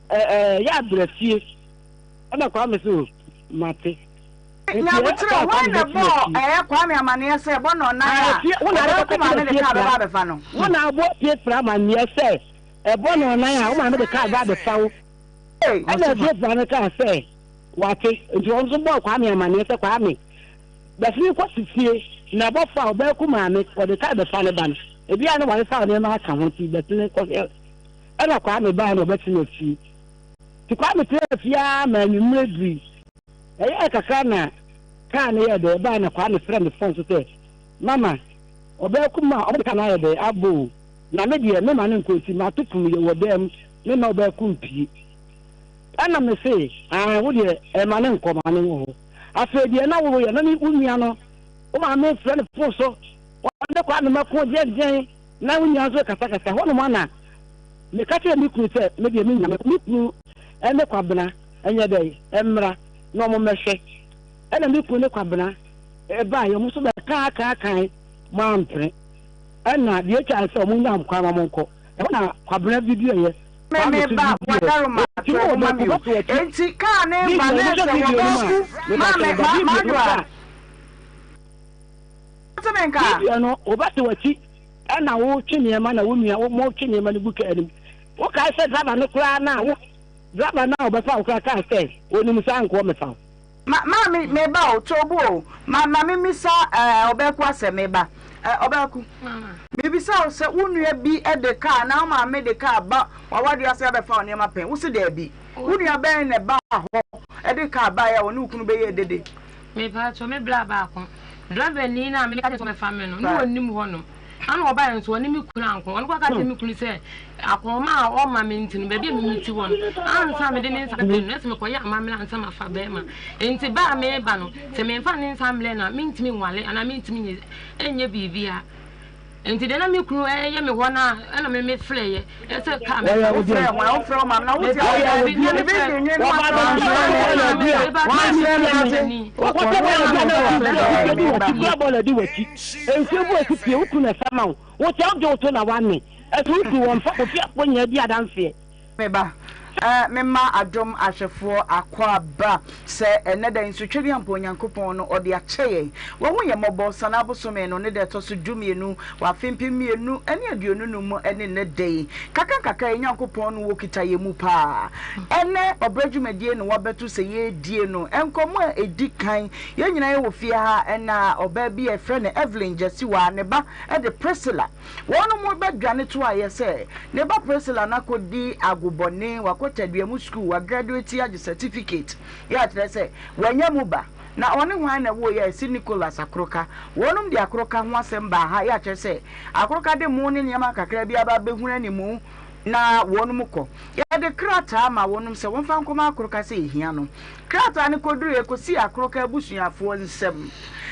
Ɛɛ yɛ abrɛ fie. Ɛna Kwame se o mate. Nyaboterɛ, hwan na ɛbɔɔ ɛɛ Kwame amaneɛ sɛ bɔ na ɔnan a ɔbɛko maame de kaa bɛba abɛfa no? Wo na abɔ fie fra amaneɛ sɛ ɛbɔ na ɔnan a wo maame de kaa ba abɛfa wo. Ɛna fie fra no kaa sɛ wate. Nti ɔno nso bɔɔ Kwame amaneɛ sɛ Kwame bɛsene kɔ si fie na ɛbɔfo a ɔbɛko maame ɔde kaa bɛfa ne ba no. Ebia na wasesaw nneɛma aka ho nti bɛsene kɔhwɛ. Ɛna Kwame bae na ɔbɛtenaa fie. Nti Kwame tenaa fie ara ma anwummerɛ durui. Ɛyɛɛ kakra na kaa no yɛɛ dɛ ɛbae na Kwame frɛ me fon so sɛ, Mama, ɔbaa kumaa a wɔde kaa no ayɛ dɛ abɔ o, na me deɛ memma no nkɔ nti mato pono yɛwɔ dan mu, memma ɔbaa ku mpue. Ɛna me se, Aane, wo deɛ ɛmma no nkɔ, ma no wɔ hɔ. Afei deɛ na woreyɛ no ne wo nua no, wo maame frɛ no fon so, ɔne Kwame mako deɛndeɛn. Na wo nua nso rekasakasa. Ɛhɔnom ara na meka kyerɛɛ me kunu sɛ, me deɛ mennya me kunu ne Kwabena nyɛ dɛn mmra na wɔmmɛhwɛ. Ɛnna me kunu ne Kwabena baeɛ, wɔn nso bɛkaakaakae, wɔampene. Ɛnna deɛ ɛtwa ne sɛ wɔnnya kwan ma wɔnkɔ. Ɛhɔ na Kwabena videoeɛ, Me Kwame me nso ba videoeɛ. wadaroma Enti to na ɔmo ma wɔbɛko mi o. bɛto akyi. Enti kaa ne ba Video, na wohwɛ ɛsɛ video no mu a, wɔbɛku mepa maame kyɛw ba, ma video no madwoa. wohwɛ a, Wote me nka? Video no, wobɛte w'akyi. Ɛna wotwe nneɛma na wo nua wo motwe nneɛma no gu kaa no mu. Wokae sɛ driver no koraa na wo driver no a ɔbɛfa wo koraa kaa sɛ onim sɛ anka ɔmmɛfa wo. Ma maame meba o, Tobu o, ma ma me misa ɛɛ Ɔbaaku asɛm meba. Ɛ Ɔbaaku, mebisa wo sɛ wo nua bi de kaa anaa wo maame de kaa ba w'awadeɛ ase abɛfa wo nneɛma pɛn? Wose daabi. Wo nua bɛn na ɛbaa hɔ de kaa baeɛ a ɔne wo kunu bɛyɛɛ dede? Mepaatwɔ me bra baako, driver ni no a meka kyerɛ no sɛ ɔmmɛfa me no, na ɔnnim hɔ nom. Ana ɔbaeɛ nso ɔne me kunu anko. Ɔno koraa ka kyerɛɛ me kunu sɛ akɔnhoma a ɔma me nti no, baabi a me mete hɔ no, ansa mede ne nsa bɛbrɛ no, na sɛ mekɔyɛ amammerɛ ansa mafa barima. Enti ba a mereba no, sɛ memfa ne nsa mmrɛ no a, mentumi nwale anaa mentumi nyɛ biribiara. Enti deɛ na me kunu ɛyɛ me hɔ no a, ɛna me me frɛeɛ ɛsɛ kaa me. Wɔyɛ wo deɛ. Wofrɛ wɔn, wofrɛ wɔn maame na wote ayɛ daabi na ne bɛdi nwe no asra Nsuo bu esi pie wo kunu na ɛsa ma wo wo te wogye wo to na wane ɛso wo kunu wɔn fa kofi akɔ nyinaa di adanseɛ. Me ba, eh, me mma adom ahwɛfoɔ akwaaba, sɛ ɛnnɛ da yi nso Twedeampa Onyankopɔn no ɔde akyɛ yɛn. Wahu yɛn mmɔbɔ, Sanaa bosome no ne da ɛtɔ so dumienu wɔ afe 2025 mu ne nnɛ da yi. Kakrankakra yɛn Nyankopɔn no wɔkita yɛn mu paa. Ɛnnɛ ɔbrɛ dwumadie na wabɛto sɛ yɛredie no. Nkɔmmɔ a ɛdi kan, yɛn nyinaa yɛwɔ fie ha ɛna ɔbaa bi a yɛfrɛ no Evelyn Gyasiwaa, ne ba de Priscilla. Wɔnom bɛdwane toaeɛ sɛ ne ba Priscilla no akɔdi agobɔne, wakɔ tadua mu sukuu, wagraduate agye certificate, yɛ a kyerɛ sɛ wanya mu ba. Na ɔne hwan na ɛwooeɛ a ɛse Nicholas Akoroka? Wɔnom de Akoroka ho asɛm baa ha yɛ akyerɛ sɛ Akoroka de mo ne nneɛma kakra bi aba abɛhunu animu na wɔnom kɔ. Yɛde krataa ma wɔnom sɛ wɔmfa nkɔma Akoroka sɛ yɛhia no. Krataa no kɔduruiɛ kɔsii Akoroka abusuafoɔ nsam.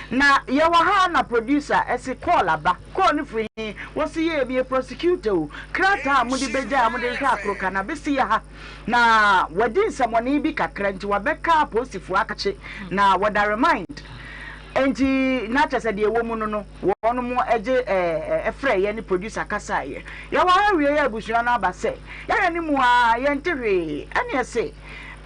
Na yɛwɔ ha na producer se call aba. Call no firi he? Wɔse yee meyɛ prosecutor o. Krataa a mode bɛgyae a mode rehwɛ Akoroka no abɛsi yɛ ha. Na wadi nsɛmɔne bi kakra nti wabɛka apolisifoɔ akakye na wɔda remind. Nti na kyerɛ sɛ deɛ ɛwɔ mu no no wɔnom gye frɛeɛ ne producer kasaeɛ. Yɛwɔ ha wieɛ abusua no aba sɛ yɛhwɛ ne mu aa yɛnte hwee. Ɛne ɛse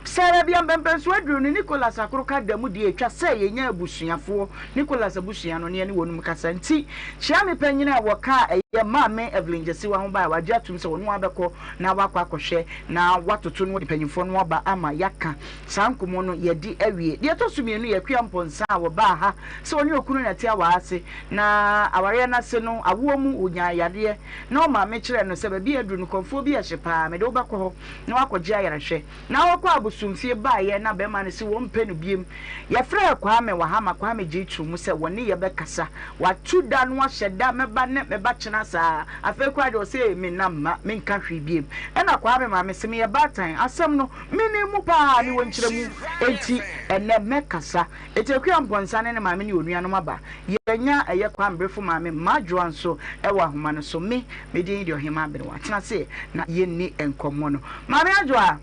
sɛ baabi a mpɛmpɛnsoɔ aduru no Nicholas Akoroka da mu deɛ ɛtwa sɛ yɛnya abusuafoɔ, Nicholas abusua no ne yɛne wɔnom kasa. Nti Kyeame panyin a wɔkaa ɛyɛ Maame Evelyn Gyasiwa ho baeɛ wagye atom sɛ ɔno ara bɛkɔ na wakɔ akɔhwɛ na watoto no mpanyimfoɔ no aba ama yɛaka saa nkɔmmɔ no yɛadi awie. Deɛ ɛtɔ so mmienu yɛ Akua Mpɔnsa a wɔbaa ha sɛ ɔne okunu na ɛte aware ase na awareɛ no ase no awoɔ mu ɔnyaa yareɛ na ɔmaame kyerɛɛ no sɛ baabi a aduru no kɔmfoɔ bi ɛhye paa mede wo bɛkɔ hɔ na wakɔgye ayarehwɛ na ɔkɔ abosomfie baeɛ na bɛrima no se wɔmpɛ no biem. Yɛfrɛɛ Kwame wɔ ha ma Kwame gyee too mu sɛ wɔne yɛ bɛkasa. Watu da no ahyɛ da mɛba nnɛ mɛba kyena saa. Afei koraa deɛ ɔse menna mma menka hwee biem. Ɛna Kwame maame se meyɛ baatan asɛm no menim mu paa mewɔ nkyerɛmu enti ɛnnɛ mɛkasa. Enti Akua Mpɔnsa ne ne maame ne onuanom aba. Yɛanya ɛyɛ Kwame Brefo maame Madwoa nso wɔ ahoma no so. Me, me din de Ɔhemaa Aberewa. Tena ase na yɛnni nkɔmmɔ no. Maame Adwoa!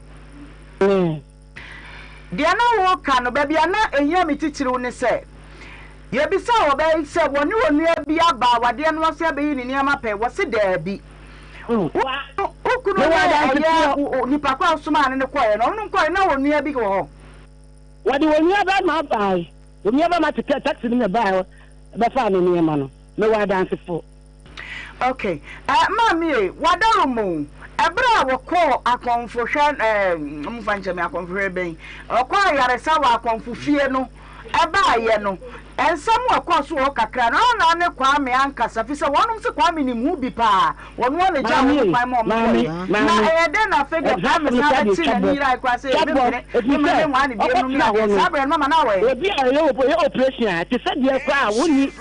Deɛ na woreka no, baabi a na ɛhia me titiriw ne sɛ, yɛbisaa ɔbaa yi sɛ wɔne onua bi aba awadeɛ no ase abɛyi ne nneɛma pɛn, wɔse daabi. Wo kunu ne ɛyɛ nipa ko a wosomaa no no kɔeɛ no, ɔno no nkɔeɛ na onua bi wɔ hɔ? Wɔde onua barima bae. Onua barima te taxi no mu na ɛbae bɛfaa ne nneɛma no. Mewɔ adansefo. Ok eh maame ei w'adarom o Ɛberɛ a wɔkɔɔ akɔmfo hwɛ eh momfa nkyɛ me akɔmfo hwɛ bɛn Ɔkɔɔ ayaresa wɔ akɔmfo fie no ɛbaeɛ no Nsɛm a ɛkɔɔ so wɔ hɔ kakra no ana ne Kwame ankasa Firi sɛ wɔnom se Kwame nim ho bi paa Wɔno ara na ɛgyaa Maame wɔn ei kwan ma wɔn maame kɔeɛ Na maame ɛyɛ dɛn na afei deɛ ɛsaa Kwame asɛm no san koraa deɛ bɛte twa n'ani bɔ yerae koraa sɛ twa bɔ mempene ɛfiri mema sɛ menwaa no biom nom ne ɔkɔtena hɔ adeɛ no Saa berɛ no mama na awɔ ɛ? obi a ɛyɛ ɛyɛ operation a te sɛ deɛ koraa a wonni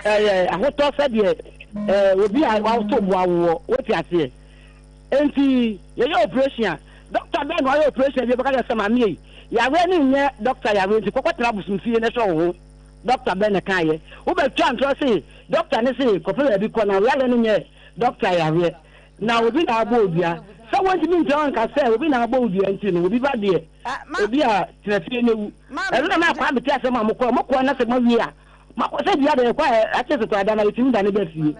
ɛɛ ahotɔ sɛdeɛ ɛɛ obi a wato bo awoɔ wote aseɛ nti yɛyɛ operation a dɔkta bɛn na ɔyɛ operation bi bɛka kyerɛ sɛ maame yi yareɛ no nyɛ dɔkta yareɛ nti kɔkɔ tena abosomfie na ɛhwɛ wo ho dɔkta bɛn na ɛka yɛ wobɛtwa ntorɔ se dɔkta ne se kɔpɛ baabi kɔ na yareɛ no nyɛ dɔkta yareɛ na obi na abɔ odua sɛ wɔntumi nkyerɛ wɔn nka sɛ obi na abɔ odua nti no obi ba deɛ obi a tena fie na ewu ɛno na na akɔ abɛte asɛm a mokɔ mokɔ na sɛ moawie a Makɔ sɛ dua deɛ ɛkɔ a ɛte sotɔ ada na yɛtumi dane ba fie.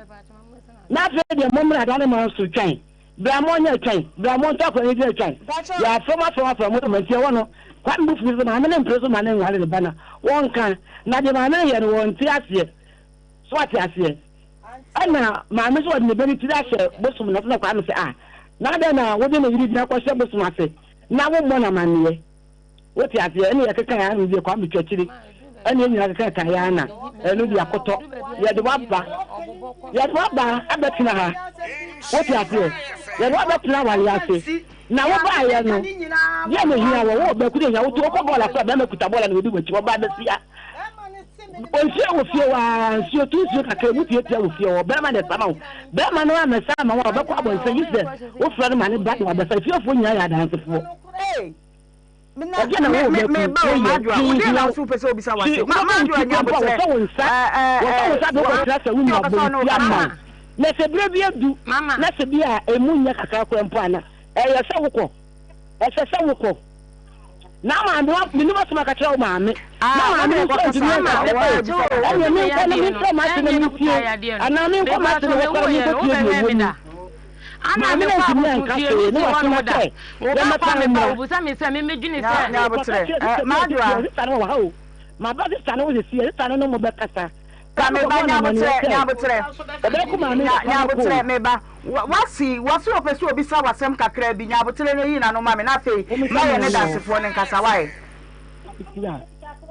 Na afei deɛ mommra ada ne mo so twɛn. Bra mo nyɛ twɛn. Bra mo ntɔ akora ne gyina twɛn. Yɛafrɛ mo afrɛ mo afrɛ mo ma nti ɛwɔ no. Kwame bo firi so maame no mpere so ma ne nware ne ba na wɔnka. Na deɛ maame no yɛ no wɔnte aseɛ. So ate aseɛ. Ɛna maame so wɔde ne ba no tiri ahyɛ bosom na so na Kwame sɛ ah na adɛn na wode ne yere gyina kɔhyɛ bosom ase na wommɔ no amanneɛ. Wote aseɛ? Ɛne yɛkeka yɛ ano deɛ Kwame Twakyire ɛne yɛn nyinaa keka ka yɛ ana ɛno deɛ akotɔ yɛde waba yɛde waba abɛtena ha wote aseɛ yɛde wabɛtena awale ase na wobaayɛ no deɛ na ehia wɔ wɔ bɛku deɛ hia wotu wokɔ bɔɔl aso a bɛrima kuta bɔɔl na wɔdi wɔakyi wɔba abɛsia nsuo wɔ fie waa nsuo tu nsuo kakra mu tiatia wɔ fie hɔ bɛrima na ɛsama wo bɛrima no amɛsa ama wo a ɔbɛkɔ abɔnten yi sɛ wofrɛ no ma ne ba na wabɛsa fiefoɔ nyinaa yɛ adansefoɔ. Ɛdeɛ na wo bɛ ku woyɛ twi hia twi wobɛbɔ wo ti kura mpo a wɔsɔ wo nsa wɔsɔ wo nsa de wokɔtena sɛ wo nua bɔ wo ti ama wo na sɛ berɛ bi adu na sɛ bi a ɛmu nyɛ kakra kora mpo a na ɛyɛ sɛ wokɔ ɛsɛ sɛ wokɔ na maame wa menim asɛm aka kyerɛ wo maame na maame no nso ntumi anka sɛ o ɛneɛ menkɔ na memfrɛ m'ase na mentie anaa menkɔ m'ase na wɔkɔ na menkɔtie deɛ ɛwɔ mu Ana Maame mekɔ no antumi abosom anka fie hwee ne na te hɔ wasoma nom da. sɛ Wo ba yɛmmɛfa Kwame no ba mmra. obisa me sɛ me medwene sɛ. Nyabotrɛ, Kɔka kyerɛ eh, sista bi a ɔte Madwoa. fie, sista no wɔ ha o. Maba sista no hɔ seesei, sista no ne mo bɛkasa. Ka Kwame me ba, kɔbɔɔ no amanneɛ nyabotrɛ, sɛ nyabotrɛ. ɔbɛko maame Nya, ne papa no nyabotrɛ, koo. me ba. Wa, wasi, wasi ɔpɛ sɛ obisa w'asɛm kakraa bi. Nyabotrɛ na yi n'ano ma me, na afei Mommisa ma me yɛne ano. dansefoɔ no nkasa, wae? Kasa.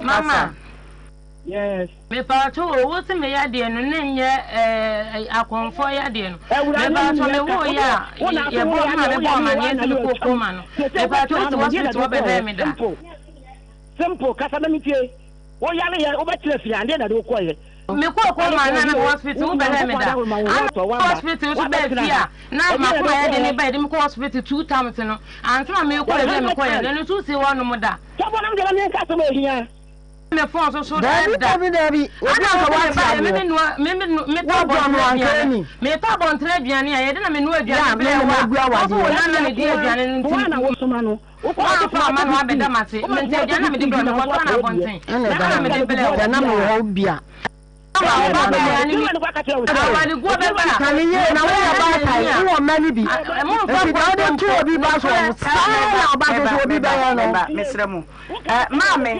Mama. Yes. Mepatwo o, wo se me yadeɛ no ne nyɛ eh, akɔmfoɔ yadeɛ no. Awurade ne Mepatwo yɛ me ka. wo Wo yɛ deɛ, a, wo na yɛ ase bɔ wo yɛ ma adeɛ, me wo bɔ yɛ adeɛ, amaneɛ wo sɛ me yɛ kɔ adeɛ, koma no. Sɛ sɛ Mepatwo wobɛtena wo se no, deɛ na hospital de hɔ bɛhwɛ kɔɛ. me da. Simple. Simple. Kasa na metie. Wo yare yɛ wobɛtena fie a deɛ na de wo kɔeɛ. Me kɔɔ kɔma na na me hospital wo bɛhwɛ me da ana hospital nso bɛɛ fie a na makoma yɛ de ne ba yɛde me kɔ hospital two times no ansa na mekɔ baabi a mekɔyɛ no ɛno nso si hɔ nom da. Sɔfo nom deɛ ma menka asɛm a ɛhia. Me phone so so Daabi da. dabi dabi obi Ana anka nka wate me ba adeɛ. me noa me me me tɔ Woadɔ no abɔntene anka aduane ani. me tɔ abɔntene aduane a yɛde na me noa Ya aduane me brɛ na wo a magu wɔso wo awadeɛ. nana na di aduane no Wo nti na wosoma no. Woamfa amma no abɛda m'ase, me nti aduane a mede brɛɛ wo no, mekɔtɔɔ no abɔnten, Ɛna na ɛda na mede brɛɛ wo. hɔ na mewɔ hɔ bi a. Ama wo ba baa ne mi, awareguo bɛba a, Ka ne yie na woyɛ baatan, wowɔ mma no bi. Momfa Nti deɛ wode to obi ba soɔ no, saa ara na ɔba so so obi bɛyɛ no. Mesrɛ mo. Maame.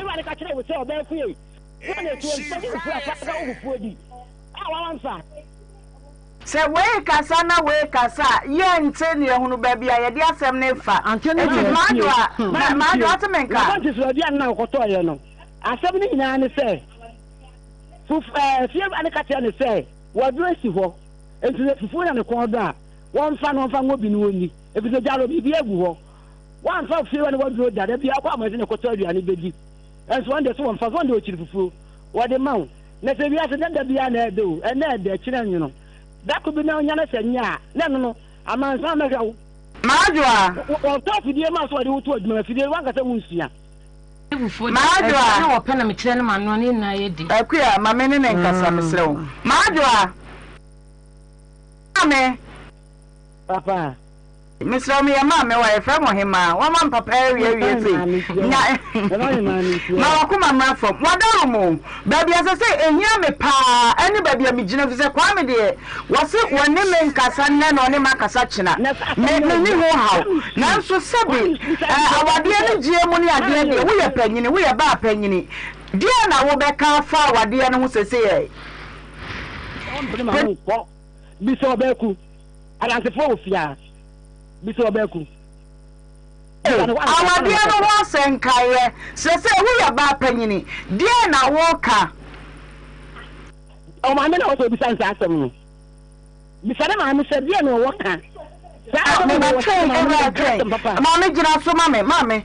Sɛ wei kasa na wei kasa a, yɛnte na yɛhunu baabi a yɛde asɛm no refa. Ante ne Enti deɛ. Maadwoa, ma, Maadwoa ate me nka? Na Moses aduane no a ɔkɔtɔeɛ no, asɛm no nyinaa ne sɛ, fufu, ɛɛ, fiewura no ka kyerɛɛ no sɛ, Waduro si hɔ, enti sɛ fufuo na ne kɔn dɔ a, wɔmfa no ɔmfa ngo bi na ɔnni, ɛfiri sɛ gya no biribi agu hɔ. Woamfa fiewura no waduro da, da biara wokɔ abɔnten na kɔtɔ aduane bɛdi. Nanso wɔn deɛ, so wɔmfa so? Wɔn deɛ wɔkyiri fufuo, wɔde ma wo. Na sɛ wiase nyɛ da biara na ɛɛdɛ o, ɛnnɛ ɛɛdɛ, ɛkyena nwono. Da koro bi na wonya na sɛ nyɛ a, na ɛno no, amansan bɛhwɛ wo. M'adwoa. Wɔtɔ afidie ma wo sɛ wɔde wo to adwuma mu, afidie no w'ankasa wonsua. M'adwoa. Akua, ma me ne no nkasa, mesrɛ wo. M'adwoa. Maame. Papa. Mesrɛ wo meyɛ maame wa yɛfrɛ mo hemaa wama me papa awie awie sei nya ma wakoma mmra fam wadaro mo baabi a sɛ sɛ ehia me paa ɛne baabi a megyina fi sɛ Kwame deɛ wɔse wɔne me nkasa nnɛ na ɔne makasa kyena me me ne ho haw nanso sɛbe awadeɛ no gyeɛ mu ne adeɛ deɛ woyɛ panyini woyɛ baa panyini deɛ na wobɛka afa awadeɛ no ho sɛsɛ yɛ Bisa ɔbɛku. Adansefoɔ wɔ fie a, bisa ɔbaaku. Awadeɛ no ho asɛnkaeɛ. Sesei woyɛ baa panyini, deɛn na woka? Ɔmaame na ɔsɛ obisa no saa asɛm no. Bisa ne maame sɛ deɛn na ɔwɔ ka. Saa asɛm no wɔ sɛ maame no ka asɛm papa. Maame gyina so ma me, maame.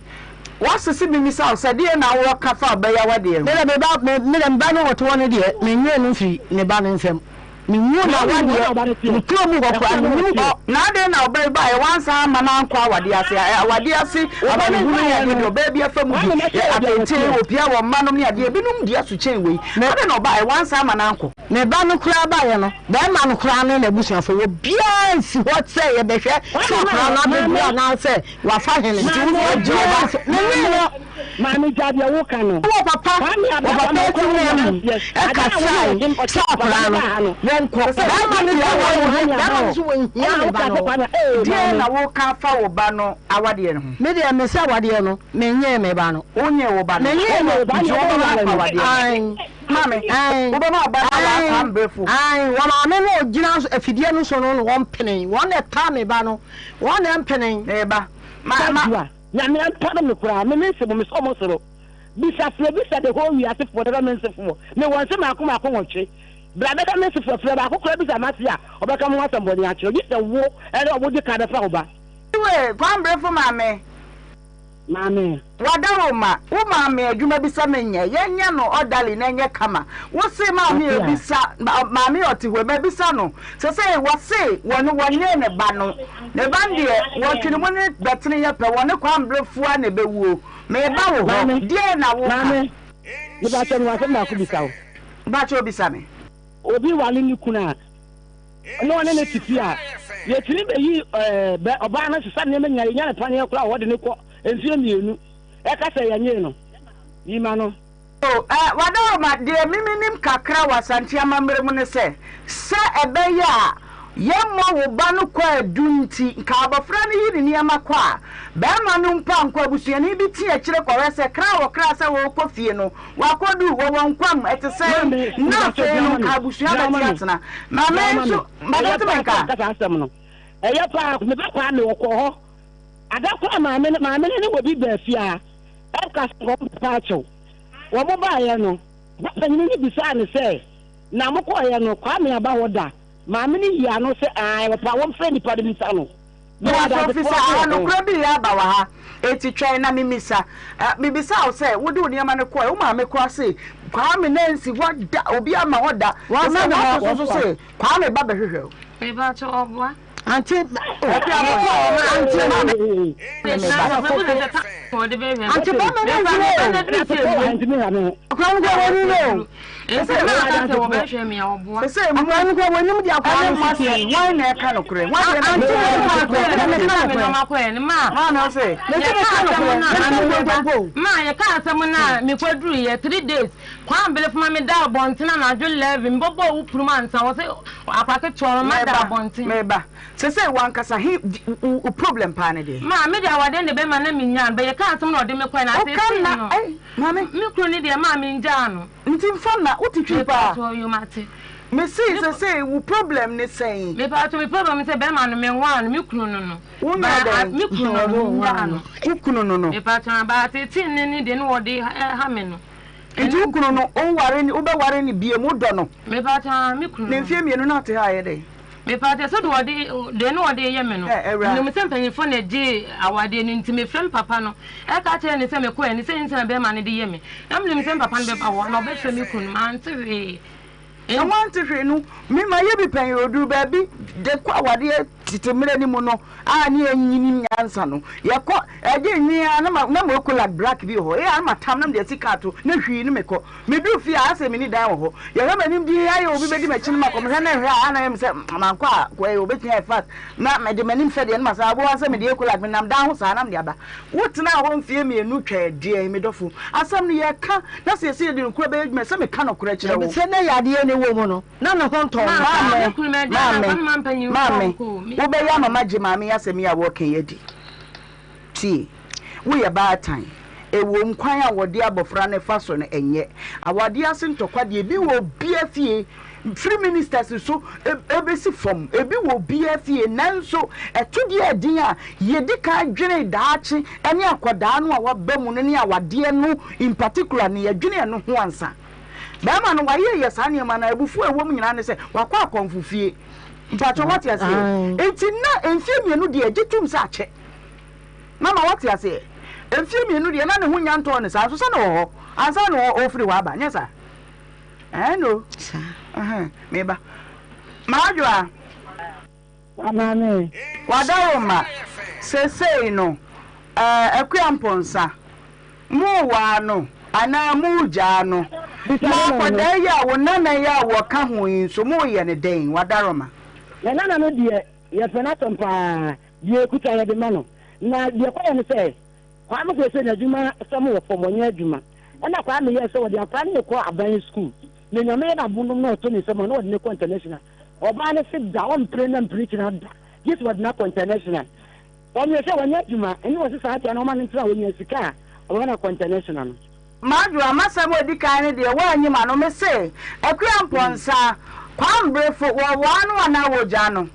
Wasese mimisa wo sɛ deɛn na wowɔ ka fa ɔbaa yi awadeɛ ho? Me deɛ me ba, me deɛ me ba no wɔte hɔ no deɛ, menwee no mfiri ne ba no nsam. Menhuu n'awadeɛ, me kurom hɔ koraa mennim hɔ. Na adɛn na ɔbaa yi baeɛ wansan amma no ankɔ awadeɛ ase? Awadeɛ ase amanehunu ne adeɛ deɛ ɔbaa bi afa mu bi, atenten, wɔpia wɔn mma nom ne adeɛ, ebinom di aso kyɛn wei. Adɛn na ɔbaeɛ wansan amma no ankɔ? Me ba no koraa baeɛ no, barima no koraa ne n'abusuafoɔ, obiara ansi hɔ sɛ yɛbɛhwɛ sɛ akwadaa no abɛduru anaasɛ wafa hene. Nti wo Obiara ansi, menwee no. Maame gya deɛ woka no. Wɔ papa, wɔ papa akyi hɔ no, ɛkasae sɛ akwadaa no, wɔnkɔ. Barima no sɛ wɔnhia, barima no sɛ wɔnhia ne ba no. Deɛn na woka fa wo ba no awadeɛ no ho? Me deɛ, mese awadeɛ no, menyee me ba no. Wonyee wo ba no? Menyee no. Nti wobɛma akɔ awadeɛ no? Ae. Maame, Ae. wobɛma wo ba no awɔ Ae. akɔ ambrɛfo? Ae. Wɔ maame no a ɔgyina afidie no so no na wɔmpene. Wɔn na ɛtaa me ba no. Wɔn na ɛmpene. Me ba, ma, ma. Nyame ampare me koraa, me mense mo, mesɔ mo soro. Bisa frɛ bisa the whole wiase foɔ dada mense foɔ, me wɔ nse maako maako nwɔtwe. Bra bɛda mense foɔ, frɛ baako koraa bisa mase a, ɔbɛka mo ho asɛm bɔne akyerɛ wo, gye sɛ wo ɛne ɔmo di kan bɛfa wo ba. Anyway, Kwambrefo maame. Maame. Wadaroma, wo maame adwuma bi sɛ menyɛ, yɛnyɛ no orderly na ɛnyɛ kama. Wo se maame a bisa, maame a ɔte hɔ yi, mabisa no, sesei wɔse wɔne wɔnyee ne ba no, ne ba no deɛ wɔtwe ne mu ne bɛtene yɛ pɛ, wɔne Kwambrefo a na ɛbɛwuo. Meba wo hɔ, deɛn na woka? Maame, mepakyɛ mewɔ asɛm baako bisa wo. Mpakyɛ bisa me. Obi ware ne kunu a, na ɔne no te fie a, yɛtumi bɛyi ɛɛ ɔbaa no sesa nneɛma nyinaa, yɛnya no paneɛ koraa a wɔde no kɔ mfeɛ mmienu, ɛka sɛ yɛnyee no, yi ma no. Oh, eh, Wadaroma, deɛ me menim kakra wɔ Asante amammerɛ mu ne sɛ, sɛ ɛbɛyɛ a yɛmmɔ wo ba no kwaadu nti, nka abɔfra no yi ne nneɛma kɔ a, barima no mpo ankɔ, abusuani bi te akyire kɔhwɛ sɛ kra a wɔkra sɛ wɔrekɔ fie no, Wakodu wɔ wɔn nkwa mu, ɛte sɛn? Na afei no, nka abusua bɛte atena. Maame nso, maame te me nka. Saa asɛm no, ɛyɛ paa. Me ba Kwame, ɔkɔɔ hɔ. Ada koro a maame no, maame no ne obi baa fie ha, ɛka sɛ wɔn bɛpa akyɛw. Wɔn baeɛ no, ba panyin no bisaa no sɛ, Na mokɔeɛ no, Kwame aba hɔ da? Maame no yii ano sɛ, Aane, wɔpaa wɔmfrɛ nnipa no mmisa no. Mewɔ so efisɛ aha nokorɛ bi reyɛ aba wɔ ha, enti twɛn na memmisa. Mebisaa wo sɛ wode wo nneɛma no kɔe, wo maame koraa se Kwame Nancy hɔ da, obi ama hɔ da. Wama ne hɔ. Sɛ so so se Kwame ba bɛhwehwɛ o. Meba kyɛ ɔboa. Ante ante maame. Ante bɛma ne nhwɛ o. Akora no kɔ wɔn ni o. Sɛ Akora no kɔ wɔn nim di akora no ma se wɔn na ɛka no korɛ. Wɔn deɛ na Ante wɔn ka korɛ na meka no korɛ. Maame ɔse. Mese meka no korɛ. Mese nkontompo. Ma yɛka asɛm no a mekɔduru yɛ 3 days kwan bele fama me da abɔnten anadwo 11 mebɔbɔɔ wo prum ansa wɔ sɛ akwa ketewa no ma da abɔnten. Meba sese wankasa he wo problem paa ne deɛ. Ma me de awadeɛ ne bɛma na menya no bɛyɛ ka asɛm na ɔde me kɔɛ na Woka asese na no ei maame. Me kunu ne deɛ ma mengyaa no. Nti nfa na wote twi paa. Mepatɔ yo mate. Me se sese wo problem ne sɛn. Mepatɔ me problem sɛ bɛma no menwaa no me kunu no no. Wo nyɛ dɛn? Me kunu no no mengyaa no. Wo kunu no no. Mepatɔ na ba tete ne ne deɛ ne wɔde ha me no. Nti wo kunu no woware ne wobɛware ne biem wodɔ no. Mepatɔ me kunu no. Ne mfeɛ mmienu na ate ha ayɛ dɛn? Mepatɔ sɛ deɛ wɔde deɛ ne wɔde yɛ me no. Ɛ awura. Menim sɛ mpanyinfoɔ na ɛgye awadeɛ no nti mefrɛ me papa no ɛka kyerɛ ne sɛ mekɔɛ ne sɛ nti na bɛrima no de yɛ me. Na menim sɛ me papa no bɛba hɔ na ɔbɛfrɛ me kunu no mante hwee. Na wante hwee no, me mayɛ bi pɛn, oduru baabi de kɔ awadeɛ tete mmerɛ no mu no a ne yɛnyinim nyansa no, yɛkɔ ɛgye nwi a na ma na mokolak black bi wɔ hɔ, ɛyɛ a na matam na mede asi kaa to na hwii no mekɔ. Meduru fie a asɛ menni dan wɔ hɔ. Yɛhwɛ m'anim dinn ayɛ obi bɛdi m'akyi no makɔ, mehwɛ na ɛhwɛ a a na ɛyɛ me sɛ mankɔ a kɔ ɛyɛ obɛtumi ayɛ fast na mede m'anim fɛ deɛ no masan aboa sɛ mede ekolak menam dan ho saa na mede aba. Wotenaa hɔ mfeɛ mmienu twɛɛ deɛn, me dɔfo? Asɛm no, yɛka, na sɛ yɛsɛ yɛde nokorɛ bɛyɛ adwuma, ɛsɛ meka nokorɛ kyerɛ wo. Sɛ na yadeɛ no wɔ mu no, na ne ho ntɔ no. Maame, maame, maame, wobɛyɛ ama magye maame yi asɛm yi a wɔreka yi adi. Tie, woyɛ baatan. Ɛwom, kwan a wɔde abɔfra no fa so no, ɛnyɛ. Awadeɛ ase ntɔkwa deɛ, ebi wɔ obiara fie. Firi ministers so bɛsi fam, ebi wɔ obiara fie. Nanso ɛto deɛ ɛden a, yɛdi kan dwene daakye ne akwadaa no a waba mu no ne awadeɛ no in particular no, yɛdwene ɛno ho ansa. Barima no wayɛ yɛ saa nneɛma no a, abufuo a ɛwɔ mu nyinaa ne sɛ wakɔ akɔmfo fie. Mpakyɛ wate aseɛ? Enti na mfeɛ mmienu deɛ gye tom sɛ akyɛ. Mama wate aseɛ? Mfeɛ mmienu deɛ na ne ho nya ntɔɔ no saa nso sɛ na ɔwɔ hɔ ansa na ɔrefiri hɔ aba, nyɛ saa? Ɛno. Saa. Meba. Maadwoa. Maame. Wadaroma. Sesei no, ɛɛ Akua Mpɔnsa, mo waa no anaa mo gyaa no? Na akwadaa yi a wo nana yi a wɔka ho yi nso, mo yɛ no dɛn? Wadaroma. Yɛn nana no deɛ, yɛpɛ n'asɛm paa. Deɛ ɛkuta yɛde ma no. Na deɛ ɛkɔyɛ ne sɛ, Kwame kɔɔ sɛ n'adwuma sɛm wɔ fam, ɔnyɛ adwuma. Ɛna Kwame yɛɛ sɛ ɔde akwadaa no rekɔ aban sukuu. Na Nyame yɛ n'adom na ɔtɔ ne nsam a, na ɔde no kɔ international. Ɔbaa no se da, ɔmpere na mpere kyina da, gye sɛ ɔde no akɔ international. Ɔno sɛ wanya adwuma, ɛne ɔse saa tia no ɔma no ntena hɔ, ɔnya sika a, ɔbɛma no akɔ international no. Madwoa, m'asɛm a ɔdi kan no deɛ woanyi m'ano, mese Akua Mpɔnsa, Kwame Brefo, wɔwaa no anaa wɔgyaa no?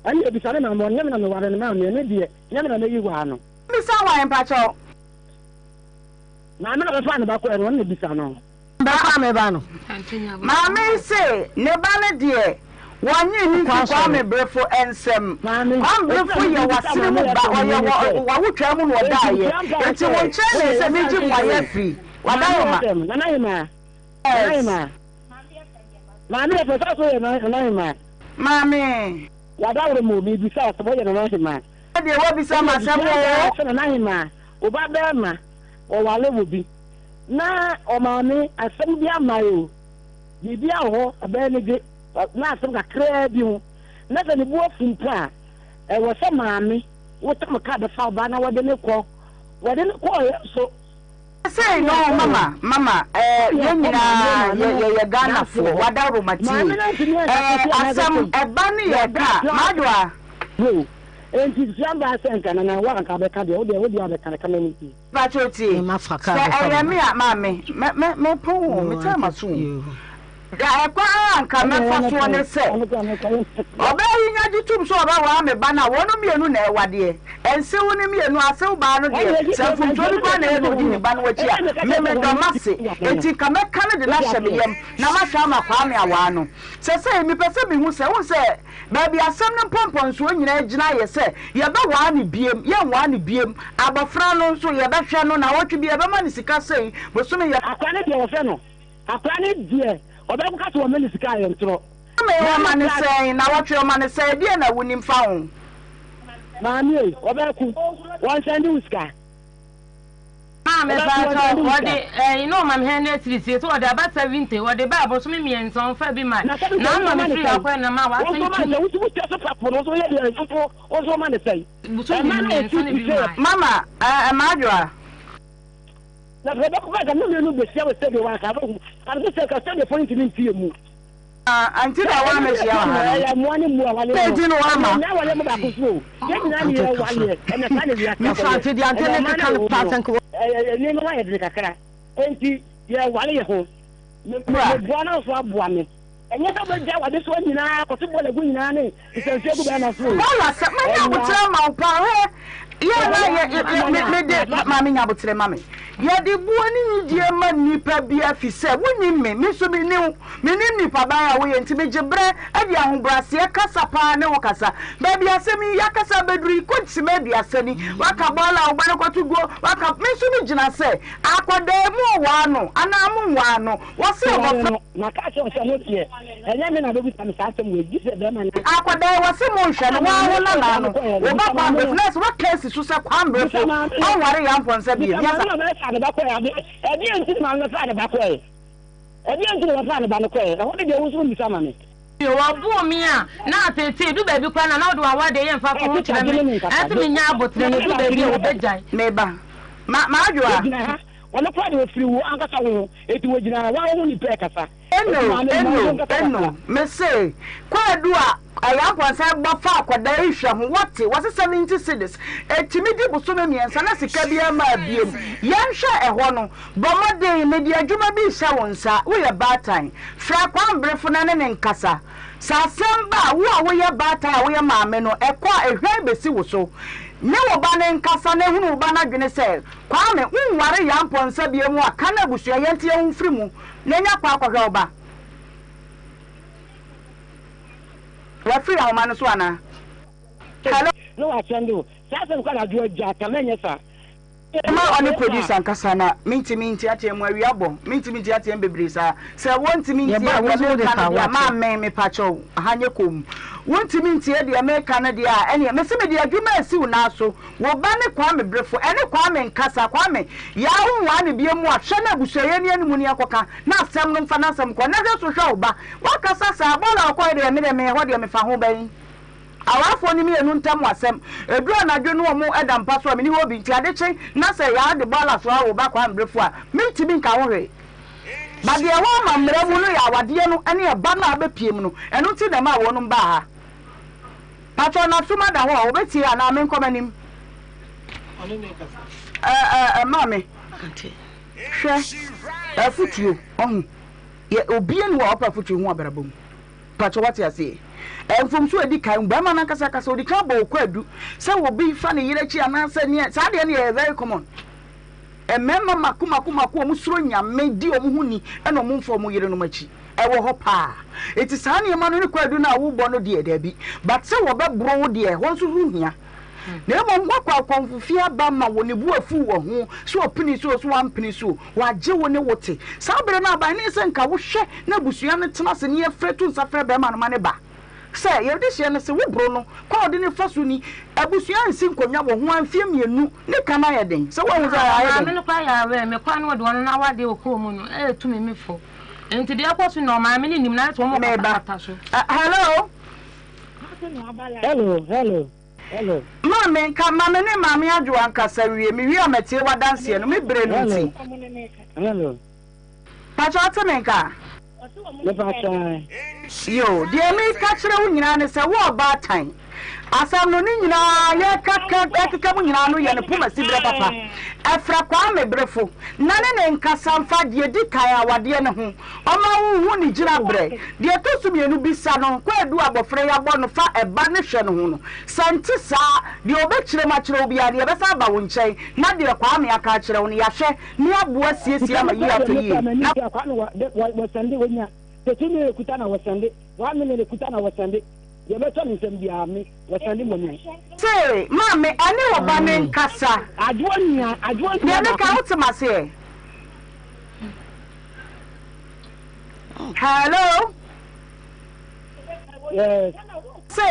Ɛnna bisa ne maame, ɔnyɛ me na meware no maame, ɛno deɛ, nyɛ me na mɛyi waa no. Bisa hwan mpakyɛw? Maame na ɔbɛfaa ne ba kɔɛ no, ɔno na bisa no. Bɛfaa me ba no. Maame yi se ne ba no deɛ wɔnyee no mfiri Kwame Brefo nsam. Kwame Brefo yɛ w'asene mu ba, ɔyɛ wɔ w'awotwaa mu na ɔdaeɛ. Enti wo nkyɛn na ɛsɛ megye mmuaeɛ afiri. W'adaworoma. Nana Hemaa. Nana Hemaa. Maame yɛ fɛ sɛ so yɛ Nana Hemaa. Maame. W'adaworoma o, mebisa wo sɛ wɔyɛ Nana Hemaa. Deɛ woabisa m'asɛm o. Sɛ Nana Hemaa, wo ba bɛɛma ɔware wo bi na ɔmaame asɛm bi ama o, biribi wɔ hɔ ɛbɛyɛ ne de na asɛm kakraa bi ho na sɛ ne bo afu mpo a, ɛwɔ sɛ maame wotam ka bɛfa wo ba na wɔde ne kɔ, wɔde ne kɔɔeɛ nso. Sei no mama mama eh, yɛn nyinaa yɛyɛ Ghanafoɔ wadaworo tie eh, asɛm ɛba ne yɛ ka madoa. Yo, enti sua baa sɛ nka nana wo anka bɛka deɛ wo deɛ wo deɛ abɛka no kama ne ti. Pakyɛw tie, sɛ ɛyɛ me a maame mɛ mɛ mɛpɔn o, me time aso o. Da ɛkwan a anka mɛfa soɔ ne sɛ, ɔbaa yi nya gye tom sɛ ɔbɛwaa me ba no a, wɔnom mmienu na ɛwadeɛ. Ɛnsew no mmienu, asew baa no deɛ, sɛ mfomsoɔ bi koraa na ɛyɛ na ɔdi ne ba no akyi a, me medɔ m'ase. Enti nka mɛka no de no ahyɛ me yam na mahwɛ ama Kwame awaa no. Sɛsɛi mepɛ sɛ mehu sɛ, wohu sɛ baabi asɛm no mpɔmpɔnsoɔ nyinaa gyina yɛ sɛ yɛbɛwaa no biem, yɛnwaa no biem, abɔfra no nso yɛbɛhwɛ no, naawɔtwe bi yɛbɛma no sika sei, bosome yɛ. Akwadaa no deɛ wɔhwɛ no. Akwadaa no deɛ, ɔbɛka sɛ wɔma no sika a, ɛyɛ ntorɔ. Maame, wɔma no sɛn? Nawɔtwe, wɔma no sɛn? Ɛdeɛn na wonim fa ho? Maame ei, ɔbɛko, wɔnsɛnde wo sika. Maame paatɔ wɔde ɛyi na ɔma me hundred cedis yɛ sɛ wɔde aba 70 wɔde ba abosome mmiɛnsa ɔnfa bi ma na ama me firi akɔ na ma wasan tum. Bosome mmiɛnsa na bi ma. Mama ɛɛ Madwoa. Na sɛ bɛkɔ ka sɛ mmienu bɛhyia wɔ stadium anka bɛhu anso sɛ ka stadium fo ntumi ntie mu. Ah, anti na wa mehyia wɔ ha no. Ɛyɛ mmoa ne mmoa wale no. Eti no wa ma. Ɛnyɛ wale mo baako so o. Yɛn nyinaa ne yɛ wale. Ɛna saa na wiase akɔyɛ. Mefa ante deɛ ante ne keka no paa sɛ nka. Ɛyɛ nneɛma ayɛ dene kakra. Enti yɛ wale yɛ ho. Meboa na nso aboa me. Ɛnyɛ sɛ wobɛgya w'adesoa nyinaa kɔto bɔɔla gu nyinaa ne nsansuo gu bɛrima so o. Bɔɔla sɛ manya aboterɛ ama wo paa hwɛ yɛ na yɛ yɛ me me de maame nya aboterɛ ma me yɛde buo ne nidie ma nnipa bi afi sɛ wonim me me nso me ni wo menim nipa ban a woyɛ nti megye berɛ de ahobraseɛ kasa paa ne wo kasa baabi asɛm yi yɛakasa abɛduru yi kɔ sima aduasa ni waka bɔɔla a wo ba no kɔto guo waka me nso me gyina sɛ akɔdaa mu ɔwaa no anaa mo nwaa no Wɔse Ware abɔfra. no, maka akyerɛ wo sɛ ɛno deɛ, ɛnyɛ me na bɛbisa me saa asɛm wei, gye sɛ bɛrima no. Akwadaa yi, wɔse monhwɛ no, woa wo nana no, wo ba Kwambrefo, na ɛsɛ woaka asi so sɛ Kwambrefo ɔnware Yaa Mpɔnsa bio, Bisa nyɛ maame saa. na ɔbɛfa ne ba kɔɛ, ade, ɛdeɛn nti na maame bɛfaa ne ba kɔɛ? Ɛdeɛn nti na ɔbɛfaa ne ba no kɔɛ? Ɛhɔ no deɛ wo nso wommisa ma me. Wɔboo me a, na ateetee, edu baabi koraa na na wode w'awadeɛ yɛ mfatoho kyerɛ me, ɛsɛ menya aboterɛ na edu baabi a wɔbɛgyae. Me ba, ma, m'adwoa. Wɔgyina ha, Ɔno koraa deɛ ɔfiri wo ankasa wo ho, enti wɔgyina ha, wo ara wo ho nipa ɛkasa. Eno, Enti maame, ma wo eno, ho nkasa eno, kakra. mese, kwaadu a Ayankwansa bɔ fa akwadaa yi hwɛ ho, wɔte, wɔse 70 cedis, ɛtumi di bosome mmiɛnsa na sika biara mmaa biom. Yɛnhwɛ ɛhɔ no, bɔ mmɔden, mede adwuma bi rehyɛ wo nsa, woyɛ baatan, frɛ Kwambrefo na ne no nkasa. Sɛ asɛm ba a, wo a woyɛ baatan a woyɛ maame no, ɛkɔ a, ehwan besi wo so. Ne wo ba no nkasa na hunu wo ba no adwene sɛ, Kwame, wonware Yaa Mpɔnsa bio mu a, ka na abusua yɛnte yɛn ho mfiri mu na nya kwan kɔhwɛ wo ba. Wafiri ahoma no so anaa? Hello? Na wasɛnde wo saa asɛm kɔ anadwo agya ka mɛnyɛ saa. Ma ɔne producer nkasa na mentumi nteatea mu awia bɔ mentumi nteatea mu bebree saa sɛ wontumi ntie deɛ meka no deɛ ma me mepakyɛw ha nyɛ komm wontumi ntie deɛ meka no deɛ a ɛneɛ mese mede adwuma asi wo nan so wo ba ne Kwame Brefo ɛne Kwame nkasa Kwame yaa wo nwaa ne bie mu a hwɛ na abusuayɛ ni animu ni ɛkɔka na asɛm no mfa n'asɛm kɔ na hwɛ so hwɛ wo ba wakasa saa bɔɔl a ɔkɔɛ deɛ me deɛ me ɛhɔ deɛ mefa ho bɛn Awarfoɔ no mienu ntam asɛm. Ɛduru anadwo no wɔn da mpa so a menni hɔ bi nti ade kye na sɛ Yaa de bɔɔla so awo ba Kwame Brefo a mentumi nka ho hwee. But deɛ ɛwɔ amammara mu no yɛ awadeɛ no ne ɛba no a abɛpue mu no ɛno nti na ɛmaa wɔnom baa ha. Patrɔ Nasom ada hɔ a ɔbɛtie anaa menkɔ m'anim? Ɛɛ ɛɛ maame hwɛ afutuo ɔho yɛ obia ni hɔ a ɔpɛ afutuo ho abrabɔ mu. Pakyɛ wate aseɛ? Mfomsoɔ a ɛdi kan, barima no ankasa ankasa ɔdi kan bɔ wo kwaadu sɛ obi fa ne yere akyi anaasɛ neɛ, saa deɛ no yɛ very common. Mmarima mako mako mako wɔn suro Nyame di wɔn ho ni ɛna wɔn mfa wɔn yerenom akyi. Ɛwɔ hɔ paa. Eti saa nneɛma no ne kwaadu no a wobɔ no deɛ daabi. But sɛ wɔbɛboro wo deɛ ɛhɔ nso ho hia. Na mmom woakɔ akɔmfo fie aba ma wo ne bo afuw wɔ ho, sɛ ɔpene so o, sɛ wampene so o, wagye wo ne wo te. Saa bere no aba, ɛne sɛ nka wohwɛ na abusua no tena ase na yɛfrɛ to nsa frɛ barima no ma no ba. Sɛ yɛde hyɛ no se woboro no, kwan a ɔde no fa so ni, abusua ansi nkonnwa wɔ ho ara mfeɛ mmienu, ne ka no ayɛ den. Sɛ woahu sɛ ayɛ den? Maame no koraa yɛ aware, me koraa no wɔde ɔno n'awadeɛ wɔ kurom no ɛretu me me fo. Nti deɛ ɛkɔ so nyinaa ɔmaame no nim na ayɛ sɛ wɔn Meba. katakata so. Hello? Hello, hello, hello. Maame, nka ma me ne Maame Adwoa nkasa nwie. Mewie a mɛtie w'adanseɛ no. Me berɛ no nti. Hello. Pakyɛ wote me nka? Mepakyɛ ae. Yoo, deɛ meka kyerɛ wo nyinaa ne sɛ wo ɔbaatan, asɛm no ne nyinaa yɛka ka ɛkeka mu nyinaa no yɛ no poma siberɛ papa. Ɛfrɛ Kwame Berefo na ne ne nkasa mfa deɛ di kan awadeɛ no ho. Ɔma wo hu ne gyinabrɛ. Deɛ ɛtɔ so mienu, bisa no kwaadu a abɔfra yi abɔ no fa ɛba ne hwɛ no ho no. Sɛ ɛnte saa a, deɛ ɔbɛkyerɛ mu akyerɛ wo biara no, yɛbɛsan aba wo nkyɛn na deɛ Kwame aka akyerɛ wo no, yɛahwɛ na yɛaboa asiesie ama yie atɔ yie. Na. Se, Maame, ɛne wo ba no nkasa. Deɛ meka, wote m'aseɛ? Hello. Yes. Se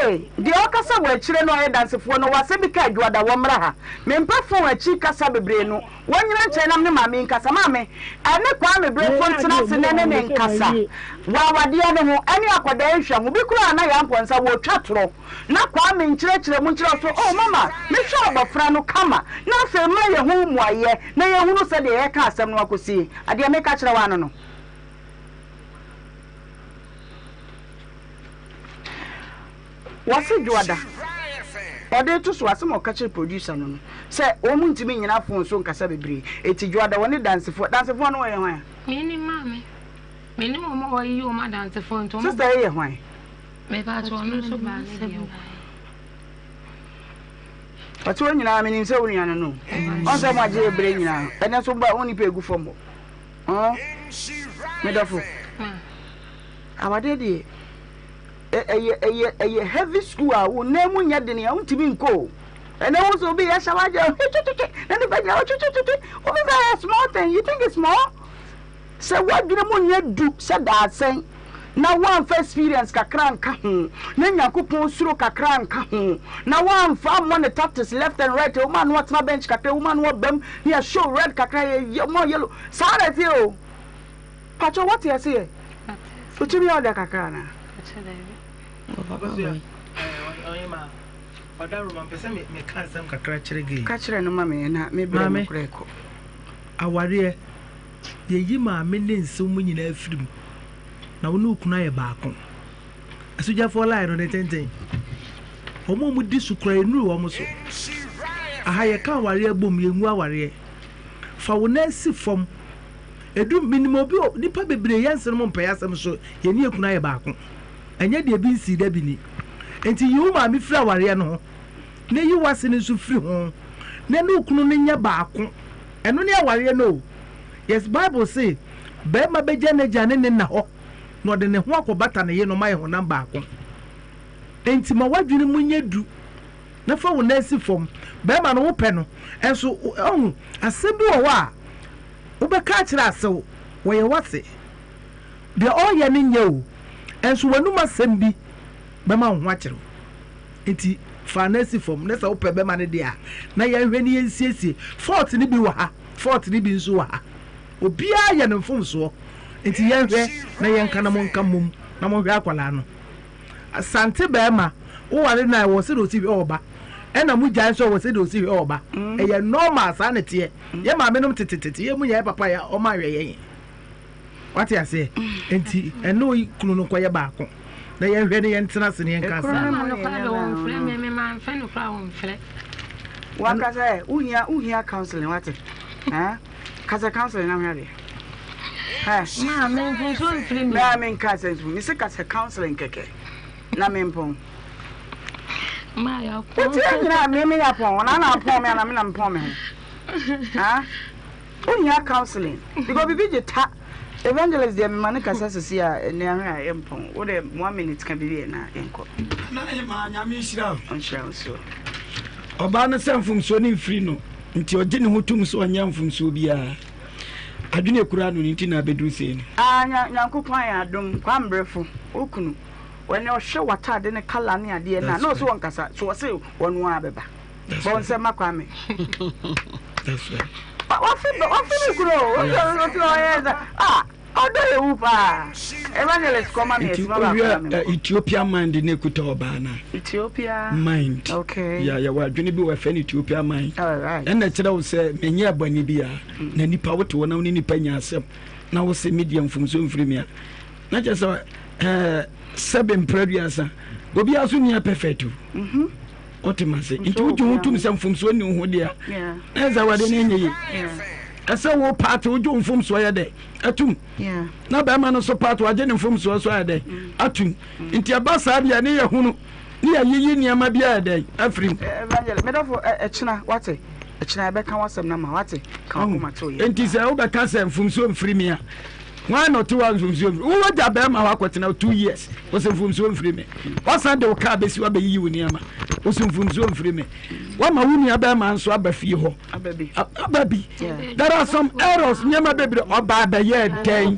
deɛ ɔkasa wɔ akyire no ɔyɛ dansefoɔ no wɔ asɛm bi ka Adwoada wɔmmra ha. Mempɛ phone akyi kasa bebree no. Wɔnnyina nkyɛn na me ne maame yi nkasa. Maame, ɛne Kwame Brefo ntena ase na ɛne ne nkasa wɔ awadeɛ no ho ɛne akwadaa yi hwɛ ho. Bi koraa na yɛn ampɔnsa wɔretwa torɔ na Kwame nkyerɛkyerɛ mu nkyerɛ wo so, oh mama, mehwɛ abɔfra no kama na afei ma yɛn ho mmuaeɛ na yɛnhunu sɛdeɛ yɛreka asɛm no akɔsie. Adeɛ meka kyerɛ wo ano no. Wɔse Dwoada, ɔde reto so asɛm a ɔka kyerɛ producer no no sɛ wɔn ntumi nnyina phone so nkasa bebree eti Dwoada wɔne dansefoɔ, dansefoɔ no wɔyɛ hwan a? Menim maame, menim wɔn a wɔayiyi wɔn adansefoɔ nti wɔn. Sister yi yɛ hwan? Mepa kyɛw ɔno nso baa ne deɛ nko. Ɔte hɔ nyinaa menim sɛ wo nua no no. Ɔn sɛ mo agye yɛ berɛ nyinaa ɛnɛ nso ba wo nipa egu fam hɔ. Ɔn me dɔfo. Awadeɛ deɛ ɛyɛ ɛyɛ ɛyɛ heavy school a wo nan mu nyɛ den a wontumi nkɔ o. Ɛnɛ wo sɛ obi yɛ hyɛ wagye twetwetwe na nipa gyina hɔ twetwetwe obi sɛ ɛyɛ small thing you think it's small? Sɛ woadwene mu nyɛ du sɛ daasɛn na woamfa experience kakra anka ho na Nyankopɔn suro kakra anka ho na woamfa ammɔ ne tactics left and right ɛwom a na watena bench kakra ɛwom a na wabam na yɛ show red kakra yɛ yɛ yellow saa na ɛteɛ o. Pacho wate aseɛ? Wotumi yɛ ɔda kakra anaa? Ka kyerɛ no ma me na me berɛ no koraa kɔ. Awareɛ, yɛyi maame ne nsew mu nyinaa firi mu na wo ne wo kunu ayɛ baako. Asogyafoɔ line no ne tenten. Wɔn a wɔdi so koraa ɛnnuru wɔn so. Aha yɛka awareɛ bom, yɛngu awareɛ. Fa wo nan si fam Edu, menim obi o, nnipa bebree yɛ nsenom mpɛ asɛm so yɛne yɛn kunu ayɛ baako. Ɛnyɛ deɛ ebi nsii da bi ni. Enti yi wo maame firi awareɛ no ho, na yi w'ase no nso firi ho, na ɛne wo kunu no nyɛ baako. Ɛno ne awareɛ no o. Yes, Bible se, barima bɛgya n'agya ne ne na hɔ, na ɔde ne ho akɔbata ne yerenom ayɛ honam baako. Enti ma w'adwene mu nyɛ du. na fa wo nan si fam. Barima no, wopɛ no, nso ɔhu, asɛm bi wɔ hɔ a, wobɛka akyerɛ asew, wɔyɛ w'ase. Deɛ ɔreyɛ no nyɛ o, nso w'anum asɛm bi bɛma wo ho akyere wo. Nti fa nan si fam, na sɛ wopɛ bɛrima no deɛ a, na yɛnhwɛ ne yɛnsiesie. Fault no bi wɔ ha, fault no bi nso wɔ ha. Obiara yɛ ne mfomsoɔ, nti yɛnhwɛ na yɛnka na monka mmom na monhwɛ akwadaa no. Asante bɛɛma wo ware no a ɛwɔ sɛdeɛ ɔsi hwɛ ɔba ɛna mo gyae nso ɛwɔ sɛdeɛ ɔsi hwɛ ɔba ɛyɛ normal saa na ɛteɛ yɛ maame nom tetetete yɛ mu nya yɛ papa yɛ ɔma ahwɛ yɛn wate aseɛ nti ɛne wo kunu no nkɔyɛ baako na yɛnhwɛ ne yɛntena ase ne yɛnka asɛm. Bɛɛma no koraa deɛ ɔnfrɛ me me manfrɛ no koraa ɔnfrɛ. Wankasa ɛ wohia wohia counseling wate eh kasa counseling na hwɛ adeɛ. Maa me mfomsoɔ mfiri me. Mɛa me nka sɛ nso mese kasa counseling kɛkɛ na me mpɔn. Maa yɛ apɔn. Wotie nyina me me yɛ apɔn na na apɔn me ana me na mpɔn me ho. Ah, wohia counseling because bibi gye ta evangelist deɛ mema ne kasa sisi a ɛnɛ ahwɛ a yɛmpɔn wo deɛ one minute ka bibi yɛ na yɛnkɔ. Na ma nyame nhyira wo. Ɔnhyira wo so. Ɔbaa no sɛ mfomsoɔ no mfiri no nti ɔgye ne ho tom sɛ ɔnyɛ mfomsoɔ biara. Adwene ekura no no nti na abɛduru sei no. Ah nya Nyankopɔn ayɛ adom Kwame Brefo wo kunu wɔ nɛ ɔhwɛ w'ataade ne colour ne adeɛ no a na ɔse ɔnkasa so ɔse ɔno ara bɛba bɔ nsɛm ma Kwame wafe wafe ne kunu o ɔse ɔyɛ sɛ ah ɔdɔ yɛ wu paa Evangelist kɔma me Nti asima baako na wohwɛ menkɔ. Ethiopia mind na ekuta ɔbaa no a. Ethiopia mind. Okay. Yeah, yɛwɔ adwene bi wɔ ɛfɛ no Ethiopia mind. All right. Ɛna ɛkyerɛ wo sɛ menyɛ bɔne biara mm. na nipa wote hɔ na wo ne nipa nya asɛm na wo se medeɛ mfomso mfiri me a na kyerɛ sɛ ɛɛ sɛbe mprɛduasa obiara so nni perfect o. Mm-hmm. Wote ma se nti wogye ho tom sɛ mfomsoɔ nni wo ho deɛ a na ɛsɛ awurade no ɛnyɛ yie. Ɛsɛ wo paate wogye wo mfomsoɔ yɛ dɛ atum na bɛrima no so paate wagye ne mfomsoɔ so ayɛ dɛ mm. atum mm. nti ɛba saa deɛ ne yɛ hunu ne yɛyiyi nneɛma bi ayɛ dɛ afiri mu. Evangelist medɔfo ɛkyena wate ɛkyena ɛbɛka wasɛm no ma wate ka wakoma to yɛ. Nti sɛ wobɛka sɛ mfomsoɔ mfiri mi a wọn na ɔte hɔ a mfomsoɔ mfiri wowɔ gya bɛrima hɔ akɔtena two years wɔsɛ mfomsoɔ mfiri mi wasan de wo kaa bɛsi wabɛyiyi wo nneɛma. Wosi mfomsoɔ mfiri me. Wama wo nua bɛrima nso aba fie hɔ. Aba bi. There are some errors nneɛma bebree ɔbaa bɛyɛ dɛn.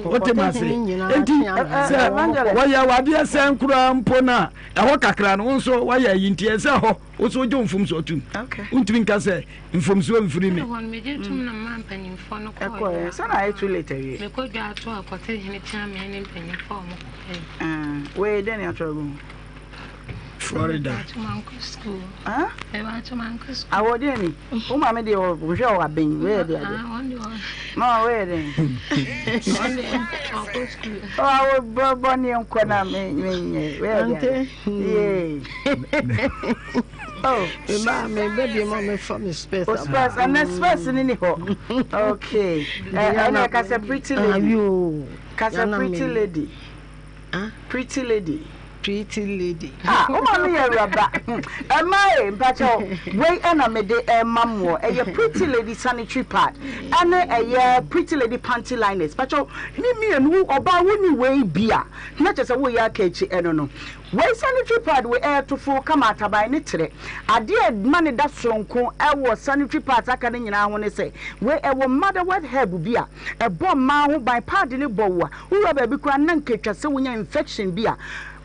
Wote ma se. Enti sɛ wɔyɛ wadeɛ sɛn koraa mpo no a ɛhɔ kakra no wo nso wɔyɛ ayi nti ɛsɛ hɔ wo nso wogye wo mfomsoɔ tom. Wontumi nka sɛ mfomsoɔ mfiri me. Ɛhɔ no megye tom na mmaa mpanyimfoɔ no kɔɔ. Ɛkɔɛ sɛ na ayɛ too late awie. Mekɔ dwa ato akɔte hene kyeame ne mpanyimfoɔ a wɔkɔɛ. Wei dɛn ne atwerɛ gu ho? Florida. Awɔ deɛ ni wo maame deɛ ɔhwɛ wɔ aben wei yɛ deɛ adeɛ mama wei yɛ deɛ ɔwɔ bɔ bɔ ne nkɔ na me me nyɛ wei yɛ deɛ yee oh me ba me ba bi ma me fa me spɛs aba spɛs ɛnɛ spɛs ni ni hɔ okay ɛnɛ kasa pretty lady kasa pretty lady. Pretty lady. Pretty lady. Ah, wo maame yɛ awuraba. Ɛma e, mpakyɛw, wei ɛna mede ɛma moɔ. Ɛyɛ pretty lady sanitary pad ɛne ɛyɛ pretty lady panty liners. Mpakyɛw, ne mmienu, wo ɔbaa wo ni wei bi a, na kyerɛ sɛ woyɛ aka akyi ɛno no. Wei sanitary pad wei ɛyɛ tofoo kama ataban ne kyerɛ. Adeɛ a ɛma ne da soronko ɛwɔ sanitary pads aka no nyinaa ho ne sɛ, wei ɛwɔ motherwort herb bi a ɛbɔ mmaa ho ban, pad no bɔ wo a, Wowura baabi koraa na nka etwa sɛ wonya infection bi a,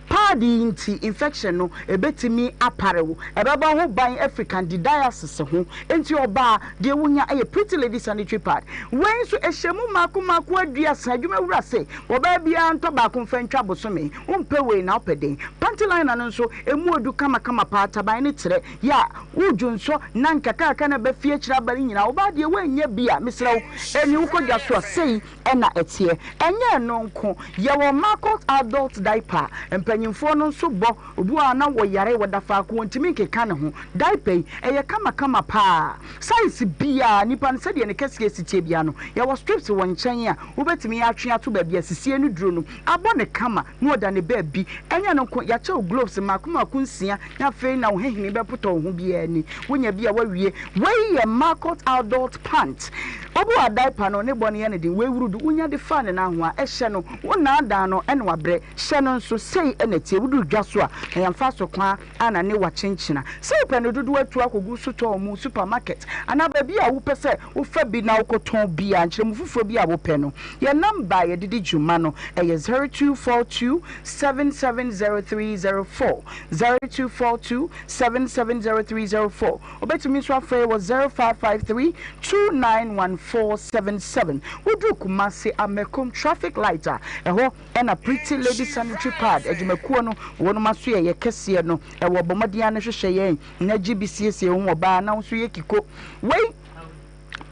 pad yi nti infection no ebetumi apare wo. Ɛbɛbɔ ho ban afiri candidiasis ho. Enti ɔbaa, deɛ wonya yɛ Pretty Lady Sanitary Pad. Wei nso ɛhyɛ mu mmaako mmaako aduasa. Adwumawura se ɔbaa biara ntɔ baako mfa ntwa bosome. Wompɛ wei na wopɛ den? Panty liner no nso, emu odu kamakama paa, taban no trɛ. Yɛ a, wodwonsɔ na nkakrankakra na ɛbɛfi akyire aba no nyinaa. Ɔbaa deɛ woannya bi a, mesrɛ wo, ɛnni wokɔ dwa so a, sei na ɛteɛ. Ɛnyɛ ɛno nko, yɛwɔ Marcot Adult Diaper a mpanyimfoɔ no nso bɔ. Obi wɔ hɔ a na wɔyare, wɔda faako, wɔntumi nkeka ne ho. Diaper yi, ɛyɛ kamakama pa ara. Size biara, nipa no sɛdeɛ ne kɛseɛ si teɛ biara no, yɛwɔ strips wɔ nkyɛn a wobɛtumi atwe ato baabi a sisie no duro no, abɔ no kama na ɔda ne baabi. Ɛnyɛ ɛno nko, yɛakyɛ wo gloves mmaako mmaako nsia na afei na wo hahini bɛpotɔ wo ho biara ni. Wonya bi a woawie. Wei yɛ Marcot Adult Pant. Obi wɔ a diaper no ne bɔ no yɛ no den, wei wuru do, wonya de fa ne nan ho a, hyɛ no, wo naadaa no na wabrɛ. Hyɛ no nso, sei na ɛteɛ, woduru dwa so a, na yɛmfa so kwan a na ne wakyenkyena. Sɛ wopɛ no dodoɔ atu akɔgu sotɔɔ mu, supermarket, anaa baabi a wopɛ sɛ wofa bi na wokɔtɔn biara, nkyerɛmu foforɔ bi a wopɛ no, yɛn nɔmba a yɛde di dwuma no yɛ 0242 770304, 0242 770304. Wobɛtumi nso afrɛ yɛn wɔ 0553 291477. Woduru Kumasi Amakom traffic light a, ɛhɔ na Pretty Lady Sanitary Pad adwumakuo no wɔnom asoɛeɛ kɛseɛ no wɔ. Bɔ mmɔden ara na hwehwɛ yɛn na gye bi siesie wo ho ɔbaa na wo nso yɛ kiko. Wei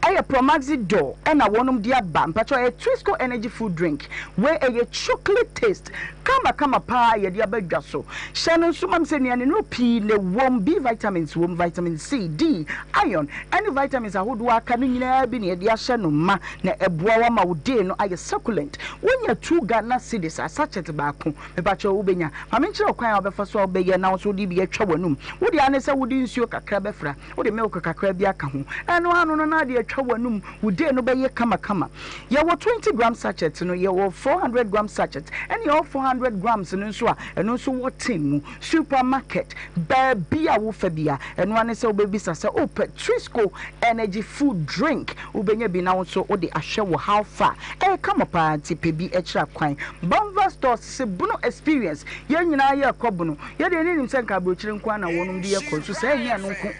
ɛyɛ Promaxi Dor ɛna wɔnom de aba. Mpakyɛw ɛyɛ Twisco Energy Food Drink. Wei ɛyɛ chocolate taste kama kama paa yɛde aba dwa so. Hyɛ no nso ma me sɛ nnuane nnuro pii na ɛwom, B vitamins wom, vitamin C, D, iron ɛne vitamins ahodoɔ a aka no nyinaa bi na yɛde ahyɛ no ma na ɛboa wo ama wo day no ayɛ succulent. Wonya 2 Ghana cedis a sachet baako mepakyɛw wobɛnya. Ma menkyerɛ wo kwan a wobɛfa so a wobɛyɛ na wo nso wode bi atwa w'anum. Wo deɛ ara ne sɛ wode nsuo kakra bɛfra. Wode milk kakra bi aka ho. Ɛno ano no na ade atwa w'anum. Wo day no bɛyɛ kamakama. Yɛwɔ 20 gram sachet no, yɛwɔ 400 gram sachet, ɛna yɛwɔ 400 grams no nso a ɛno nso wɔ tin mu. Supermarket, baabi a wofa bia, ɛno ara ne sɛ wobɛbisa sɛ wopɛ Trisco energy food drink. Wobɛnya bi na wo nso wode ahwɛ wo how far. Ɛyɛ kama paa nti pɛ bi kyerɛ kwan. Bonva Stores se Bono experience. Yɛn nyinaa yɛrekɔ Bono. Yɛ deɛ ne nim sɛ nka aburokyire nko ara na wɔnom de yɛ kɔ nso saa ɛnyɛ ɛno nko.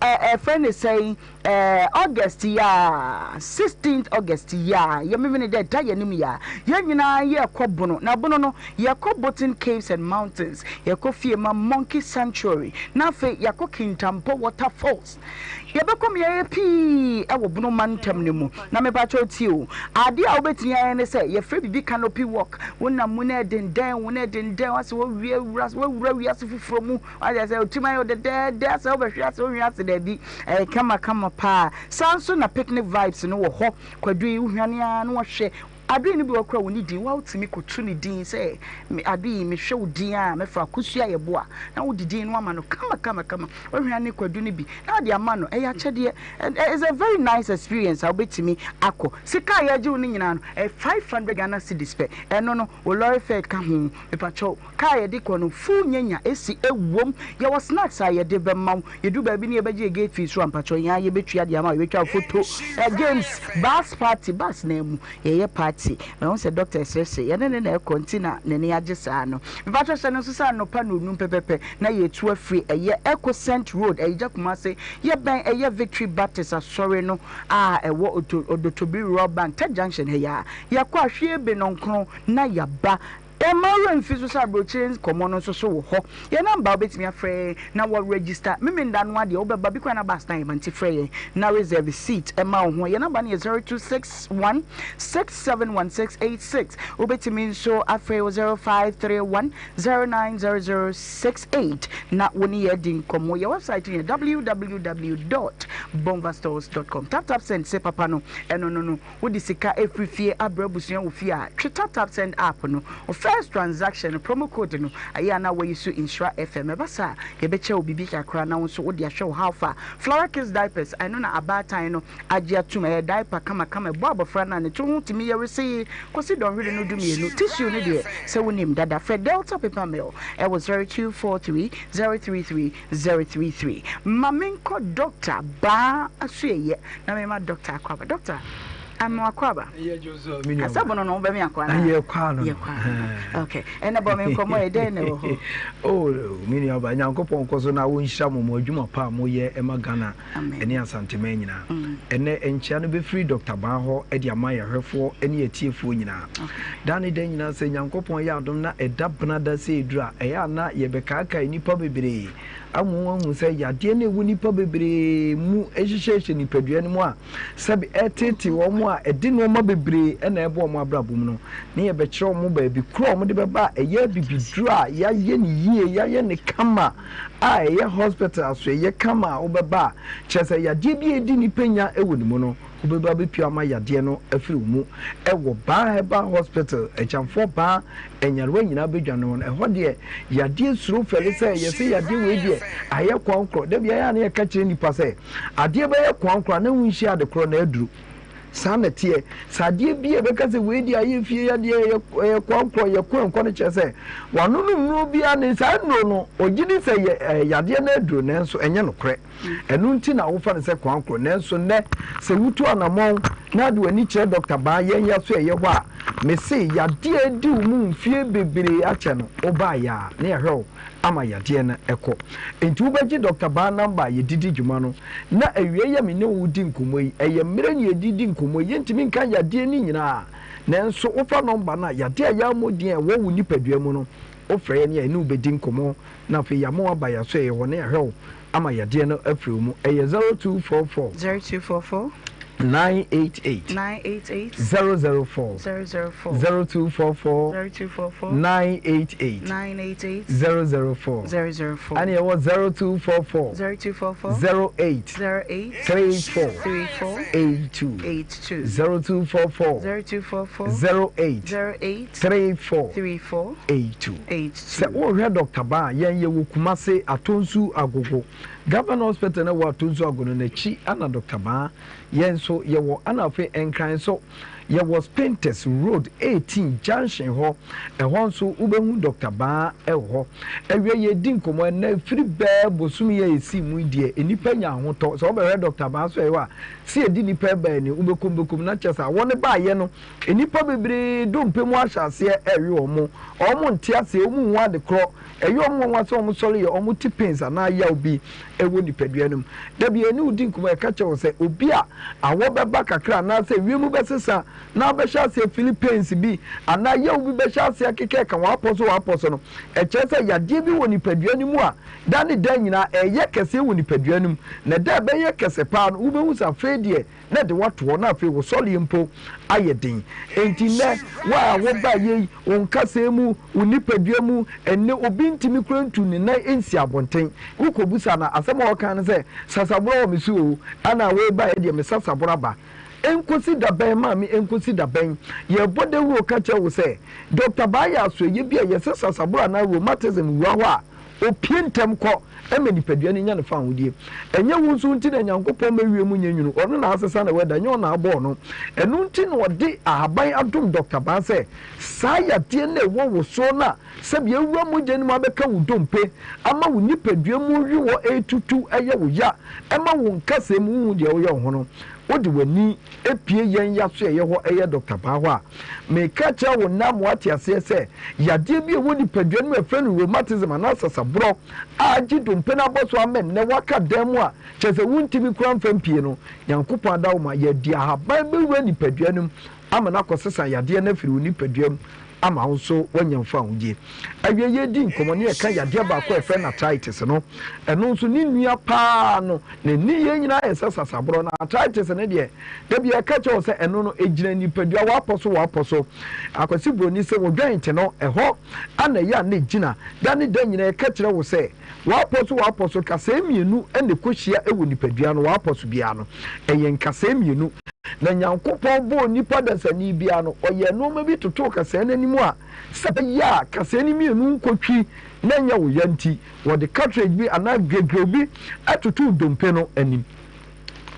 Ɛ ɛfrɛ ne sɛn ɛ August yi a 16th August yi a yɛ memene dɛ da yɛ anim yi a yɛn nyinaa yɛ kɔ Bono na Bono no yɛ kɔ Boten Caves and Mountains yɛ kɔ Fiema Monkey Sanctuary na afei yɛ akɔ Kintampo Waterfalls. Yɛbɛkɔ mmeaeɛ pii wɔ Bono mantam no mu. Na mepakyɛw tie o, adeɛ a wobɛtumi ayɛ ne sɛ, yɛfrɛ biribi canopy walk. Wonam mu na ɛdendɛn wo na ɛdendɛn wo asɛ woawie wura woawura wiase foforɔ mu. Wate aseɛ, wo tirim ayɛ wo dɛdɛɛdɛ asɛ wobɛhwe ase wonhwe ase daabi. Ɛyɛ kamakama paa. Saa nso na picnic vibes no wɔ hɔ. Kwadu yi wohwane ara na woahwɛ. Adoe no bi wɔ hɔ koraa a wɔnni din, wo ara wotumi kɔto ne din sɛ me Adoe yi mehwɛ wo din a mɛfrɛ Akosua Yeboah na wode din no ama no kama kama kama. Woahwɛ ne kwadu no bi na wode ama no, ɛyɛ akyɛdeɛ. It's a very nice experience a wobɛtumi akɔ. Sika a yɛgye wo no nyinaa no, ɛyɛ 500 Ghana cedis pɛ. Ɛno no, wo lorry fare ka ho. Mepakyɛw, car a yɛde kɔ no, full nyanya AC wom. Yɛwɔ snacks a yɛde bɛma wo. Yɛduru baabi na yɛbɛgye yɛn gate fee so a, mpakyɛw, yɛn ara yɛbɛtua de ama wo. Yɛbɛtwa wo photo. Games, bus party, bus no ara mu, yɛyɛ party. Mahu sɛ doctor reseresere. Yɛne no na ɛrekɔ nti na n'ani agye saa no. Mepakyɛw, hyɛ no nso sɛ anɔpa nnɔnnum pɛpɛpɛ na yɛretu afiri ɛyɛ Ecocent Road, Ayigya Kumasi. Yɛbɛn ɛyɛ Victory Baptist Asɔre no a ɛwɔ Oto, Odotobiri Rural Bank, Tech Junction ha yi ara. Yɛkɔ a, hwee be nnɔnkron na yɛaba. Mma wo werɛ mfi so sɛ aburokyire nkɔmmɔ no nso so wɔ hɔ. Yɛn namba a wobɛtumi afrɛ yɛn na wɔ register Memenda no ara deɛ wobɛba bi koraa na bus no ayɛ ma nti frɛ yɛn na reserve seat ma wo ho. Yɛn namba no yɛ 0261 671686. Wobɛtumi nso afrɛ yɛn wɔ 0531 090068 na wo ne yɛn adi nkɔmmɔ. Yɛn website no yɛ www dot bonvastores dot com. Tap tap send se papa no ɛno no no. Wode sika firi fie abrɛ abusua wɔ fie a, twe TapTapSend app no. Wo first transaction no, promo code no, ɛyɛ a na woayi so Nhyira FM. Ɛba saa a, yɛbɛkyɛ wo biribi kakra na wo nso wode ahwɛ wo how far. Flora Kids Diapers, ɛno na abaatan no agye atum. Ɛyɛ diaper kamakama, ɛbɔ abɔfra no a ne to ho tumi yɛ wesee kɔsi dɔnhwere no dumienu. Tissue no deɛ, sɛ wonim dada, frɛ Delta Paper Mill ɛwɔ 0243 033 033. Ma menkɔ Doctor Baa Asueyɛ. Na me ma doctor akɔ aba. Doctor, ama wakɔ aba. Asɛ bono no wobɛ me akɔ ana? Yɛ kɔ ano. Yɛ kɔ ano. Okay. Ɛna bɔ me nkɔmmɔ yɛ dɛn na ɛwɔ hɔ? Oh, me nua ba, Nyankopɔn nkɔ so na wɔnhyira mo mo adwuma pa a moyɛ ɛma Ghana ɛne Asanteman nyinaa. Ɛnɛ nkyea no bɛfiri Doctor Baa hɔ de ama yɛhwɛfoɔ ne atiefoɔ nyinaa. Da ne da nyinaa sɛ Nyankopɔn yɛ adom na ɛda benada sɛ ɛduru a, ɛyɛ a na yɛbɛkaakae nnipa bebree ama wɔahu sɛ yadeɛ no a ɛwɔ nnipa bebree mu hyehyɛhyɛ nipadua no mu a sɛbe ɛreteetee wɔn a ɛde nneɛma bebree na ɛbɔ wɔn abrabɔ mu no, ne yɛbɛkyerɛ wɔn baabi korɔ a wɔde bɛba a ɛyɛ abibiduro a yɛayɛ no yie, yɛayɛ no kama a ɛyɛ hospital asoɛyɛ kama a wobɛba a kyerɛ sɛ yadeɛ bi a ɛdi nnipa nya wɔ ne mu no Wobɛba abɛpue ama yadeɛ no afiri wo mu wɔ Baa Herbal Hospital, Akyamfoɔ Baa, nyarewa nyinaa bɛdwane wɔn. Ɛhɔ deɛ, yadeɛ suro fɛre sɛ yɛse yadeɛ wei deɛ ayɛ koankorɔ. Da biara yɛ a na yɛka kyerɛ nnipa sɛ, adeɛ bɛyɛ koankorɔ a na wonhyia ade korɔ na aduru. Saa na ɛteɛ. Sɛ adeɛ bi a ɛbɛka sɛ wei deɛ ayɛ fie yadeɛ, ɛyɛ koankorɔ, yɛ ko ɛnkɔ no kyerɛ sɛ wanonom nnuro biara ne saa nnuro no, ɔgye di sɛ yɛ yadeɛ no aduro nanso ɛnyɛ nokorɛ. Ɛno nti na wofa no sɛ kwan koro. Nanso nnɛ, sɛ wutu anammɔn na de w'ani kyerɛ Dɔkta Baa yɛn ya so a ɛyɛ hɔ a, mese yadeɛ a adi wo mu mfeɛ bebree akyɛ no, wobaeɛ a na yɛahwɛ wo ama yadeɛ no kɔ. Enti wobɛgye Dɔkta Baa nɔmba a yɛde di dwuma no, na awiei a me ne wo redi nkɔmmɔ yi, ɛyɛ mmerɛ na yɛde redi nkɔmmɔ yi, yɛntumi nka yadeɛ no nyinaa, nanso wofa nɔmba no a, yadeɛ a yɛammɔ din a ɛwɔ wo nipadua mu no, wofrɛ yɛn a yɛne wo bɛdi nkɔmmɔ na afei yɛama woaba yɛn asoɛeɛ hɔ na yɛahwɛ wo ama yadeɛ no afiri wo mu. Ɛyɛ 0244. 0244. 988. 988. 004. 004. 0244. 0244. 988. 988. 004. 004. Ɛne ɛwɔ 0244. 0244. 08. 08. 34. 34. 82. 82. 0244. 0244. 08. 08. 34. 34. 82. 82. Sɛ worehwɛ Dɔkta Baa a, yɛn yɛwɔ Kumase, Atonsu Agogo. Government Hospital no a ɛwɔ Atonsu Agogo no n'akyi na Dɔkta Baa yɛn nso yɛwɔ. Ɛna afei Nkran nso, yɛwɔ Spintex Road 18 junction hɔ. Ɛhɔ nso wobɛhu Dɔkta Baa wɔ hɔ. Awia yɛredi nkɔmmɔ ɛnnɛ, ɛfiri bɛɛ bosome yi a yɛsii mu yi deɛ, nnipa nya ahotɔ. Sɛ wobɛhwɛ Dɔkta Baa nso a ɛwɔ a, sɛ yɛde nnipa reba ani, wobɛkom bɛkom na kyerɛ sɛ awɔ no baeɛ no, Nnipa bebree dompe mu ahyɛ aseɛ rewe wɔn. Wɔn nte aseɛ, wɔn nhu ade korɔ. Ɛyɛ wɔn nwanwa sɛ wɔn sɔre yɛ wɔn te pains anaa yaw bi wɔ nipadua no mu. Da bi yɛne wo di nkɔmmɔ yɛka kyerɛ wo sɛ obi a awɔ bɛba kakra anaasɛ wiem bɛsesa na wabɛhyɛ aseɛ fili pains bi anaa yaw bi bɛhyɛ aseɛ akekɛka w'apɔ so w'apɔ so no, ɛkyerɛ sɛ yadeɛ bi wɔ nipadua no mu a da ne da nyinaa ɛreyɛ kɛseɛ wɔ nipadua no mu. Na da a ɛbɛyɛ kɛse paa no wobɛhu sɛ afei deɛ na ɛde wo ato hɔ, na afei wo sɔreɛ mpo ayɛ den. Enti nnɛ, wo a wobaeɛ yi, wo nkasɛɛ mu, wo nipadua mu, ɛnnɛ obi ntumi koraa ntu ne nan nsi abɔnten. Wokɔbisa no a, asɛm a ɔka ne sɛ, Sasaborɔ wɔ me so o, ɛna wei baeɛ deɛ me sasaborɔ aba. Ɛnkɔsi da bɛn, maame, ɛnkɔsi da bɛn? Yɛrebɔ dawuro ka kyerɛ wo sɛ, Dɔkta Baa yɛ asoɛeɛ bi a yɛsɛ sasaboro anaa rheumatism wura hɔ a, ɔpue ntɛm kɔ ma nipadua no nya ne fawohodie. Ɛnyɛ wo nso nti na Nyankopɔn ma wiem nyɛ nwunu, ɔno na asesa ne wɛda, ɛnyɛ ɔno na abɔɔ no. Ɛno nti na ɔde ahaban adom Dɔkta Baa sɛ, saa yadeɛ no a ɛwɔ wo soɔ no a sɛdeɛ awura mogya no mu abɛka wo dompe ama wo nipadua mu wewɔ retutu yɛ wo ya ma wo nkasɛɛ mu wonhu deɛ woyɛ wo ho no, wode w'ani pue yɛn yasoɛeɛ hɔ yɛ dɔkta paa hɔ a, meka kyerɛ wo nnɛ ama woate aseɛ sɛ yadeɛ bi a ɛwɔ nipadua no mu a yɛfrɛ no rheumatism anaa sasaborɔ a agye dompe no abɔ so ama nnɛ woaka dan mu a kyerɛ sɛ wontumi koraa mfa mpue no, Nyankopɔn adawoma, yɛde ahaban bɛwura nipadua no mu ama no akɔsesa yadeɛ no afiri wo nipadua mu ama wo nso woanya mfahodie. Awiei yɛredi nkɔmmɔ ne yɛka yadeɛ baako a yɛfrɛ no arthritis no, ɛno nso ne nua paa no, ne nneyɛɛ nyinaa yɛ sɛ sasaborɔ. Na arthritis no deɛ, da bi yɛka kyerɛ wo sɛ ɛno no ɛgyina nipadua w'apɔ so w'apɔ so. Akwasi Broni sɛ wo joint no, ɛhɔ ana ɛyɛ a na ɛgyina. Da ne da nyinaa yɛka kyerɛ wo sɛ W'apɔ so w'apɔ so, nkasɛɛ mmienu na ɛkɔhyia wɔ nipadua no w'apɔ so biara no, ɛyɛ nkasɛɛ mmienu. Na Nyankopɔn bɔɔ nipa dasani biara no, ɔyɛɛ nnoɔma bi totoo kasɛɛ no anim a, sɛ ɛbɛyɛ a kasɛɛ no mmienu nkɔtwi na ɛnyɛ wo ya nti, wɔde cartridge bi anaa gregrɛw bi totoo dompe no anim.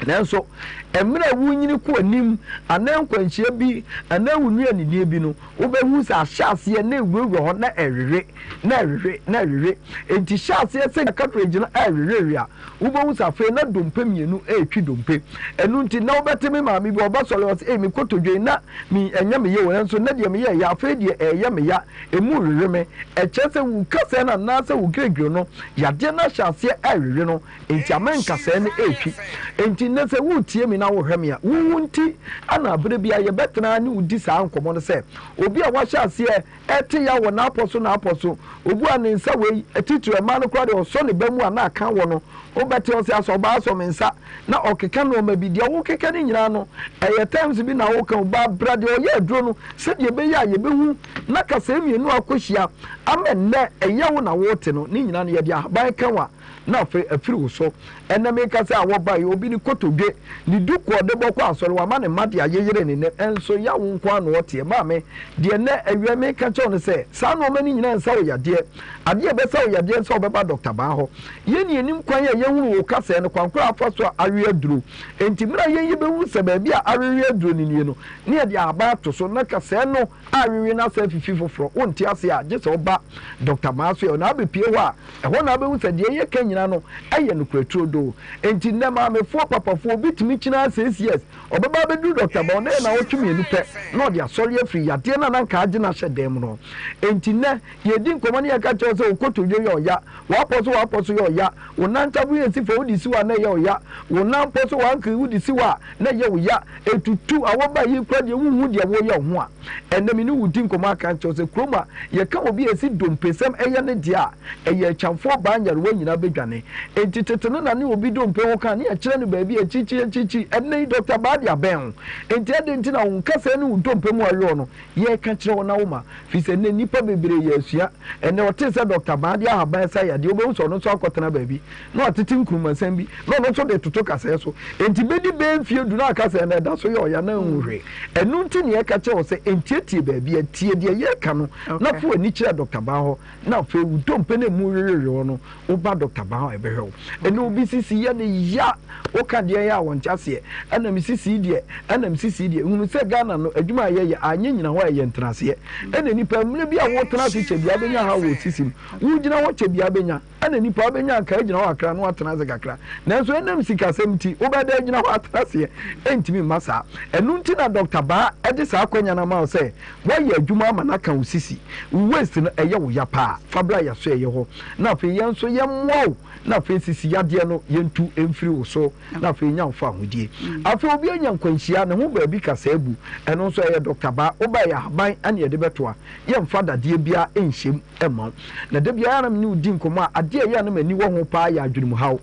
Nanso, mmerɛ a worenyini kɔ anim anaa nkwanhyia bi anaa wo nnuanenie bi no, wobɛhu sɛ ahyɛ aseɛ na ɛwurawura hɔ na ɛrewe, na ɛrewe, na ɛrewe. Enti hyɛ aseɛ sɛ cartilage no ɛrewewe a, wobɛhu sɛ afei na dompe mmienu ɛretwi dompe. Ɛno nti, na wobɛte me maame bi, ɔbɛsɔre ɔse, ei me kotodwe na me ɛnyɛ me yɛ o, nanso nnɛ deɛ meyɛ ɛya, afei deɛ ɛreyɛ me ya, ɛmu rewe me. Ɛkyerɛ sɛ wo kasɛɛ no anaasɛ wo giregire no, yadeɛ no ahyɛ aseɛ ɛrewe no. Enti ama nkasɛɛ no retwi. Enti nnɛ sɛ woretie me na worehwɛ me a, wo wo nti na bere biara yɛbɛtena ne wo di saa nkɔmmɔ no sɛ, obi a wahyɛ aseɛ rete yaw wɔ n'apɔ so n'apɔ so, obu a ne nsa wei, titiriw mmaa no koraa deɛ ɔsɔ ne ba mu a na aka wɔ no, wobɛte ɔse asɔ ɔbaa asɔ me nsa, na ɔkeka nnoɔma bi. Deɛ wokeka no nyinaa no, ɛyɛ terms bi na woka o, ba bra deɛ ɔyɛ aduro no sɛdeɛ ɛbɛyɛ a yɛbɛhu na kasɛɛ mmienu akɔhyia ama nnɛ ɛyɛ wo na wote no, ne nyinaa no yɛde ahaban ka wo a, na afei afiri wo so. Ɛnnɛ meka sɛ awɔ bae, obi ne kotodwe, ne duku a ɔde bɔkɔ asɔre, wama ne mma de ayeyere ne nan, nso yaw nko ara na ɔteɛ. Maame, deɛ nnɛ awia meka kyerɛ wo ne sɛ, saa nnoɔma no nyinaa nsa wo yadeɛ. Adeɛ a ɛbɛsa wo yadeɛ ne sɛ wobɛba Dɔkta Baa hɔ. Yɛn ne yɛnim kwan a yɛhunu wo kasɛɛ no, kwan korɔ a afa so a awe aduro. Enti mmerɛ a yɛn yɛbɛhunu sɛ baabi a awewe aduro no nie no, ne yɛde ahaban ato so, na kasɛɛ no awewe no asan afifi foforɔ. Wonte aseɛ a, gye sɛ woba Dɔkta Baa so ɛ, na abɛpue hɔ a, Ɛhɔ na wobɛhu sɛ deɛ yɛka nyinaa no yɛ nokorɛ turodoo. Enti nnɛ maamefoɔ, papafoɔ, obi tumi kyini ara six years, ɔbɛba abɛduru dɔkta ba hɔ na ɛyɛ nnawɔtwe mmienu pɛ na ɔde asɔre afiri yadeɛ no a na anka agye no ahyɛ dan mu no. Enti nnɛ yɛredi nkɔmmɔ na yɛka kyerɛ wo sɛ wo kotodwe yɛ ɔya, w'apɔ so w'apɔ so yɛ ɔya, wo nan ntabo yɛ si fam wode si hɔ a na ɛyɛ ɔya, wo nan pɔ so w'ankle wode si hɔ a na ɛyɛ wo ya, ɛtutu, awɔ ba yi koraa deɛ wonhu deɛ woreyɛ wo ho a. Ɛnnɛ me ne wo redi nkɔmmɔ aka akyerɛ wo sɛ kurom a yɛka obi a ɛsi dompesɛm ɛyɛ ne deɛ a, ɛyɛ akyamfoɔ baa nyarewa nyinaa bɛdwane. Enti tete no na ne obi dompe ho ka ne yɛkyerɛ no baabi a akyirikyiri akyirikyiri. Ɛnnɛ yi Dɔkta Baa de abɛn wo. Enti adɛn nti na wo nkasɛɛ ne wo dompe mu awerɛw no yɛreka kyerɛ wo na woma? Firi sɛ nnɛ nnipa bebree yɛ asua. Ɛnnɛ ɔtee sɛ Dɔkta Baa de ahaban sa yadeɛ, wobɛhu sɛ ɔno nso akɔtena baabi na watete nkurumasɛm bi na ɔno nso de retoto kasɛɛ so. Enti bɛdi bɛyɛ mfeɛ du na kasɛɛ no ɛda so yɛ ɔya na anhu hwee. Ɛno nti na yɛka kyerɛ wo sɛ ntiatie baabi a, tie deɛ yɛreka no na fa w'ani kyerɛ Dɔkta Baa hɔ na afei wo dompe no a ɛmu wewewe hɔ no, woba Dɔkta Baa hɔ a ɛbɛhwɛ wo. Ɛnɛ obi sisi yɛ no ya, woka deɛ yɛ a wɔnte aseɛ, ɛna me sisi deɛ, ɛna me sisi deɛ. Hunu sɛ Ghana no adwuma a yɛyɛ anyɛ nyina hɔ a ɛyɛ ntenaseɛ. Ɛna nipa mmerɛ bi a wotena ase kyɛ biara bɛnya haw wɔ sisi mu, wogyina hɔ kyɛ biara bɛnya. Ɛna nipa wobɛnya anka agyina hɔ kakra na watena ase kakra. Nanso ɛnam sikasɛm nti, wobɛda agyina hɔ atena aseɛ. Ɛntumi mma saa. Ɛno nti na Dɔkta Baa de saa akwanya no ama wo sɛ woayɛ adwuma ama no aka wo sisi. Wo waist no, ɛyɛ wo ya paa. Fa bra yɛasoɛeɛ hɔ na afei yɛn nso yɛmmoa wo na afei sisi yadeɛ no yɛntu mfiri wo so na afei nya wo fawohodie. Afei obi anya nkwanhyia, ne ho baabi kasɛɛ bu. Ɛno nso ɛyɛ Dɔkta Baa. Woba ɛyɛ ahaban na yɛde bɛtoa. Yɛmfa dadeɛ biara nhyɛ mu. mma wo. Na da biara na me ne wo di nkɔmmɔ a, adeɛ a ɛyɛ a na m'ani wɔ ho paa yɛ adwenemhaw.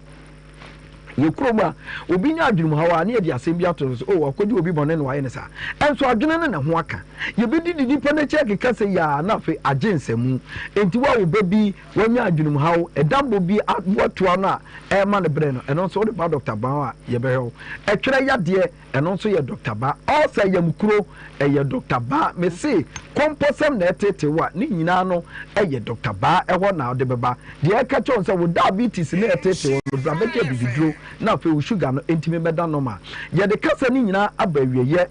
Yɛ kurom a, obi nya adwenemhaw a, na yɛde asɛm bi ato no so, Oh, wakɔdi obi bɔne na wayɛ no saa. Ɛnso adwene no na ɛho aka. Yɛbɛdidi nnipa no akyi akeka sɛ yaa na afei agye nsamu. Enti wo a wo ba bi wanya adwenemhaw, ɛdammɔ bi aboatoa no a ɛrema no brɛ no, ɛno nso wode ba Dɔkta Brown a, yɛbɛhwɛ wo. Ɛtwerɛ yadeɛ, ɛno nso yɛ Dɔkta Ba. Ulcer, yamkuro, ɛyɛ Dɔkta Ba. Mese kɔmpɔsɛm na ɛreteetee wo a, ne nyinaa no ɛyɛ Dɔkta Ba ɛhɔ na wode bɛba. Deɛ ɛka kyerɛ wo sɛ wo diabetes no ɛreteetee wo no, bra bɛgye abibiduro na afei wo sugar no ntumi mmɛda normal. Yɛde kasa no nyinaa aba awieɛ.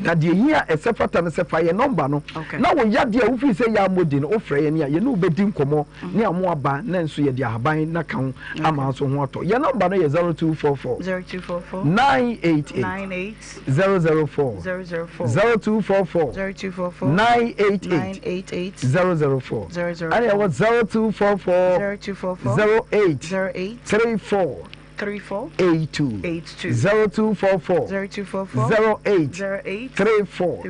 Na deɛ ɛhia a ɛsɛ fata no sɛ fa yɛn nɔmba no na wo yadeɛ a wofiri sɛ yɛ ammɔ din no wofrɛ yɛn a yɛne wo bɛdi nkɔmmɔ ne amo aba na nso yɛde ahaban na ka ho ama nso ho atɔ. Yɛn nɔmba no yɛ 0244 988 004 0244 988 004 ɛna ɛwɔ 0244 08 34 82 0244 08 34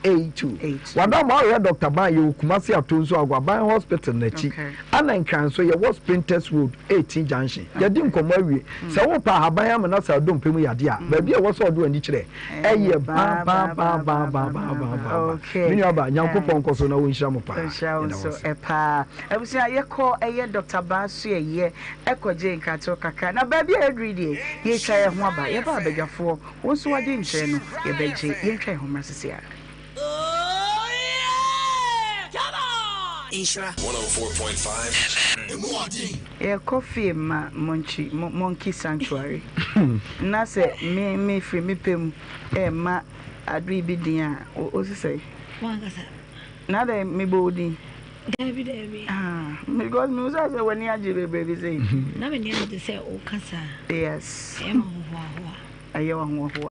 82 Wada ma ɔyɛ Dr. Ban yɛwɔ Kumasi Atonsu Aguaban Hospital n'akyi ɛna Nkran nso yɛwɔ Spintex Road 18 Junction yɛdi nkɔmmɔ awie sɛ wopɛ ahaban amena sɛ adompe mu yadeɛ a baabi a ɛwɔ sɛ ɔde w'ani kyerɛ ɛyɛ baabaabaabaabaabaaba me nua ba Nyankopɔn nkɔ so na wɔnhyira mo paa Nhyira wo yɛda nso wo ase. paa. Abusua yɛkɔ ɛyɛ Doctor Baa so ɛyɛ ɛkɔ gye nkratoɔ kakra na baabi a yɛduru yi deɛ yɛretwa yɛn ho aba yɛba abadwafoɔ wo nso w'adwenkyerɛ no yɛbɛgye yɛntwa yɛn ho mmra sisi ara. Nhyira 104.5 FM. Yɛkɔ fie ma monkyi monkey sanctuary na sɛ me me firi me pɛ mu ɛɛma adoe bi din a wo se sɛn? Wankasa. Na adɛn mebɔ wo din? Daabi daabi. Ah, because mehu sɛ sɛ w'ani agye bebree bi sei. Na m'ani agye sɛ woka saa. Yes. Ɛyɛ me ahohoahoa. Ɛyɛ wo ahohoahoa.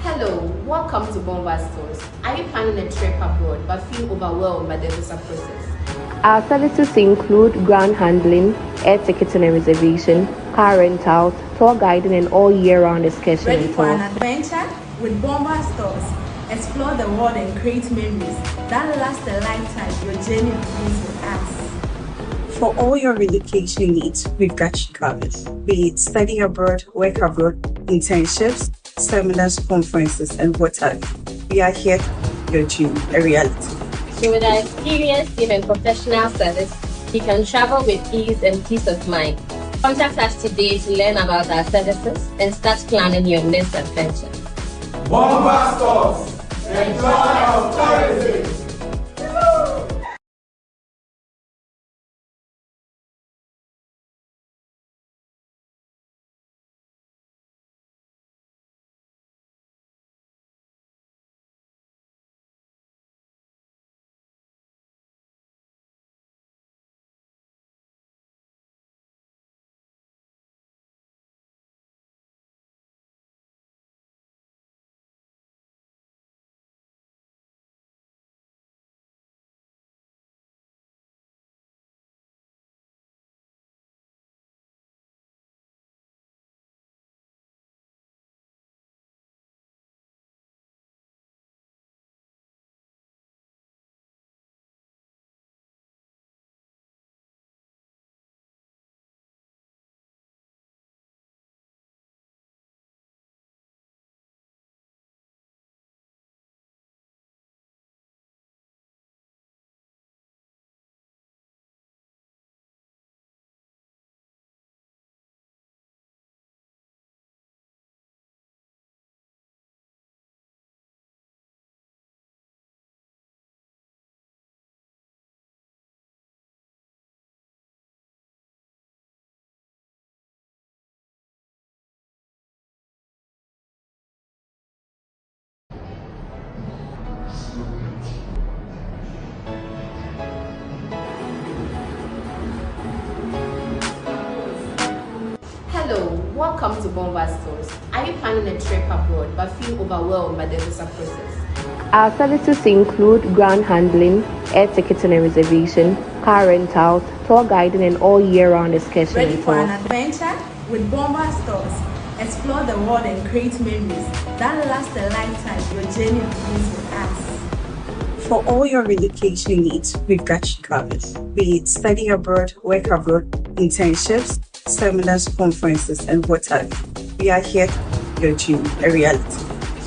Hello, welcome to Bomba Stores. Are you planning a trip abroad but feel overwhelmed by the visa process? Our services include ground handling, air ticketing and reservation, car rentals, tour guiding, and all year round excursion Ready and for an tours. adventure? With Bomba Stores, explore the world and create memories that last a lifetime. Your journey begins with us. For all your relocation needs, we've got you covered. Be it study abroad, work abroad, internships, seminars, conferences, and what have you. We are here to make your dream a reality. So with our experienced team and professional service, you can travel with ease and peace of mind. Contact us today to learn about our services and start planning your next adventure. Bomba Stores, the joy of tourism. Welcome to Bomba Stores. Are you planning a trip abroad but feel overwhelmed by the visa process? Our services include ground handling, air ticketing and reservation, car rentals, tour guiding, and all year round excursion Ready and for an tours. adventure? With Bomba Stores, explore the world and create memories that last a lifetime. Your journey begins with us. For all your relocation needs, we've got you covered. Be it study abroad, work abroad, internships, seminars, conferences, and what have you. We are here to your dream a reality.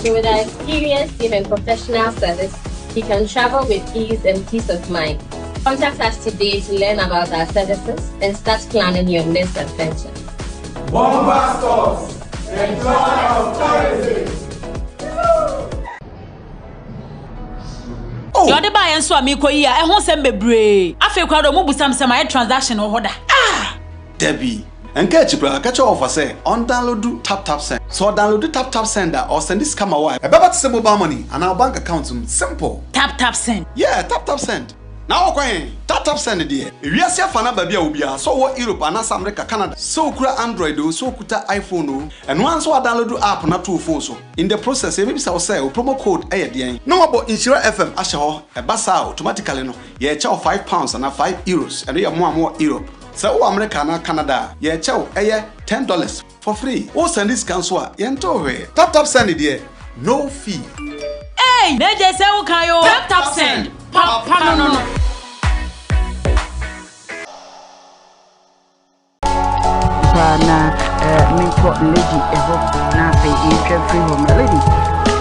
So with our experienced team and professional service, you can travel with ease and peace of mind. Contact us today to learn about our services and start planning your next adventure. Bomba Stores, the joy of tourism. Deɛ ɔde baeɛ nso a merekɔ yi a, ɛho nsɛm bebree. Afei koraa deɛ wɔbisa me sɛ mayɛ transaction wɔ hɔ da. Ah! Dabi. Nka akyi koraa, ka kyerɛ wɔfa sɛ ɔndownloadu TapTapSend. Sɛ ɔdownloadu TapTapSend a, ɔresɛnde sika ma wo a, ɛbɛba te sɛ mobile money anaa wo bank account mu. Simple! TapTapSend. Yeah, TapTapSend. Na wokɔ he? TapTapSend deɛ. Ewiase afa no aba bi a obiara, sɛ ɔwɔ Europe anaasɛ America, Canada, sɛ okura Android oo, sɛ okuta iPhone oo, ɛno ara ne sɛ woadownloadu app no ato wo phone so. In the process, yɛbɛbisa wo sɛ wo promo code yɛ deɛn? Na wɔabɔ Nhyira FM ahyɛ hɔ. Ɛba saa a, automatically no, yɛrekyɛ wo £5 anaa €5. Ɛno yɛ mo a mowɔ Europe. Sɛ wowɔ America anaa Canada a, yɛrekyɛ wo ɛyɛ $10 for free. Wo sɛnde sika nso a, yɛntew hwee. Tap tap send deɛ, no fee. Eii na gye sɛ wo kan oo. Tap tap send, papa no no. Paa na eh, menkɔ lady ɛhɔ na afei yɛntwa mfiri hɔ mmra. Lady,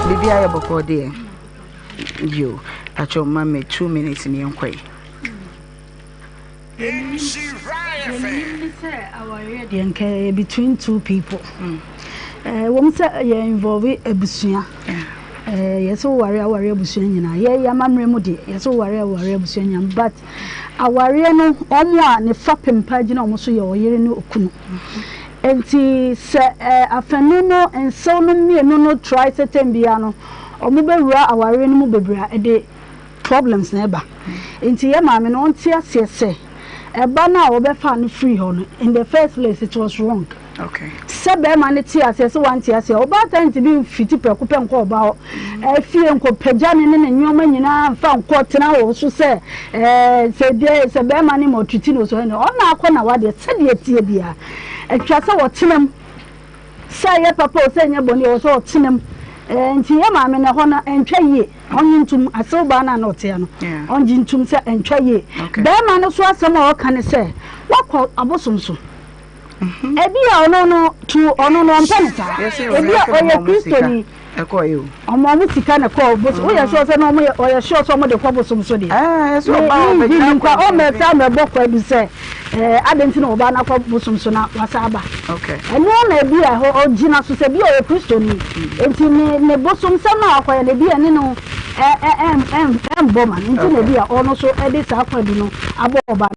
biribi ayɛ bɔkɔɔ deɛ? Yo, pakyɛ ma me 2 minutes ne yɛnkɔ yi. Deɛ menim ne sɛ awareɛ deɛ nka ɛyɛ between two people. Ɛwom sɛ yɛ involve abusua. Yɛsɛ woware a woware abusua nyinaa. Yɛ yɛ amammerɛ mu deɛ yɛsɛ woware a woware abusua nyinaa but awareɛ no wɔn a ne fapem paa gyina wɔn so yɛ ɔyere ne okunu. Nti sɛ afanu no nsew no mmienu no try sɛ tɛm biara no wɔbɛwura awareɛ no mu bebree a ɛde problems na ɛba. Nti yɛ maame no ɔnte aseɛ sɛ ɛba no a wɔbɛfaa no firii hɔ no in the first place it was wrong. Sɛ bɛrima no te aseɛ sɛ wante aseɛ ɔbaatan ntumi mfiti prɛko pɛ nkɔ ɔba hɔ efie nkɔpagya ne ne ne nneɛma nyinaa mfa nkɔ tena wɔ so sɛ ɛɛ sɛ deɛ sɛ bɛrima no ma ɔtwiti no so ɛne ɔna akɔ na wadeɛ sɛdeɛ tie biara atwa sɛ wɔtena mu Sɛ ɛyɛ papa o, sɛ ɛnyɛ bɔne o, ɛwɔ sɛ ɔtena mu. Ɛɛ, nti yɛ maame no, ɛhɔ no, ɛntwa yie. Ɔnnye ntom. Asew baa no a na ɔtea no, ɔnnye ntom sɛ ɛntwa yie. Barima no nso asɛm a ɔka ne sɛ, woakɔ abosom so. Mhm. Ebi a ɔno no, to ɔno no, ɔmpɛ no saa. Ebi a ɔyɛ Kristoni. Ɔmo ɔmo sika na ɛkɔ bosom. Woyɛ sure sɛ na ɔmo yɛ ɔyɛ sure sɛ ɔmo de kɔ bosom so deɛ. Ɛɛ ne ne nkwa ɔmo ɛsɛ ama ɛbɔ kwadu sɛ ɛɛ adan ti na ɔbaa n'akɔ bosom so na wasa aba. Ɛno na ebi a ɛhɔ ɔgyina so sɛ bi a ɔyɛ kristoni. Nti ne ne bosom sɛm a ɔkɔyɛ no ebi a ɛne no ɛ ɛ ɛn ɛnbɔ ma no nti na ebi a ɔno so ɛde saa kwadu no abɔ ɔbaa no.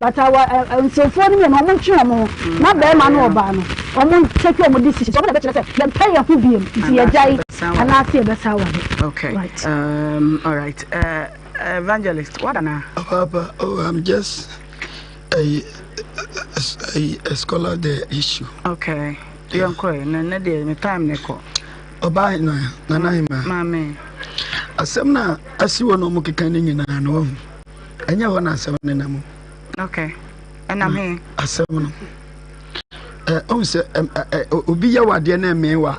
But awa ɛ nsɛmfua no mmienu wɔn ntwe wɔn ho na bɛrima ne ɔbaa no wɔn ntake wɔn decision wɔn na ɛbɛkyerɛ sɛ yɛmpɛ yɛn ho biem nti yɛgyae anaasɛ yɛbɛsa aware. Okay. Right. All right. Evangelist, what na? Papa, oh, I'm just a, a, a scholar the issue. Okay. Yeah. Yɛnkɔ na ne deɛ me time ne kɔ. Ɔbaa na nana hema. Maame. Asɛm na asi wɔ na ɔmo keka ne nyinaa no wahu. Ɛnyɛ hɔ na asɛm no nam o. Okay. Ɛnam he? Asɛm no. Ɛ ɔhu sɛ ɛ obi yɛ wadeɛ na ɛmee wa.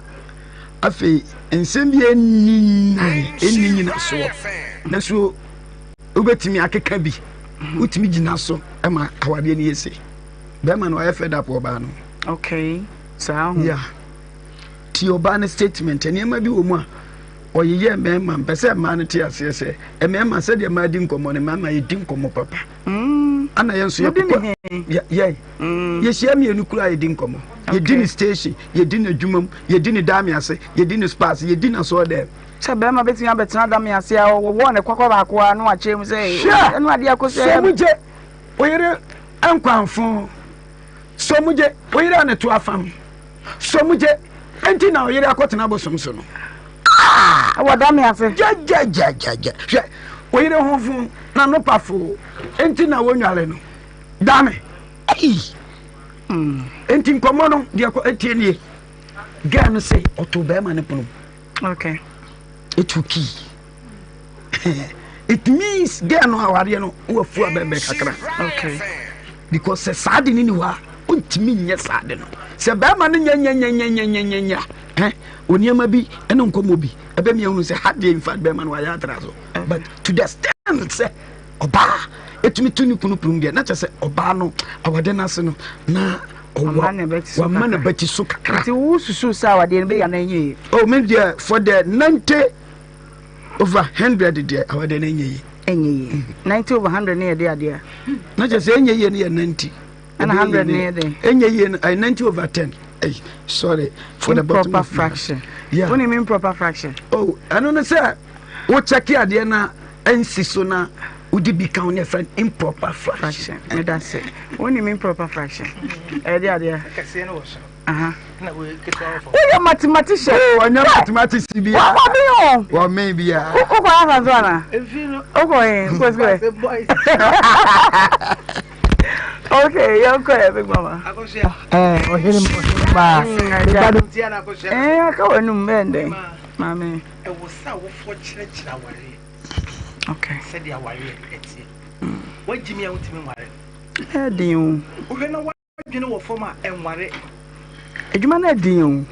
Afei nsɛm bi ɛnni nan ɛnni nyinasoɔ. Nanso wobɛtumi akeka bi. Mhm. Wotumi gyina so ma awadeɛ no yɛ se. Bɛrima no ɔyɛ fed up wɔ ɔbaa no. Okay. Saa ho. Yeah. Ti ɔbaa no statement nneɛma bi wɔ mu a Ɔyeyɛɛ mmarima, mpɛ sɛ mmaa no te aseɛ sɛ mmarima sɛdeɛ mmaa di nkɔmmɔ no, mmarima yɛdi nkɔmmɔ papa. Mm. Ana yɛn nso yɛkokɔ yɛn mm. yɛhyia mmienu koraa yɛdi nkɔmmɔ. Yɛdi ne station, yɛdi ne adwuma mu, yɛdi ne dame ase, yɛdi ne spa ase, yɛdi n'asɔre dɛm. Sɛ bɛrima bɛtumi abɛtena dame ase a ɔwɔ ne kɔkɔ baako a na wakyerɛ mu sɛ ɛno adeɛ akɔsɛ. Sɛ mu gye oyere nkwanfo, sɛ mu gye oyere a ne to afam. So mu gye enti na ɔyere akɔtena bosom so no? Ah! Ɛwɔ da me ase. Gyɛgyɛgyɛgyɛ. Hwɛ, oyere ho fo na no pafo enti na wonwale no. Dame. Ei! Enti nkɔmmɔ no deɛ kɔ etie nie. Girl no se ɔtoo bɛrima no pono mu. Okay. Etu kii. It means girl no awareɛ no wafu abɛbɛ kakra. Okay. Because sɛ saa de no ni hɔ a, ontumi nyɛ saa de no. Sɛ bɛrima no nyɛ nyɛ nyɛ nyɛ nyɛ nyɛ nyɛ nyɛ a, onneɛma bi ɛne nkɔmmɔ bi ɛbɛmi ahunu sɛ ha deɛ in fact bɛrima no wayɛ atra so. But to the extent sɛ ɔbaa ɛtumi to ne kunu prum deɛ na kyerɛ sɛ ɔbaa no awade no ase no na wama ne bɛti so kakra. Nti wo susu sɛ awadeɛ no bɛyɛ anaa ɛnyɛ yie? Oh me deɛ for the 90 over 100 deɛ awadeɛ no ɛnyɛ yie. Ɛnyɛ yie. 90 over 100 no yɛ de adeɛ. Na kyerɛ sɛ ɛnyɛ yie no yɛ 90. Ɛna 100 no yɛ de. Ɛnyɛ yie no 90 over 10. Hey, sorry for the bottom of fraction. Yeah. What do you mean improper fraction? Oh, ɛno no sɛ wo check adeɛ na ɛnsi so na wode bi ka wo ne ɛfrɛ improper fraction. Meda se. Wonim improper fraction? Ɛde adeɛ. Woyɛ mathematician. Oh, ɔnyɛ mathematics bi a. Wɔn mi o. Wɔn mi bi a. Wokɔ afa so ana? Wokɔ yɛn wokɔ sukuu. Okay, yɛn kɔ yɛ big mama. Ɛɛ ɔhene ɔhene baa. Ɛɛ aka wɔ enum bɛn dɛn maame. Ɛwɔ sɛ awofoɔ kyerɛkyerɛ awareɛ. Okay. Sɛdeɛ awareɛ ɛteɛ. Wagye mi a wontumi nware. Ɛɛden o. Wohwɛ na wadwene wɔ fam a ɛnware. Adwuma no ɛden o.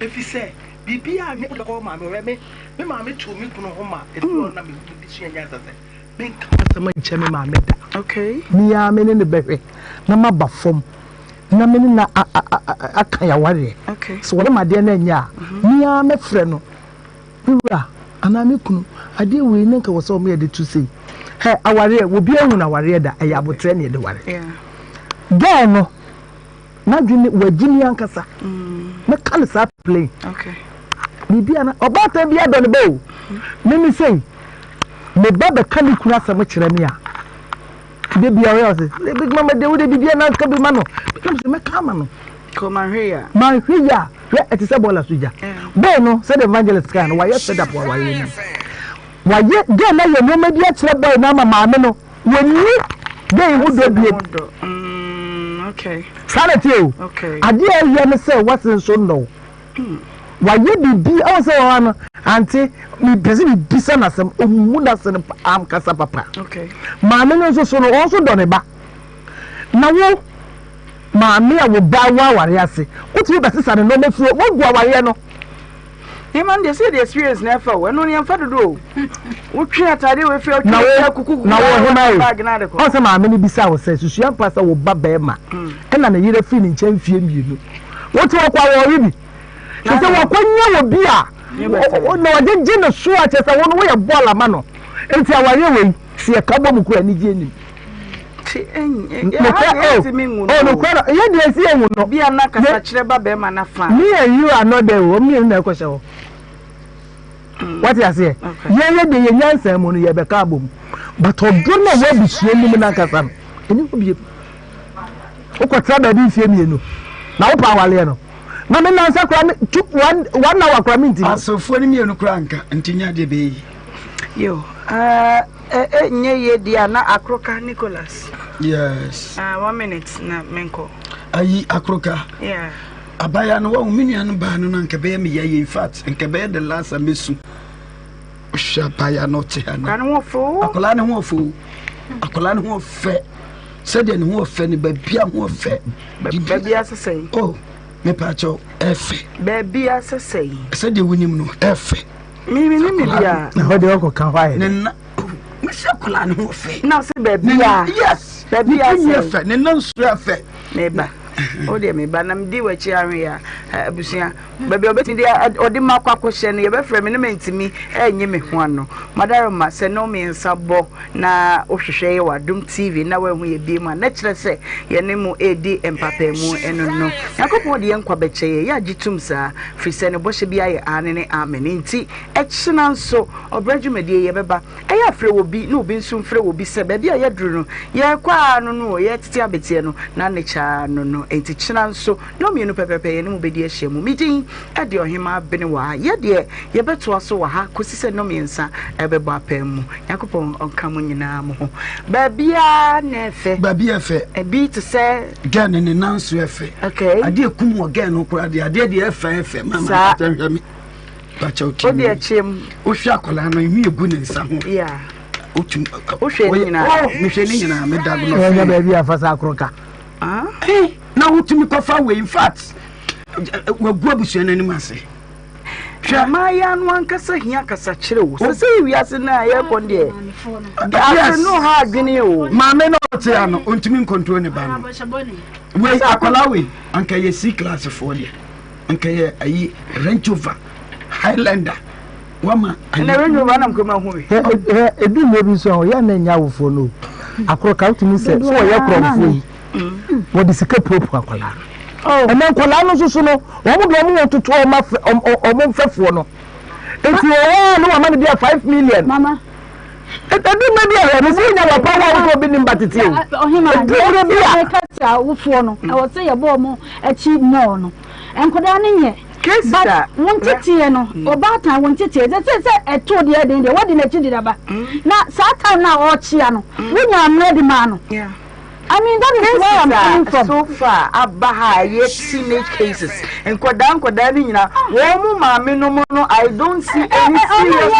Efisɛ biribiara a me kɔ maame hɔ me me maame too me kunu ho ma efi hɔ na me de sua nyansa sɛ menka asɛm nkyɛ me maame da. Okay. Me ara me ne no bɛhwɛ na maba fam na me ne no aka yɛawareɛ. Okay. Sɛ wɔde ma adeɛ no ɛnyɛ a, me ara mɛfrɛ no. Me wura anaa me kunu, adeɛ wei na nka wɔ sɛ wɔyɛ de to sei. Hɛ, awareɛ, obiara nhunu awareɛ da, ɛyɛ aboterɛ na yɛde ware. Girl no, n'adwene, wagyimi ankasa. Mɛka no saa plain. Biribi a na, ɔbaatan bi adɔ ne ba o. Me me sei, me ba bɛka ne kunu asɛm kyerɛ me a, da bia ɔyɛ ɔsɛ, big mama de wo de biribi a na nka bi ma no. Meka sɛ mɛka ama no. Kò manhwɛ yie a. Manhwɛ yie a, hwɛ ɛte sɛ bɔɔla so gya. Bɔɔl no, sɛdeɛ evangelist kaa no, wayɛ fed up wɔ awareɛ no mu. Wayɛ, girl no ayɛ nneɛma bi akyerɛ boy no ama maame no, wɔnni girl ho dɔ bio. Saa na ɛteɛ o. Adeɛ a ɛyɛ ne sɛ wase nso nnɔ wo. Wayɛ biribi, ɛwɔ sɛ wɔn ano, ante, mepɛ sɛ mebisa no asɛm, ɔmmu n'ase no ankasa papa. Maame no nso so no, ɔno nso dɔ ne ba. Na wo maame a wo ba wɔ awareɛ ase, wotumi bɛsesa ne nneɛma firi hɔ, woagu awareɛ no. Nneɛma no deɛ sɛ yɛde experience na ɛfa o, ɛno no yɛmfa dodo o. Wotwe ataadeɛ wei firi Na wotwe wo, wei kuku na wo ɔhema yi, bag na ade kɔ. ɔn sɛ maame no bisa wo sɛ, susua mpa sɛ wo ba bɛrima ɛna ne yere firi ne nkyɛn mfie mmienu. Wote hɔ kwa wɔre bi. Kyerɛ sɛ wakɔnya obi a na ɔgyegye ne so a kyerɛ sɛ wo no woyɛ bɔɔl ama no. Enti awareɛ wei, sɛ yɛka bɔ mu kura anigyeɛ nim. Nokorɛ no, yɛ deɛ ɛsi ehu no. Bi a na kasakyerɛ ba bɛrima no afa. Me and you are not there o, wɔn mmienu na ɛkɔhyɛ hɔ. Wate aseɛ? Yɛn yɛ deɛ yɛn nyansa mu no yɛbɛka abom. But ɔdɔ no a ɛwɔ abusua no mu no ankasa no, ɛni hɔ bio. Wokɔtena baabi mfeɛ mmienu na wopɛ awareɛ no. Na me nansa koraa me two one one hour koraa me ntumi. Asɔfoɔ no mmienu koraa nka nti nyɛ adeɛ bɛyɛ yi. Yo, uh, eh, eh, nyɛ yie deɛ a na akroka Nicholas. Yes. Uh, one minute na menkɔ. Ayi akroka. Yeah. Abaya no wahu me nua no baa no na nka bɛyɛ me yɛyɛ in fact nka bɛyɛ the last a mɛsu. Wohwɛ abaya no ɔte ha no. Akwadaa ne ho ɔfo. Akwadaa ne ho ɔfɛ. Sɛdeɛ ne ho ɔfɛ no baabi a ho ɔfɛ. Baabi asesɛe. Oh, mepaakyɛw ɛfɛ. Baabi asesɛe. Sɛdeɛ wonim no ɛfɛ. Mimi ne mi bia. Na hɔ deɛ ɔkɔ ka hɔ ayɛ. Ne na mesi akwadaa ne ho ɔfɛ. Na ɔsɛ baabi a. Yes. Baabi a sɛ. Ne ɛfɛ ne nan so ɛfɛ. Meba. O deɛ meba na medi w'akyi awe ya abusua. Baabi a ɔbɛtumi de ɔde ma akɔ akɔhyɛ no yɛbɛfrɛ me na mantumi annyi me ho ano. Madaroma, sɛ nnɔnmiɛnsa bɔ na wohwehwɛ yɛ wɔ Adom TV na woanhu yɛ bio a, na kyerɛ sɛ yɛne mo redi mpapaamu ɛno no. Nyankopɔn de yɛn nkwa bɛkyɛ yɛ, yɛagye tom saa, firi sɛ ne bɔhyɛ biara yɛ aane ne amen. Enti ɛkyena nso ɔbrɛ dwumadie yi yɛbɛba. Ɛyɛ a frɛ obi na obi nso mfrɛ obi sɛ baabi a yɛaduru no yɛrekɔ ara no no o, yɛretete abeteɛ no na ne kyɛ ara no no. Enti kyena nso nnɔnmienu pɛpɛɛpɛ yɛne mo bɛdi. de ahyia mu. Me din de Ɔhemaa Benewaa. Yɛ deɛ yɛbɛtoa so wɔ ha kɔsi sɛ nnɔmmiɛnsa ɛbɛbɔ apaa mu. Nyankopɔn ɔnka mo nyinaa mo ho. Baabiara na ɛfɛ. Baabi ɛfɛ. Ebi te sɛ. Gɛn ne ne nan so ɛfɛ. Okay. Adeɛ kum wɔ gɛn no koraa deɛ adeɛ deɛ ɛfɛ ɛfɛ. Mama Saa. hwɛ me. Pakyɛw ti. Wode akyɛ mu. Wohwɛ akwadaa no ehwi egu ne nsa ho. Yeah. Otum. Wohwɛ ne nyinaa. Oh, mehwɛ ne nyinaa me da no. Ɛnyɛ baabi afa sa akoro ka. Ah. Eh, na wotumi kɔfa wei in fact wagu abusua no anim ase. Hwɛ mmaayewa no ankasa hia kasakyerɛ o. Sɛ sɛ wiase no a yɛkɔ no deɛ ase no ha adwene o. Maame no ɔte ano ɔntumi nkontrol ne ba no. Wei akwadaa wei anka yɛ C class foɔ deɛ anka yɛ ayi Range Rover Highlander wama. Ɛnna Range Rover nam kurom ahu bi. Hwɛ edu mmerɛ bi nso a ɔyɛ na nya awofoɔ no o. Akorɔ ka wotumi sɛ so ɔyɛ korɔmfoɔ yi. Wɔde sika puapua akwadaa no. Oh. Ɛnna nkwadaa no nso so no, wɔn de wɔn ho toto wɔn afɛ wɔn mfɛfoɔ no. Nti wɔn a ne wɔn ama no bi a 5 million. Mama. Edu mmerɛ bi a hwɛ no sɛ nya wapa wo a wosɛ obi nim ba tete o. Ɔhema Edu mmerɛ bi a. Ɛka kyerɛ awofoɔ no ɛwɔ sɛ yɛbɔ wɔn akyi mɔɔ no. Nkwadaa no nyɛ. Cases But a. wɔn teteɛ no ɔbaatan wɔn teteɛ sɛ sɛ sɛ ɛto deɛ den deɛ wɔde n'akyi deda ba. Na saa time no a ɔrekyea no wonya mmerɛ de maa no. Yeah. I mean that is where I'm coming Cases a from. so far aba ha a ɛyɛ teenage cases nkwadaa nkwadaa no nyinaa wɔn mu maame nom no I don't see any serious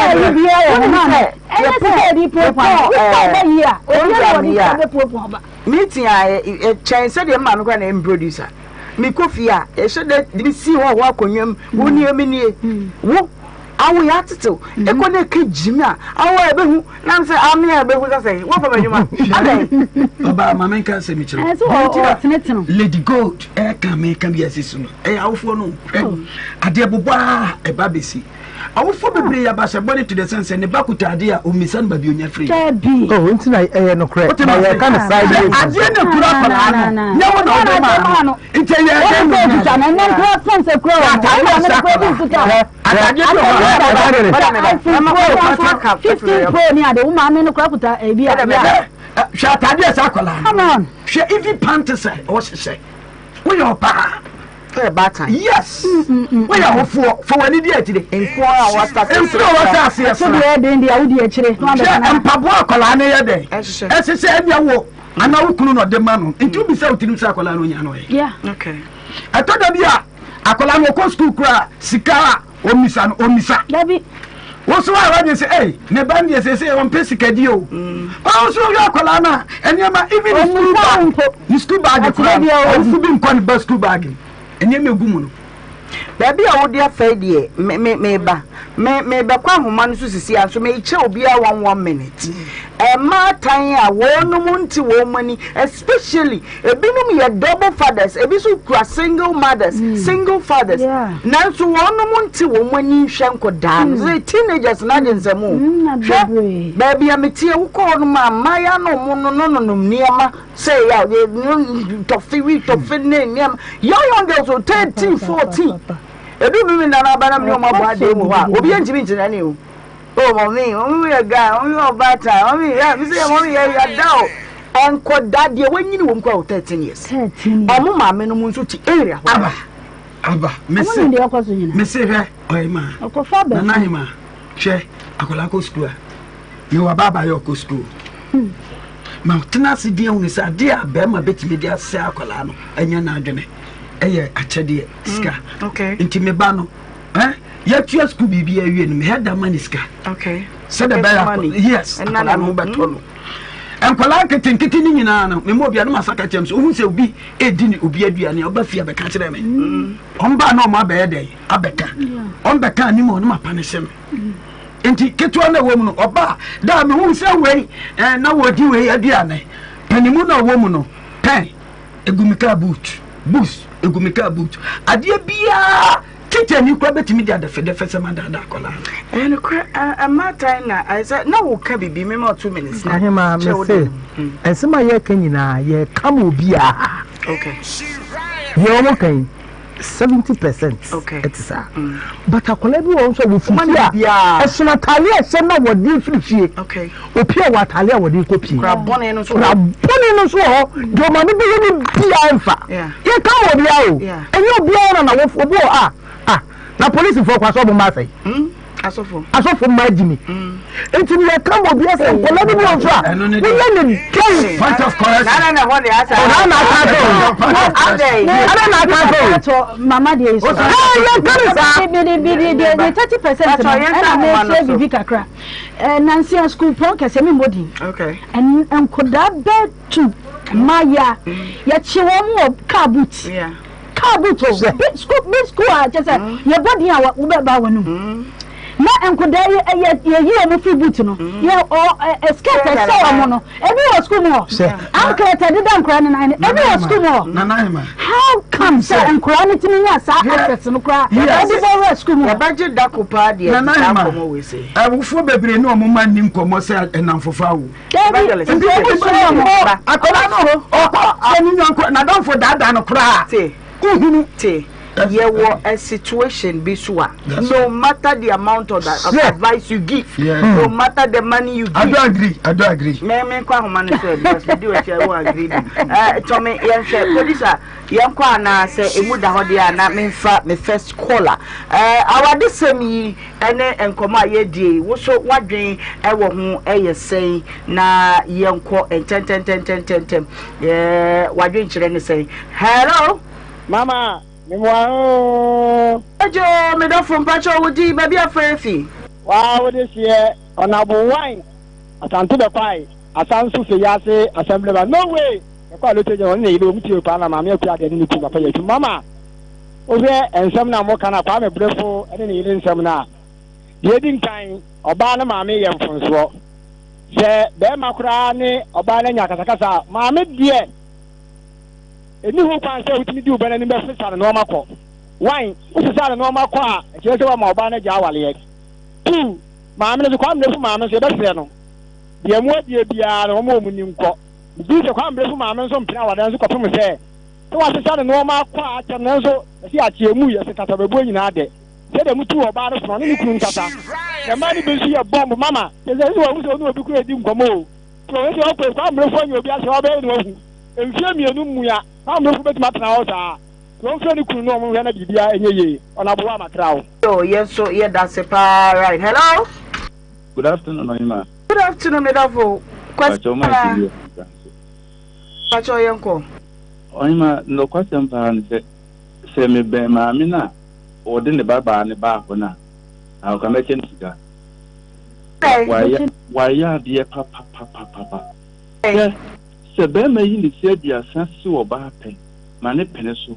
Wonim sɛ yɛpɔ yɛpɔ program yi a meeting a ɛkyɛn sɛdeɛ maame koraa na ɛyɛ me producer mekɔ fie a yɛhyɛ dɛ de me si hɔ hɔ akonnwa mu wo nie me nie wo awo yɛ atetew ɛkɔ na ɛka gyimi a awo a ɛbɛhu nam sɛ ame a ɛbɛhu sɛ sɛ woafa m'adwuma adɛn. Ɔbaa ma menka asɛm kyerɛ wo. Lady Gold ɛka meka bi asi so no ɛyɛ awofoɔ no hwɛ adeɛ bobɔ a ɛba bɛsi awofoɔ bebree yɛ abahyɛ bɔne to the sense sɛ ne ba kuta adeɛ a ɔmmisa no baabi ɔnya firi. Oh, nti na ɛyɛ nokorɛ na yɛka no side way. Adeɛ na kura akwadaa no nyɛ wo na wode maa no nti ɛyɛ ɛdɛn na ɔnya no ɛnɛ nkura fɛn sɛ kura wɔ atadeɛ no sɛ akwadaa atadeɛ bi wɔ hɔ 15 pro ni ade wo maame no kura kuta ebi a hwɛ atadeɛ sɛ akwadaa no hwɛ even panties a ɔhyehyɛ woyɛ ɔbaa Woyɛ baatan. Yes. Woyɛ awofoɔ. Fa w'ani di akyire. Nkuro a wɔasase Nkuro a wɔasase aseɛ So deɛ ɛden deɛ wodi akyire. Hwɛ mpaboa akwadaa no yɛ dɛn. Ɛhyehyɛ. Ɛhyehyɛ ɛnyɛ wo anaa wo kunu na ɔde ma no. Nti wobisa wo tirim sɛ akwadaa no onya no ɔyɛ. Yeah. Okay. Ɛtɔ da bi a akwadaa no ɔkɔ sukuu koraa sika a ɔmmisa no ɔmmisa. Dabi. Wo so a wadwen sɛ ɛy ne ba no deɛ seesei ɔmpɛ sikadi o. Ɔno nso wohwɛ akwadaa no a nneɛma even ne school bag ne school bag koraa no ɔwofo bi nkɔ ne ba school bag mu nneɛma egu mu no. Baabi a wode afa yi deɛ me me meba me mebɛkɔ ahoma no so sisi a nso mekyɛ obiara one one minute. Mmaatan a wɔnom nte wɔn ani especially ebinom yɛ double fathers ebi nso kura single mothers single fathers nanso wɔnom nte wɔn ani nhwɛ nkɔdaa no sɛ teenagers no agye nsɛm o hwɛ baabi a meteɛ wokɔ hɔ nom a mmaayewa no ɔmo no no nonom nneɛma sɛ yɛ a tɔfe wi tɔfe ne nneɛma young young girls o 13 14 edu mi mi nana aba na mi ne ɔmo abɔ adeɛ mu hɔ a obi yɛ ntumi nkyerɛ ne o. Oh mommy, mommy yɛ guy, mommy yɛ ɔbaatan, mommy yɛ, mi sɛ yɛ mommy yɛ yada o. Nkɔda deɛ wanyini wɔm kɔ wɔ 13 years. Ɔmo maame no mu nso te area hɔ. Aba, aba, mese, mese hwɛ, ɔyɛ ma, nana ahema, hwɛ, akwadaa kɔ sukuu a, mewɔ abaaba yɛ ɔkɔ sukuu. Ma tena ase deɛ hunu sɛ adeɛ a bɛrima bɛtumi de asɛ akwadaa no anya n'adwene ɛyɛ akyɛdeɛ sika. Nti me ba no, Eh, yɛtua sukuu biribi awie no mehɛ da ma ne sika sɛdeɛ bɛyɛ yes akwadaa no ho bɛtɔ no nkwadaa nketenkete no nyinaa no mema obi a no masa ka kyerɛ m sɛ wohu sɛ obi ɛdi ne obi aduane a ɔba fie abɛka kyerɛ me ɔmbaa na ɔma abɛyɛ dɛn abɛka ɔmbɛka anim a ɔno mapa ne hyɛ no nti ketewa no ɛwɔ mu no ɔba da mehu sɛ wei na wɔdi wei aduane panimu na ɔwɔ mu no pɛn Egu me kaa boot, boots, egu me kaa boot. Adeɛ biara tikyani koraa bɛtumi de adɛfɛdɛfɛsɛm adaadaa akwadaa no. Ɛyɛ nokorɛ, mmaatan na ayɛ sɛ na woka biribi, mema wo 2 minutes na Ahemaa, kyerɛ wo mese, deɛ no. nsɛm a yɛreka nyinaa, yɛreka ma obiara. Okay. Deɛ wɔka yi. 70% ɛte saa. But akwadaa bi wɔ hɔ nso a wɔfiri fie a ɛsono ataade a ɛhyɛ na wɔde firi fie. Opie wɔ ataade a wɔde kɔ pie. Kura bɔne no nso wɔ hɔ. Deɛ ɔmaame bɛyɛ no biara mfa. Yɛka ma obiara o. Ɛnyɛ obiara na n'awofo obi wɔ hɔ a ah na polisifoɔ kɔ asɔ ɔmo mma asɛe. Asɔfo. Asɔfo mma agyimi. Nti no yɛka ma obiara sɛ nkwadaa bi wɔ nso a woyɛ ne dɛn. Point of correction. Nana na ɛhɔ de asa. Ɔha na aka sɛ o. Adɛn. Adɛn na aka sɛ o. Mama deɛ yi so. Ɛɛ yɛka ne saa. Bi bi bi bi de 30% no ɛna mɛkyerɛ biribi kakra. Ɛɛ nansi a sukuu pɔn kɛse mi mbɔ din. Okay. Nkwadaa bɛɛ tu mmayewa yɛkye wɔn wɔ car boot. Yeah. Car boot o big school big school a kyɛ sɛ yɛbɔ din a wobɛba wɔn mu na nkwadaa yi yɛ yɛyi wɔn firi boot no yɛ ɔ ɛ skirt ɛhyɛ wɔn no ebi wɔ school mu hɔ anklet ɛdeda nkwadaa no nan no ebi wɔ school mu hɔ how come sɛ nkwadaa no tumi nya saa access no koraa ɛde bɔ wura school mu hɔ. Yɛbɛgye dako paa deɛ Nana saa Hema, nkɔmmɔ wei sei. Awofoɔ bebree ne wɔn mma nni nkɔmmɔ sɛ nnamfofa o. Dabi, nti obi suro wɔn. Akwadaa no ɔkɔ sɛ ne yɔnko n'adamfo daadaa no koraa. Te, Wohunu. te, yɛwɔ a situation bi so a, no matter the amount of, of advice you give, no matter the money you give. I don't agree, I don't agree. Me me nkɔ ahoma no so ɛ because me di w'akyi I won't agree bi. Eh, Tɔmi yɛnhwɛ producer yɛnkɔ anaa sɛ emu da hɔ deɛ a na memfa me first caller. Eh, awadesɛm yi ne nkɔmmɔ a yɛredie yi, wo so w'adwen wɔ ho yɛ sɛn? Na yɛnkɔ ntɛntɛntɛntɛntɛm. W'adwenkyerɛ ne sɛn? Hello? Mama, me moa oo. Ejo, me dɔfo, mpakyɛ wo din, baabi a frɛ fi? Waa wo de seɛ Ɔnabo wine Asante bɛkwae Asanso Feyiase Assembly man no way bɛkwae Lote General ɔne ne yere wɔn tie paa na Maame Akua deɛ ne ne kunu papa yɛ adwuma mama Wohwɛ nsɛm no a moka no a, Kwame Brefo ne ne yere nsɛm no a, deɛ edi nkan, ɔbaa no maame yɛ mfonsoɔ. Sɛ barima koraa ne ɔbaa no anya akasakasa a, maame deɛ, ɛnni ho kwan sɛ wotumi di wo ba no anim bɛsesa ne nnoɔma kɔ. One, wosesa ne nnoɔma kɔ a, ɛkyerɛ sɛ woama ɔbaa no agya awaleɛ. Two, maame no nso, Kwame Brefo maame nso, yɛbɛsrɛ no, deɛ moadie biara no, wɔma wɔn ni nkɔ. Megye di sɛ Kwame Brefo maame nso mpene awadeɛ no so kɔpem sɛ Sɛ wɔasesa ne nnoɔma akɔ a akyɛm nanso ɛse akyeɛ mu yɛ se kasababuo nyinaa dɛ. Sɛdeɛ motuu ɔbaa no fono ɔne ne kunu nkasa. Na mmaa no bi nso yɛ bɔmb mama kyerɛ sɛ ɛsɛ sɛ wahu sɛ ɔne obi kura redi nkɔmmɔ o. Nti wɔhwɛ sɛ ɔkɔ Kwambrefo anya obi asra ɔbɛyɛ na wahu. Mfeɛ mmienu mmua Kwambrefo bɛtumi atena hɔ saa. Nti wɔmfrɛ ne kunu na wɔn nhwɛ na biribiara nyɛ yie. Ɔnaboa makra wo. Yoo yɛn nso yɛ dase paa right hello. Good afternoon Ɔhema. Good afternoon me dɔfo. Kwasi Pakyɛ ɔma paa. nti bi wɔ nso. Pakyɛ yɛn kɔ. Ɔhema, nokwasɛm paa ne sɛ, sɛ mebɛn maame no a ɔde ne babaa no baa hɔ no a, anka mɛkyɛ no sika. Wayɛ wayɛ adeɛ papapapapa. Hwɛ, sɛ barima yi ne se 30 si ɔbaa pɛ ma ne pene so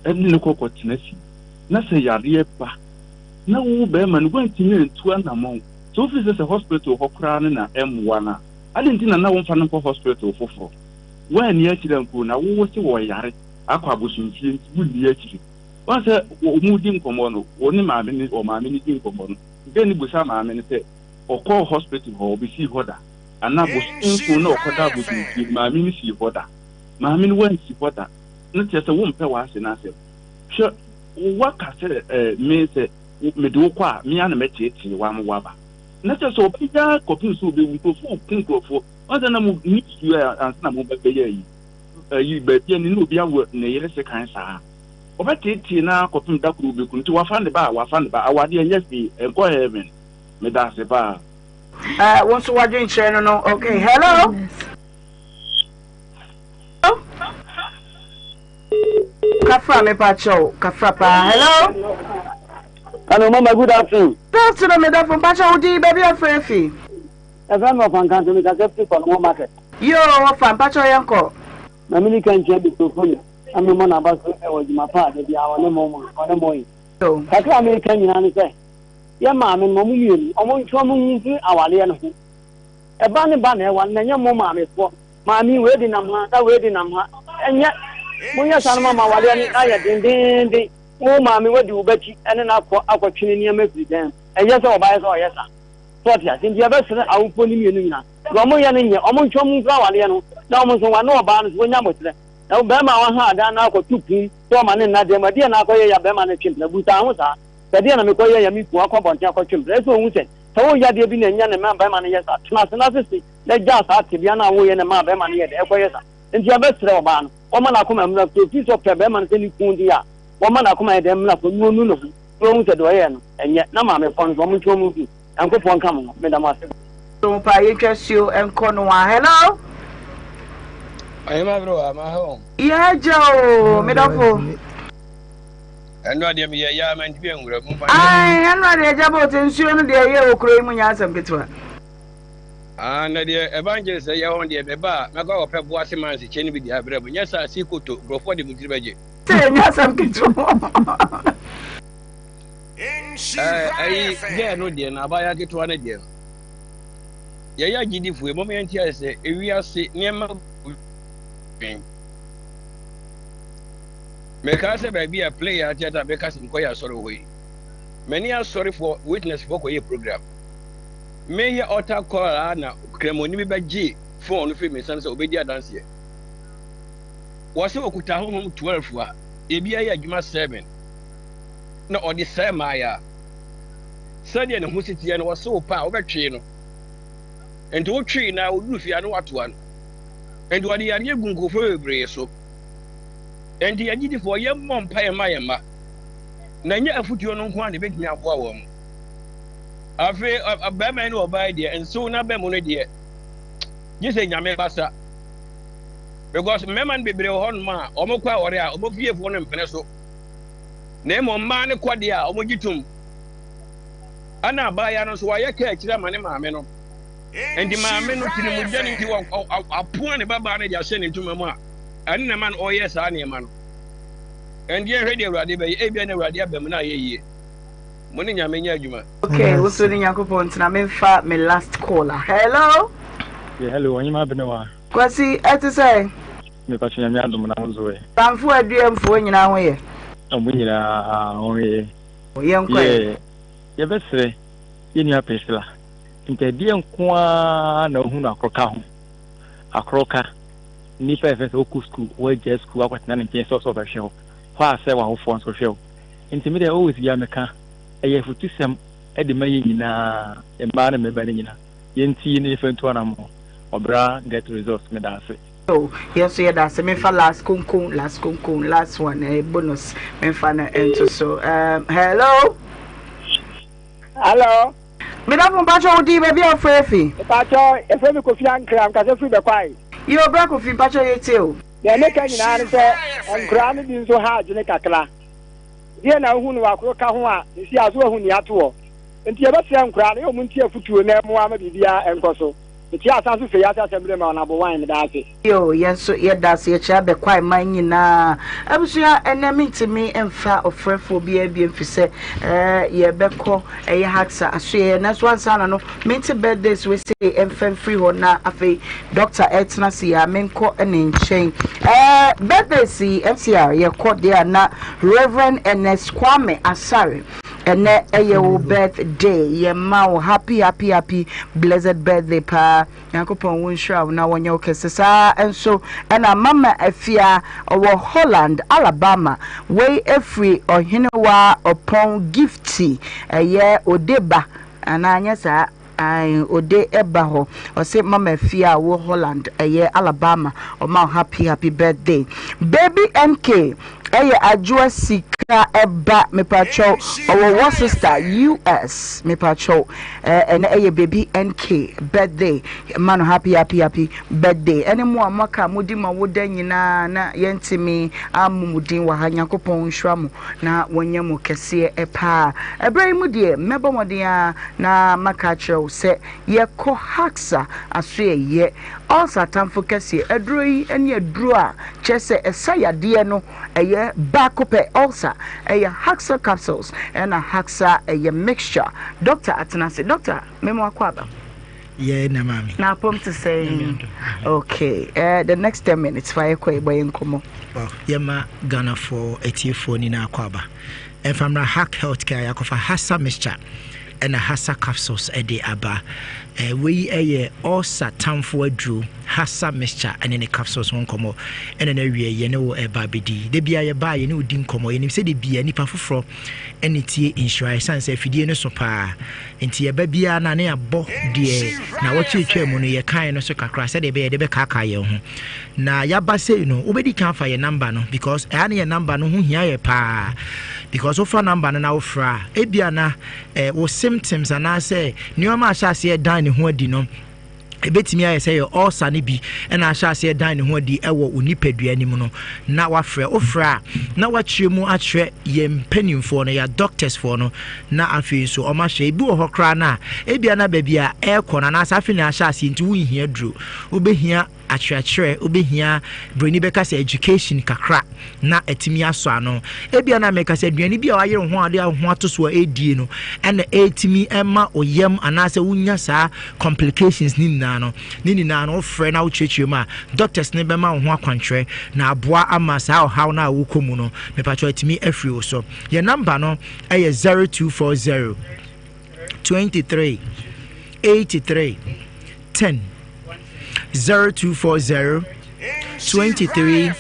ne no kɔ kɔtena fie, na sɛ yareɛ ba na wo barima no woantumi antu anammɔn, sɛ wofiri sɛ sɛ hospital hɔ koraa no na ɛmmoa no a, adɛn nti na na womfa no nkɔ hospital foforɔ? Woanni akyiri ankɔ na wo se wɔyare akɔ abosomfie nti wonni akyiri. Woahu sɛ wɔredi nkɔmmɔ no, wo ne maame no, ɔmaame no di nkɔmmɔ no, girl no bisa maame no sɛ ɔkɔɔ hospital hɔ, ɔbɛsii hɔ da anaa bosome nson na ɔkɔda abosomfie no, maame no sii hɔ da. Maame no wansi hɔ da. No kyerɛ sɛ wompɛ w'ase no asɛm. Hwɛ, woaka sɛ eh, me sɛ mede wo kɔ a, me ara na mɛteetee wo ama woaba. Na kyerɛ sɛ ɔbɛyɛ ara kɔpem sɛ ɔbɛwu. Nkurɔfoɔ reku nkurɔfoɔ. Wɔn sɛ na mo news yi a ansa na mo bɛ bɛyɛ ayi ayi baabi a ne ne obi awo ne yere sekan saa. Ɔbɛteetee no ara kɔpem da koro obeku no. Nti wafa ne ba a wafa ne ba. Awadeɛ ɛnyɛ hwee ɛnkɔ heaven. Meda ase paa. Eh, wo nso w'adwenkyerɛ no no okay hello. Kafra me pa kyɛw kafra paa hello. Hello mama good afternoon. Good afternoon me dɔfo mpa kyɛw wo din baabi afrɛ fi. Yɛfrɛ me Ɔfa Nkanso, mekasa firi Kɔnɔmɔ market. Yoo Ɔfa, mpakyɛw yɛnkɔ. Ma me nika nkyia Mister Ofori na me mmɔ n'aba so wɔ adwuma pa a da biara ɔne mo ɔne mo yɛ. Kakra a meka nyinaa ne sɛ, yɛ maame nom ɔmo mmienu ɔmo ntwe ɔmo ho mfiri awareɛ no ho. Ɛba ne ba na ɛware na ɛnyɛ mo maamefoɔ. Maame yi wei de nam ha na wei de nam ha. Ɛnyɛ. Monyɛ saa no ma mo awareɛ no ayɛ dendeenden. Wo maame wadi wo bakyi ne no akɔ akɔtwe ne nneɛma afiri dan mu. Ɛnyɛ sɛ ɔbaeɛ sɛ ɔyɛ saa. So ɔte ase? Nti yɛbɛsrɛ awofoɔ no mmienu nyinaa, deɛ wɔyɛ no nyɛ, wɔntwe wɔn mfiri awareɛ no ho, na wɔn nso wɔne ɔbaa no nso wɔnya aboterɛ. Na wo barima a waha adan no akɔto pum sɛ ɔma ne nna dan mu a, ɛdeɛn na akɔyɛ ya barima no twe mpena? Busaa ho saa. Sɛ ɛdeɛn na mekɔyɛ ya me kunu akɔ abɔnten akɔtwe mpena? Ɛsɛ sɛ ɔhu sɛ, sɛ woreyɛ adeɛ bi na ɛnya na ɛma barima no yɛ saa. Tena ase na sese na gyaa saa tebea no a woreyɛ na ɛmaa barima no yɛ dɛn ɛkɔyɛ saa. Enti yɛbɛsrɛ ɔbaa no, ɔmma n'akoma mmra fam. Ɛfiri sɛ ɔpɛ barima no sɛ ne kunu deɛ a, ɔmma n'akoma nyɛ dɛn mmra fam na ɔnnu ne ho na ɔnhu sɛ deɛ ɔyɛɛ no, ɛnyɛ. Na maamefoɔ no nso, wɔntwe wɔn mfiri. Nyankopɔn nka mo ho. Meda mo ase. Ho paa yɛntwa suo nkɔ noa. Hello. Ɔhema bere wa ma ho. Yɛ agya o me dɔfo. Ɛno adeɛ meyɛ yɛ ama ntumi anwura mu. Ae ɛno adeɛ agya bɔ te nsuo no deɛ ɛyɛ wɔ kuro yi mu nyɛ asɛm ketewa. Ah na deɛ evangelist yɛ hɔ deɛ meba a mɛkɔ akɔpɛ boase manse kyɛ no bi de abrɛ mo nyɛ saa si koto nkurɔfoɔ de mo tiri bɛgye. Sɛ ɛnyɛ asɛm ketewa. Ɛyi gɛɛ no deɛ no abaayewa ketewa no deɛ no yɛyɛ agyidifoɔ yi mɔmɔ yɛn ti ayɛ sɛ ewiase nneɛma dwen mekaa sɛ baabi a play a theater bɛka sɛ mekɔyɛ asɔre hɔ yi mani asɔrefoɔ witnessfoɔ kɔyɛ program meyɛ altar call a na kramoni bi bɛgye phone no firi me nsam sɛ obɛdi adanseɛ wɔ sɛ ɔkuta honhom 12 a ebi ayɛ adwuma 7 na ɔde sɛe mmaeɛ a, sɛdeɛ ne ho si teɛ no, ɔse wo pɛ a, wobɛtwee no. Nti wotwee no a, woduru fie a na watoa no. Nti ɔde yareɛ gu nkurɔfoɔ bebree so. Nti agyidifoɔ, yɛmmɔ mpaeɛ mma yɛn mma. Na ɛnyɛ afotuo no nko ara na ɛbɛtumi aboa wɔn. Afei, barima yi ne ɔbaa yi deɛ, nsew no aba mu no deɛ, gye sɛ Nyame basa. Because mmarima no bebree wɔ hɔnom a, wɔkɔ awɔre a, wɔn fiefoɔ no mpene so. Na mmom mmaa no kɔ deɛ a, wɔgye tom. Ɛna abaayewa no nso, wayɛ kaa akyire ama ne maame no. Nti maame no tirimugya no nti, wapoa ne babaa no de ahyɛ ne ntoma mu a, ɛno na ɛma no ɔyɛ saa nneɛma no. Ɛnde yɛnhwɛ deɛ Awurade bɛyɛ. Ebia na Awurade aba mu na ayɛ yie. Mo ne Nyame nyɛ adwuma. Okay, wo so ne Nyankopɔn ntena. Memfa me last caller. Hello. Yeah, hello, ɔnyema abenewa. Kwasi, ɛte sɛ? Mepakyɛ Nyame adom na wo nso ɛ? Bamfo Aduamfoɔ nyinaa ho yɛ? Ɔmo nyinaa ho yɛ. Yɛnkɔ ɛ. Yeah, yɛbɛsrɛ yɛn nua Priscilla, nti ɛdeɛ nko ara na wohu no akoroka ho? Akoroka, nnipa yɛfrɛ sɛ wokɔ sukuu, woagyae sukuu akɔtena ne nkyɛn sɛ ɔsɛ ɔbɛhwɛ wo, hɔ a sɛ w'awofoɔ nso hwɛ wo. Nti me deɛ always biara meka, ɛyɛ afutusɛm de ma yɛn nyinaa, mmaa ne mmarima no nyinaa. Yɛntie na yɛmfa ntu anammɔn. Ɔbra get results, meda ase. Oh yɛn nso yɛda ase memfa last konkon last konkon last one eh, bonus memfa no nto so um, hello. Hello. Medafo mpakyɛ wo din baabi a wofrɛ fi. Mpakyɛ yɛfrɛ me Kofi Ankra mkasa firi Bɛkwae. Yo bra Kofi mpakyɛ yɛtie o. Deɛ meka nyinaa ne sɛ nkoraa no bi nso ha adwene kakra. Deɛ na wohu no wɔ akoro ka ho a sisi a so wahu nea ato hɔ. Nti yɛbɛsrɛ nkoraa no yɛ wɔn ntie afutuo na ɛmmoa ma biribiara nkɔ so. Metua asan so fei ase asɛm bere ma ɔnabo wine meda ase. Yoo yɛn nso yɛda ase yɛkyerɛ abɛkwae man nyinaa abusua ɛnɛ mentumi mfa ɔfrɛfoɔ biara bio mfisɛ ɛɛ yɛbɛkɔ ɛyɛ haksa asoɛeɛ nanso ansa na no mente birthdays wei sei ɛmfa mfiri hɔ na afei doctor ɛtena ase yɛ a menkɔ ne nkyɛn ɛɛ birthdays yi MCR yɛkɔ deɛ a na Reverend Ernest Kwame Asare Ɛnɛ ɛyɛ wo birthday yɛ ma wo happy happy happy blessed birthday paa Nyankopɔn wo nhyira wo na wɔnyɛ wo kɛse saa nso ɛna mama afia ɔwɔ Holland Alabama wei ɛfiri ɔhenewa ɔpɔn gifty ɛyɛ ode ba anaa nyɛ saa Ae ode ba hɔ ɔse mama afie a wɔ Holland ɛyɛ Alabama ɔma wo happy happy birthday baby MK ɛyɛ adwoa sika ɛba mepakyɛw ɔwɔ Worcester US mepakyɛw ɛnɛ ɛyɛ baby MK birthday ma no happy happy happy birthday ɛne mo a moaka modi ma woda nyinaa na yɛntumi ammo mo din wɔ ha Nyankopɔn nhyira mo na wɔnyɛ mo kɛseɛ paa. Ɛberɛ yi mu deɛ, mɛbɔ mmɔden ara na maka akyerɛ wo sɛ yɛkɔ Haksa asoɛeɛ, Ulcer atamfo kɛseɛ. Aduro yi ne aduro a kyerɛ sɛ ɛsa yadeɛ no, ɛyɛ baako pɛ, ulcer, ɛyɛ Haksa capsules ɛna Haksa ɛyɛ mixture. Doctor atena ase. Doctor, mema wakɔ aba. Yɛ na maame. Na apom te sɛn? Okay, uh, the next 10 minutes fa yɛkɔ yɛbɔ yɛn nkɔmmɔ. Well, yɛma Ghanafoɔ atiefoɔ nyinaa akɔ aba. Ɛmfa mmra Hack Healthcare yɛakɔfa Hassa mixture. ɛna Hasa capsules ɛde aba. Eh, wei ɛyɛ ulcer tamfo aduro, Hasa mixture ɛne ne capsules ho nkɔmmɔ ɛna na awie yɛne wo ɛba abɛdi. Da bia yɛba a yɛne wo di nkɔmmɔ, yɛnim sɛ da bia nipa foforɔ ɛne tie nhyira ɛsiane sɛ afidie no so paa. Nti yɛba biara na ne yɛabɔ deɛ na wɔtwe mu no yɛkae no so kakra sɛdeɛ ɛbɛyɛ de bɛkaakaa yɛn ho. Na yaba sei no wobɛdi kan afa yɛ number no because ɛha ne yɛ number no ho hia yɛ paa because wofa number no na wofrɛ a ebia na eh, wo symptoms anaasɛ nneɛma ahyɛ aseɛ dan ne ho adi no ebetumi ayɛ sɛ yɛ ulcer no bi ɛna ahyɛ aseɛ dan ne ho adi ɛwɔ wo nipadua no mu no na wafrɛ wofrɛ a na wakyerɛ mu akyerɛ yɛn mpanimfoɔ no yɛ doctors foɔ no na afei nso ɔma hwɛ ebi wɔ hɔ koraa no a ebia na baabi a ɛrekɔ no anaasɛ afei na ahyɛ aseɛ nti wonhia duro wobɛhia akyerɛkyerɛ, wobɛhia broni bɛka sɛ education kakra na atumi asɔ ano. Ebia na meka sɛ aduane bi a wayere ho ade ho ato so a ɛredie no ɛna ɛretumi ɛma oyam anaasɛ wonya saa complications ne nyinaa no ne nyinaa no wofrɛ na wokyerɛkyerɛ mu a doctors ne bɛma wo ho akwankyerɛ na aboa ama saa ɔhaw no a wokɔ mu no mepakyɛ atumi afiri wo so. Yɛn namba no ɛyɛ 0240 23 83 10 0240 23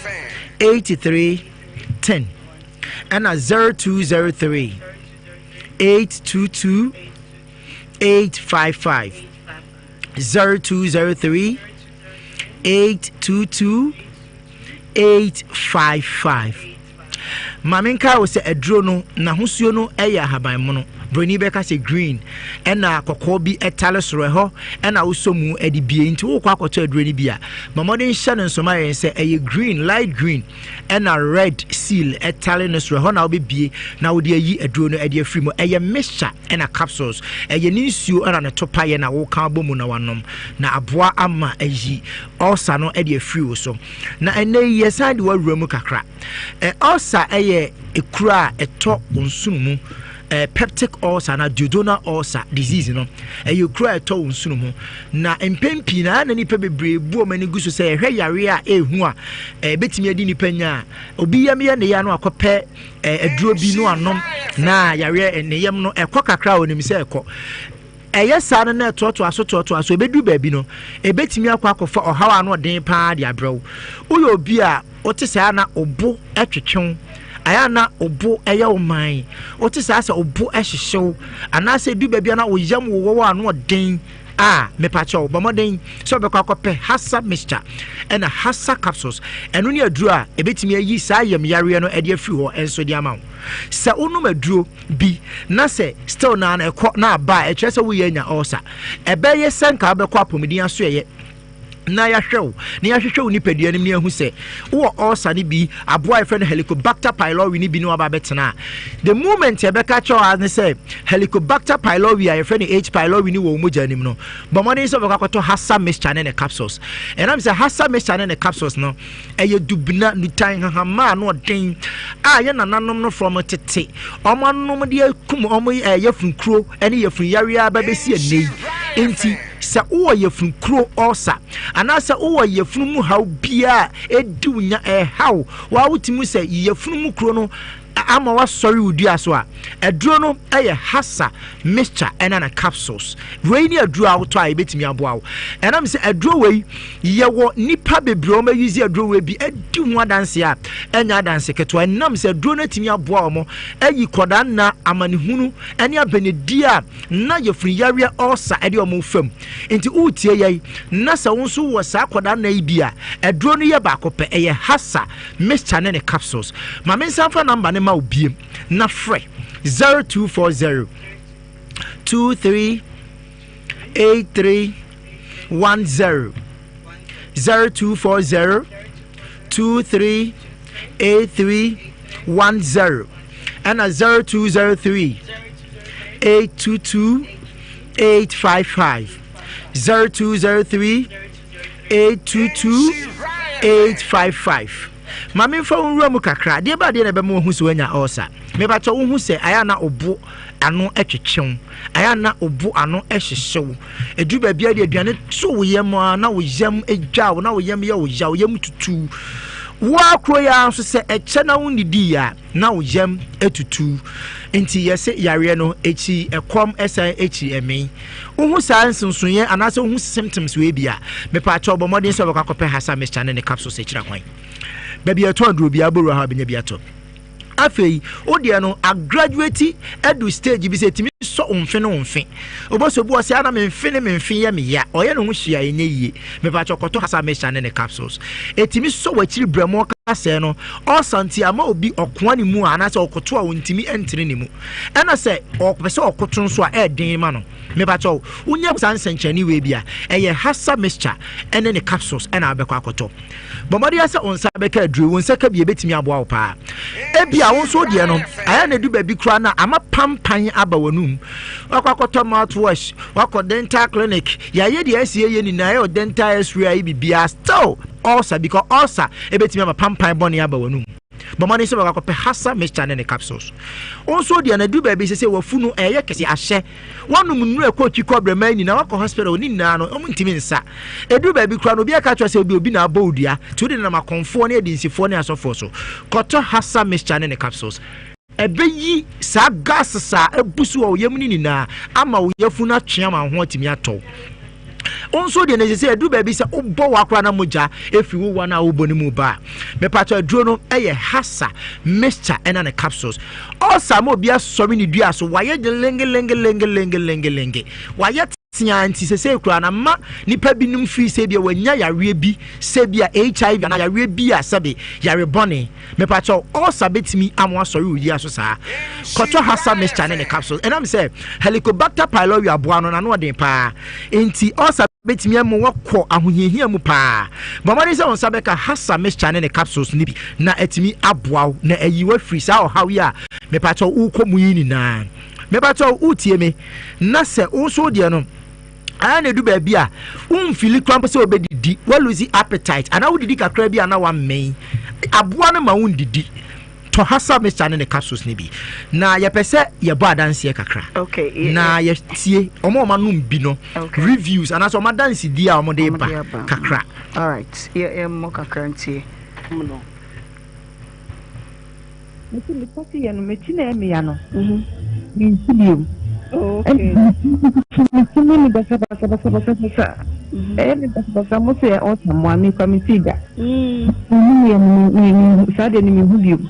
83 10 ɛna 0203 822 855 0203 822 855 Ma menkae wo sɛ aduro no n'ahosuo no yɛ ahabanmono, broni bɛka sɛ green, ɛna kɔkɔɔ bi tare soro, ɛhɔ ɛna wosɔ mu de bie. Nti wokɔ akɔtɔ aduro no bi a, ma mmɔden hyɛ no nso ma yɛn sɛ ɛyɛ green, light green, ɛna red seal ɛtare no soro, ɛhɔ na wobɛbie na wode ayi aduro no de afiri mu. Ɛyɛ mixture ɛna capsules, ɛyɛ ne nsuo ɛna ne topaeɛ na woka abɔ mu na wanom, na aboa ama ayi ulcer no de afiri wo so. Na ɛnnɛ yi yɛsan de wawura mu kakra. Ɛ ulcer yɛ ekuro a ɛtɔ wo nsono mu. Ɛ peptic ulcer na duodenal ulcer disease no ɛyɛ ekuro a ɛtɔ wo nsono mu. Na mpɛn pii na na nipa bebree bu wɔn ani gu so sɛ yɛhwɛ yareɛ a ehu a ɛbɛtumi adi nipa nya a obi yam yɛ ne ya no akɔpɛ aduro bi no anom na yareɛ ne yam no ɛkɔ kakra a onim sɛ ɛkɔ. Ɛyɛ saa no na ɛtoatoa so toatoa so, ɛbɛduru baabi no, ɛbɛtumi akɔ akɔfa ɔhaw a ano ɔden paa de abrɛ wo. Woyɛ obi a wote saa na wo bo twetwe wo, ayɛ a na wo bo yɛ wo man, wote saa sɛ wo bo hyehye wo, anaasɛ ɛduru baabi a na wo yam wowɔ wo ano ɔden a, mepakyɛw, bɔ mmɔden sɛ wobɛkɔ akɔpɛ Hasa mixture ɛna Hasa capsules. Ɛno ne aduro a ɛbɛtumi ayi saa yam yareɛ no de afiri hɔ nso de ama wo. Sɛ wonom aduro bi na sɛ still na na ɛkɔ na aba a, ɛkyerɛ sɛ woyɛ anya ulcer. Ɛbɛyɛ sɛ nka wobɛkɔ apɔmuden asoɛeɛ na yɛahwɛ wo na yɛahwehwɛ wo nipadua no mu na yɛahu sɛ wowɔ ulcer no bi, aboa a yɛfrɛ no Helicobacter pylori no bi ne waba abɛtena a, the moment yɛbɛka kyerɛ wo ne sɛ Helicobacter pylori a yɛfrɛ no H pylori no wɔ wo mogya no mu no, bɔ mmɔden sɛ wobɛkɔ akɔtɔ Hasa mixture ne ne capsules. Ɛnam sɛ Hasa mixture ne ne capsules no, Ɛyɛ dubena, nitan, nhahamma a ano ɔden a yɛn nananom no from tete wɔn anom de akum wɔn eh, yafunu kuro ne yafunu yareɛ aba bɛsi ɛnnɛ yi. Nti sɛ wowɔ yafunu kuro ɔsa anaasɛ wowɔ yafunu mu haw biara a ɛdi wo nya ɛhaw waa wotumi sɛ yafunu mu kuro no ama wasɔre wo dua so a, aduro no yɛ Hasa mixture ɛna na capsules. Wei ne aduro a wotɔ a ebetumi aboa wo. Ɛnam sɛ aduro wei yɛwɔ nipa bebree wɔn ayuzi aduro wei bi adi ho adanse a ɛnyɛ adanse ketewa. Ɛnam sɛ aduro no atumi aboa wɔn ayi kɔdaa nna amanehunu ɛne abɛnedie a na yɛfunu yareɛ ɔɔsa ɛde wɔn fam. Nti woretie yɛn na sɛ wo nso wɔ saa kɔdaa nna yi bi a, aduro no yɛ baako pɛ, ɛyɛ Hasa mixture ne ne capsules. Ma me nsa mfa number no ma wo biem na frɛ 0240 23 83 10 0240 23 83 10 ɛna 0203 822 855 0203 822 855 Ma memfa wo nwura mu kakra. Adeɛ ba adeɛ na ɛbɛma wahu sɛ wanya ɔɔsa. Mebakyɛ wohu sɛ ayɛ na obo ano twetwew, ayɛ na obo ano hyehyew. Ɛduru baabi a de aduane to wo yam a na wo yam gya wo, na wo yam yɛ wo ya, wo yam tutu. Wo ara kuro yi ara nso sɛ ɛkyɛ na wonnidii a, na wo yam atutu. Nti yɛse yareɛ no ɛkyi ɛkɔm ɛsan ɛkyi ɛmee. Wohu saa nsonsonoeɛ anaasɛ wohu symptoms wei bi a, mepaakyɛw bɔ mmɔden sɛ wobɛkɔ akɔpɛ Hasa mixture ne ne capsules akyira kwan. Baabi a yɛtɔn aduro biara wobɛwura hɔ a wobɛnya bi atɔ. Afei wo deɛ no agraduate adu stage bi sɛ ɛtumi sɔ wo mfe ne wo mfe. Wobɛsɔ bi wɔ sɛ ana me mfe ne me mfe yɛ me ya. Ɔyɛ ne ho hwee a ɛnyɛ yie. Mepakyɛ kɔtɔ Hasa mixture ne ne capsules. Ɛtumi sɔ w'akyiri brɛmo kasɛɛ no. Ulcer nti ama obi ɔkoa ne mu a anaasɛ ɔkoto a ɔntumi ntene ne mu. Ɛna sɛ ɔpɛ sɛ ɔkoto nso a ɛɛden ma no. Mepakyɛ wonya saa nsɛnkyerɛnne wei bi a, ɛyɛ Hasa mixture ne ne capsules ɛna wobɛkɔ akɔtɔ. Bɔ mmɔden ara sɛ wo nsa bɛka aduru yi. Wo nsa ka bi a, ebetumi aboa wo paa. Ebia wo nso wo deɛ no, ayɛ na edu baabi koraa na ama pampan aba w'anum. Wakɔ akɔtɔ mouthwash, wakɔ dental clinic, yɛayɛ deɛ ɛsɛ yɛyɛ nyinaa, yɛyɛ dental x-ray, ayɛ biribiara, still ulcer, because ulcer ebetumi ama pampan bɔne aba w'anum. Bɔ mmɔden sɛ wobɛkɔ akɔpɛ Hasa mixture ne ne capsules. Wo nso wo deɛ no, edu baabi sɛ sɛ w'afunu ɛyɛ kɛse ahyɛ. Wɔnom nnuru a ɛkɔ twi kɔ brɛman nyinaa, wakɔ hospital ne nyinaa no, wɔn ntumi nsa. Ɛduru baabi koraa no, obi aka kyerɛ sɛ obi obi na abɔ wo dua, nti wode nenam akɔmfoɔ ne adinsifoɔ ne asɔfoɔ so. Kɔtɔ Hasa mixture ne ne capsules. Ɛbɛyi saa gases a abu so wɔ wo yam no nyinaa ama wo yafunu atwe ama wo ho atumi atɔ wo. Wo nso deɛ no ɛsɛ sɛ ɛduru baabi sɛ wobɔ wa koraa na mogya ɛfiri wo wa no a wobɔ no mu ba a, mepatɔ aduro no ɛyɛ Hasa mixture ɛna ne capsules. Ɔsa ma obi asɔre ne dua so, wayɛ lengelengelengelengelenge, wayɛ tea nti sɛsɛ koraa na ma nipa binom firi sɛ bia wanya yareɛ bi sɛ bia HIV anaa yareɛ bi a sɛbe yare bɔne. Mepakyɛw, ulcer betumi ama wasɔre wo yia so saa. Kɔtɔ Hasa mixture ne ne capsules. Ɛnam sɛ Helicobacter pylori aboa no n'ano ɔden paa nti, ulcer betumi ama wakɔ ahohiahia mu paa. Bɔ mmɔden sɛ wo nsa bɛka Hasa mixture ne ne capsules no bi na atumi aboa wo na ayi wo afiri saa ɔhaw yi a mepakyɛw wokɔ mu yi nyinaa. Mepakyɛw wotie me na sɛ wo nso wo deɛ no Ayɛ na edu baabi a womfili koraa mpo sɛ wobɛdidi, woalusi appetite anaa wodidi kakra bi a na woammen. Aboa no ma wondidi. Tɔ Hasa mixture ne ne capsules no bi. Na yɛpɛ sɛ yɛbɔ adanseɛ kakra. Okay. Na yɛtie wɔn a wɔanom bi no okay. reviews anaasɛ wɔn adansedie a wɔde ba kakra. All right. Yɛmmɔ kakra ntie. No. Mese me kɔte yɛ no m'akyi na ɛmea no mensi biom ɛna me me basabasabasabasa ɛyɛ me basabasa mo sɛ ɔsa mo a mekura me sii da mehu yɛ no saa deɛ no mehu biom.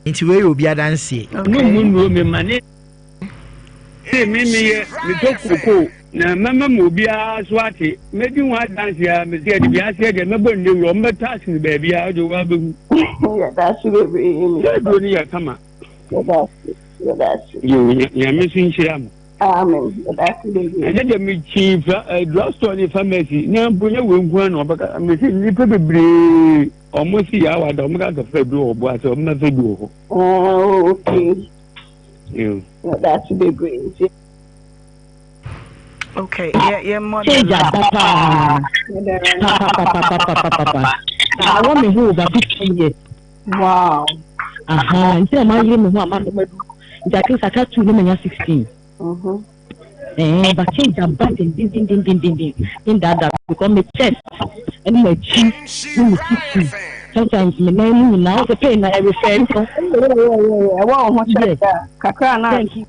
Nti wei yɛ obi adanseɛ. No mu nnuro me ma ne me meyɛ metɔ kokoo na mɛma ma obiara so ate mɛdi ho adanse a mese yɛde bi aseɛ deɛ mɛbɔ nnawuro ɔmo bɛtɔ asene baabiara wode wo abɛhu yɛda ase bebree sɛ aduro no yɛ kama yɛda ase yɛda ase yo nyame so nhyira mo amen yɛda ase bebree ɛnɛ deɛ mekyi fa eh, drugstore ne pharmacy na mpo nyɛ wei nko ara na ɔbɛka mese nnipa bebree ɔmo si yɛ awada ɔmo ka kɛfɛ aduro wɔ boa sɛ ɔmo mɛfɛ bi wɔ hɔ ah, okay yo yɛda ase bebree nti Okay, yeah, yeah, more Change aba paa. Papapapapapapa. Awɔ me ho over 15 years. Wow. Aha, nti na mayere me ho ama no madu. Nti at least aka two na manya 16. Mhm. Eh, but change aba dendendendendenden. Ne dada because me chest ɛne m'akyi ne me sisi. Sometimes me nan mu nyinaa, wo sɛ pain na ɛrefɛ no. Ɛwɔ wo ho kyɛ Yes. kakra na. Thank you.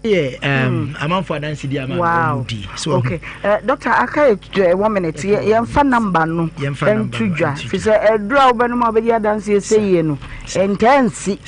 yɛ um, hmm. amanfo adanse di ama wow. di so okay uh, doctor aka yɛ uh, one minute yɛmfa number no nto dwa fi sɛ aduru a wobɛnom a wobɛdi adanse ɛsɛ yie no ɛntaa nsi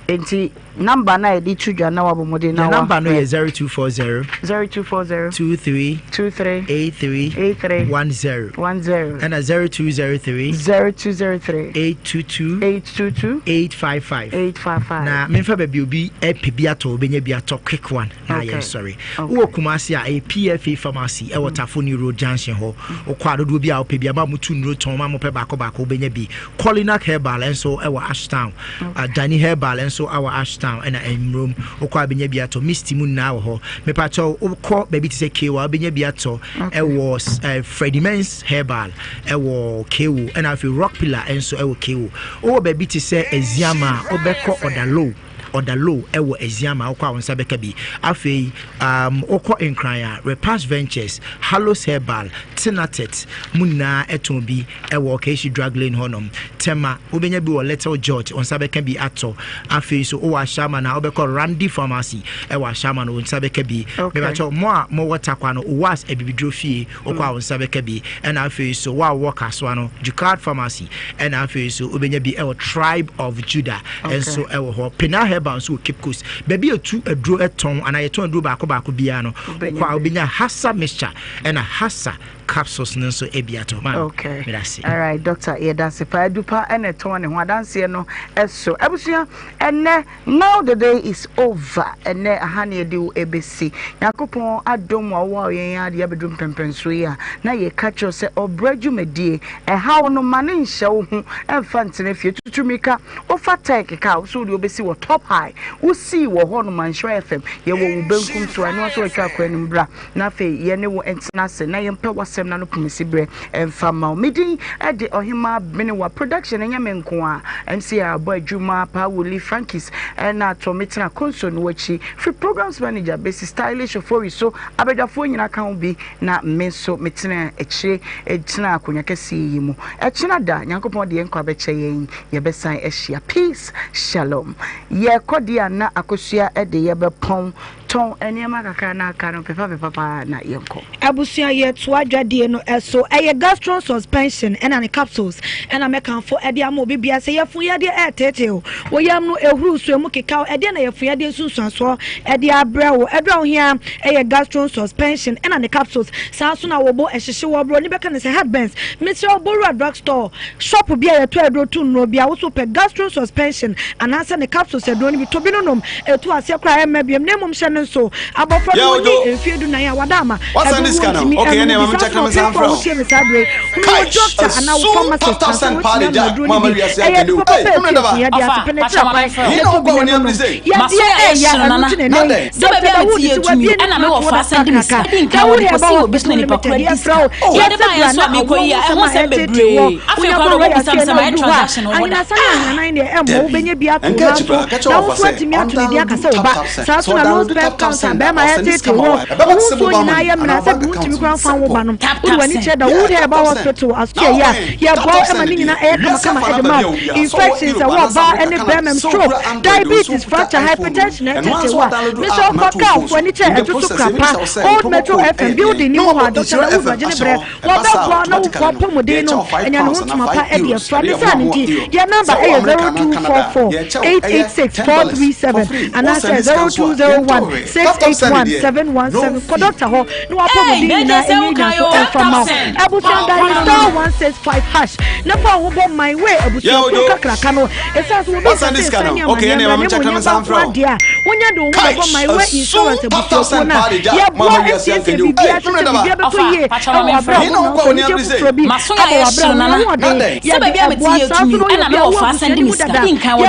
nti number no a yɛde to dwa na wabɔ mmɔden na number no yɛ 0240 0240 23 23 83 83 10 10 ɛna 0203 0203 822 822 855 855 na memfa baabi obi ɛpɛ bi atɔ obɛnya bi atɔ quick one na ayɛ nsɔre wowɔ Kumasi a ɛyɛ PFA pharmacy ɛwɔ mm. Tafo New Road junction hɔ wokɔ adodoɔ bi a wopɛ bi ama motu nnuro tɔn ma mopɛ baako baako wobɛnya bi Colinac herbal nso ɛwɔ Ashtown okay. Dani herbal nso ɛwɔ Ashtown ɛna Nwurom wokɔ a bɛnya bi atɔ Misty mu nyinaa wɔ hɔ mepakyɛw wokɔ baabi te sɛ Kewa wobɛnya bi atɔ ɛwɔ uh, Freddie Mens herbal ɛwɔ Kewo ɛna afei Rock Pillar nso ɛwɔ Kewo wowɔ baabi te sɛ Aziama a wobɛkɔ Ɔdalow. Ɔda Low ɛwɔ Asiama, wokɔ a wo nsa bɛka bi. Afei um, wokɔ Nkran a, Repass Ventures, Hallows Herbal, Tenatet, mo nyinaa ɛtɔn bi ɛwɔ Okaishie Drug Lane hɔnom. Tema, wobɛnya bi wɔ Little George, wo nsa bɛka bi atɔ. Afei nso wowɔ Ashaiman a, wobɛkɔ Randy Pharmacy ɛwɔ Ashaiman, wo nsa bɛka bi. Okay. Mebakyɛw, mo a mowɔ Tarkwa no, Owas Abibiduro Fie, wokɔ a wo nsa bɛka bi. Ɛna afei nso wo a wowɔ Kasoa no, Jukard Pharmacy, ɛna afei nso wobɛnya bi ɛwɔ Tribe of Judah nso ɛwɔ hɔ. Penal Herbal nso wɔ Cape Coast. Baabi a yɛtu aduro tɔn anaa yɛtɔn aduro baako baako biara no, wokɔ a wobɛnya Hassa mixture ɛna Hassa capsules no nso bi atɔ. Maame, Okay. meda ase. All right, doctor, yɛda ase paa. Adupa ɛna ɛtɔn ne ho adanseɛ no ɛso. Abusua, ɛnɛ Now the day is over ɛnɛ aha na yɛde wo ɛbɛsi. Nyankopɔn adom a ɔwɔ yɛn ara de abɛduru mpɛmpɛnsoɔ yi a na yɛka kyerɛ wo sɛ ɔbrɛ dwumadie ɛhaw no ma no nhyɛ wo ho ɛmfa ntena fie tutu mmirika wofa tech car wo so wode wobɛsi wɔ top high wosii wɔ hɔ nom a Nhyira FM yɛwɔ wo benkum so a ɛno nso watwa akɔ anim bra na afei yɛne wo ntena ase na yɛmpɛ w'asɛm no ano pomasi berɛ mfa mma wo. Me din de Ɔhemaa Benewa. Production ɛnyɛ me nko a. MC a abɔ adwuma, Paa Wuli, Frankis ɛna Tommy tena console no akyi. Firi programs manager bɛsi stylish Ofori so, abadwafoɔ nyinaa ka ho bi na me nso metena akyire tena akonnwa kɛseɛ yi mu. Ɛkyena da, Nyankopɔn de yɛn nkwa bɛkyɛ yɛn, yɛbɛsan ahyia. Peace, Shalom. Yɛkɔ deɛ a na Akosua de yɛbɛpɔn Tɔn nneɛma kakra na aka no pepa pepa paa na yɛnkɔ. Abusua yɛtoa dwadie no so. Ɛyɛ Gastron suspension ɛna ne capsules ɛna mɛkamfo ɛde ama obi biara sɛ yafun yadeɛ ɛɛteetee wo, wo yam no ɛhuru so ɛmu keka wo, ɛdeɛn na yafun yadeɛ nsunsuansoɔ ɛde abrɛ wo. Aduro a wohia ɛyɛ Gastron suspension ɛna ne capsules. Saa nso na wo bo ɛhyehye wo, broni bɛka no sɛ heartburns. Mesrɛ wo bɔ wura drug store, shop bi a yɛtɔ aduro to nnuro bi a wo so pɛ Gastron suspension anaasɛ ne capsules aduro no bi tɔ bi no nom. Ɛtu aseɛ koraa a ɛmma biom na mmom hyɛ no nso abɔfra no wɔnni mfeɛ dunan a wada ama ɛno wɔntumi ɛnom bi. Saa nso na ɔpemfoɔ a wotie me saa berɛ yi hunu wo dɔkta anaa wo pharmacist ansa na watumi anom aduro no bi. Ɛyɛ aduro papa a ɛtu afunyɛ deɛ ase pɛ na akyiri akwan na ɛtɔ bi na ɛno nom. Yadeɛ ɛɛya ɛno nti na ɛnnɛ yi Dɔkta Dawood sɛ wabue ne kunu ato hɔ da kakraka. Dawood Herbal Hospital Limited yɛfrɛ wo yɛse bra na awoɔ ho nsɛm a ɛreteetee woɔ wonya kɔ Royal fie na woduru hɔ a ahinasa ne ahinanan deɛ ɛmmɔ wobɛnya bi ato wo nan so na wo nso atumi ato ne din aka sɛ wo ba. Saa nso na low sperm count a barima ɛreteetee woɔ, wo ho nsuo nyinaa yɛ mmerɛ sɛ bi wontumi koraa mfa nwo ba no. Wode w'ani kyerɛ Dawood Herbal Hospital asoɛeɛ a, yɛboa wo ma ne nyinaa ɛyɛ kamakama de ma wo. Infections ɛwɔ ɔbaa ne barima mu, stroke, diabetes, fracture, hypertension ɛreteetee wo a, mesrɛ wo fa kaa fo ani kyerɛ Ɛdwo so Krapa, Old Metro FM building no mu hɔ a Dɔkta Dawood Wagye ne berɛ Wɔbɛboa na wo w'apɔmuden no anya ne ho ntoma pa de afura. Ne saa no nti, yɛn nɔmba yɛ 0244 886 437 anaasɛ 0201 681 717. Kɔ dɔkta hɔ na w'apɔmuden nyinaa ɛnyɛ nyanso mfa mma wo. Abusua dial star 165 hash na fa wo ho bɔ My Way abusuakuo kakraka no. Ɛsiane sɛ wɔbi nsa sɛ ɛsan ne amanneɛ mmra na mmom nyɛ banko adeɛ a wonya de wo ho bɛbɔ My Way Insurance abusuakuo no a, yɛboa asiesie biribiara kyerɛ sɛ biribiara bɛkɔ yie wɔ aberɛ a wonam so anigye foforɔ bi aba wɔ aberɛ a wo ahoɔden yɛde ɛboa saa nso na woyɛ obi a wowɔ abusua no mu dada yɛka wo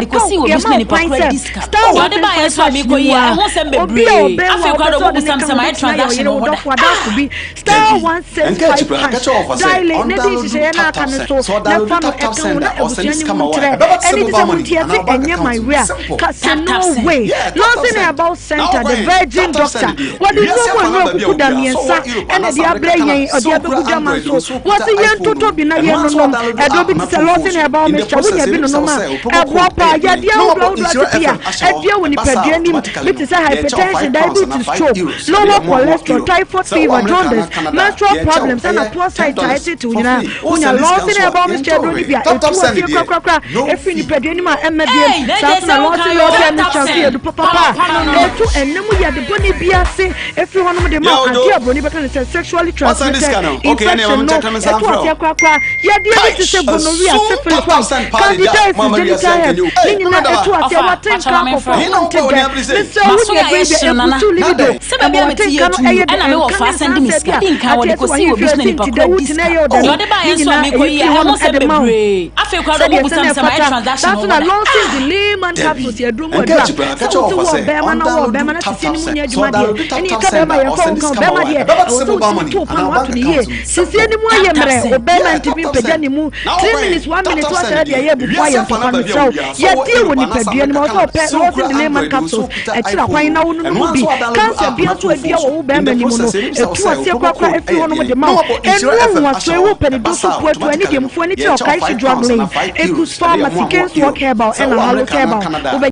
yɛma wo kwan sɛ star 165 hash no mu a obi a ɔbɛn wo a wopɛ sɛ ɔde ne ka ho bɛtumi ayɛ ɔyere wo dɔfo adamfo bi star 165 hash diale na di nhyehyɛeɛ no aka no so na fa no ɛka ho na abusua no mu ntrɛ ɛne te sɛ montease ɛnyɛ my way a ka sɛ no way Lawson Herbal Center the Virgin Doctor wɔde nnuro mu nnuro kuku da mmiɛnsa ɛna ɛde abrɛ yɛn ɔde abɛgu dwama so wɔse yɛn totɔ bi na yɛn nonom ɛduro bi te sɛ Lawson Herbal Mixture wonya bi nonom a ɛboa paa yadeɛ ahodoɔ ahodoɔ ase pii a ɛdua wɔ nipadua nim bi te sɛ hypertension diabetes stroke lower cholesterol typhoid fever jaundice menstrual problems ɛna poor sight a ɛtetew nyinaa wonya Lawson Herbal Mixture aduro no bi a ɛtu aseɛ korakorakora ɛfiri nipadua nim a ɛmma biem saa nso na Lawson Lawson Mixture nso yɛ adu papapa a ɛtu ɛnna mu yade bɔne bi ase ɛfiri hɔnom de ma adeɛ a buroni bɛka no sɛ sexually transmitted infection no ɛtu aseɛ korakora yadeɛ bi te sɛ gonorrhea syphilis candidiasis genital herpes ne nyinaa ɛtu aseɛ wate nka akɔfo ho nte dɛ mesrɛ wo nua bere bi ɛbusu libido Sɛ baabi a mete yɛ tu, ɛna me wɔfa asan de me sika di nkan wɔde kɔsi wɔ. obi so na Fifiri nipa ase nti korɔ da di wuti na sika. ɛyɛ ɔda Deɛ no ɔde baeɛ ne nso a nyinaa mekɔ ɛyi yi a firi ɛho hɔnom nsɛm ɛde ma wo bebree. Afei koraa deɛ sɛdeɛ ɔmo busa ɛsɛ me na sɛ mayɛ ɛfata. transaction Saa wɔ nso hɔ na da. Lawson's Layman Dabi. capsules yɛ aduro mu Ɛnka aduro a akyi koraa, ka sɛ kyerɛ wote wɔfa wɔ sɛ ɔbɛrima na wɔ ɔndownload ɔbɛrima na tap sisi tap ne mu send. nyɛ Sɛ adwuma deɛ ɔdownload tap ɛne tap ɛka send bɛrima a, yɛmfa wo ɔsɛnde nka sika ma ɔbɛrima wo a, deɛ ɛbɛba te ɛwɔ sɛ sɛ mobile wotumi money to pan anaa wato bank ne yie account mu. sisi Simple. ne mu ayɛ Tap tap mmerɛ send. ɔbɛrima Yeah, ntumi tap tap mpagya send. ne mu Na 3 wokɔ minutes he? 1 Tap minute tap wahyɛ send deɛ deɛ, ɛyɛ abufuo wiase ayɛ afa ntɔkwa no baabi a mesrɛ wo wɔ biara, sɛ wowɔ yɛdeɛ wɔ Europe anaasɛ nipadua no mu America, ɛwɔ sɛ Canada, ɔpɛ sɛ wokura Lawson Layman Android o, sɛ capsules wokuta ɛkyerɛ iPhone kwan o, na wononom ɛno ara bi nso adownload cancer app bia no nso ato wo adua phone wɔ so. wo In bɛrima the anim no process, ɛbɛbisa wo ɛtu sɛ wo aseɛ promo korakora code ɛfiri ɛyɛ hɔnom deɛn, de ma na wo wabɔ ɛnu Nhyira FM nwasoe ahyɛ wo hɔ. pɛne Ɛba do so saa a, puatu ɛne automatically deɛ no, mfoɔ ani kyerɛ yɛkyɛ wo ɔkae so £5 drug anaa lane €5 Ekus ɛde yɛ Pharmacy mmoa mmoa Kenswalk Europe. Herbal Sɛ ɛna wowɔ Hallo America anaa Herbal Canada a, wobɛ.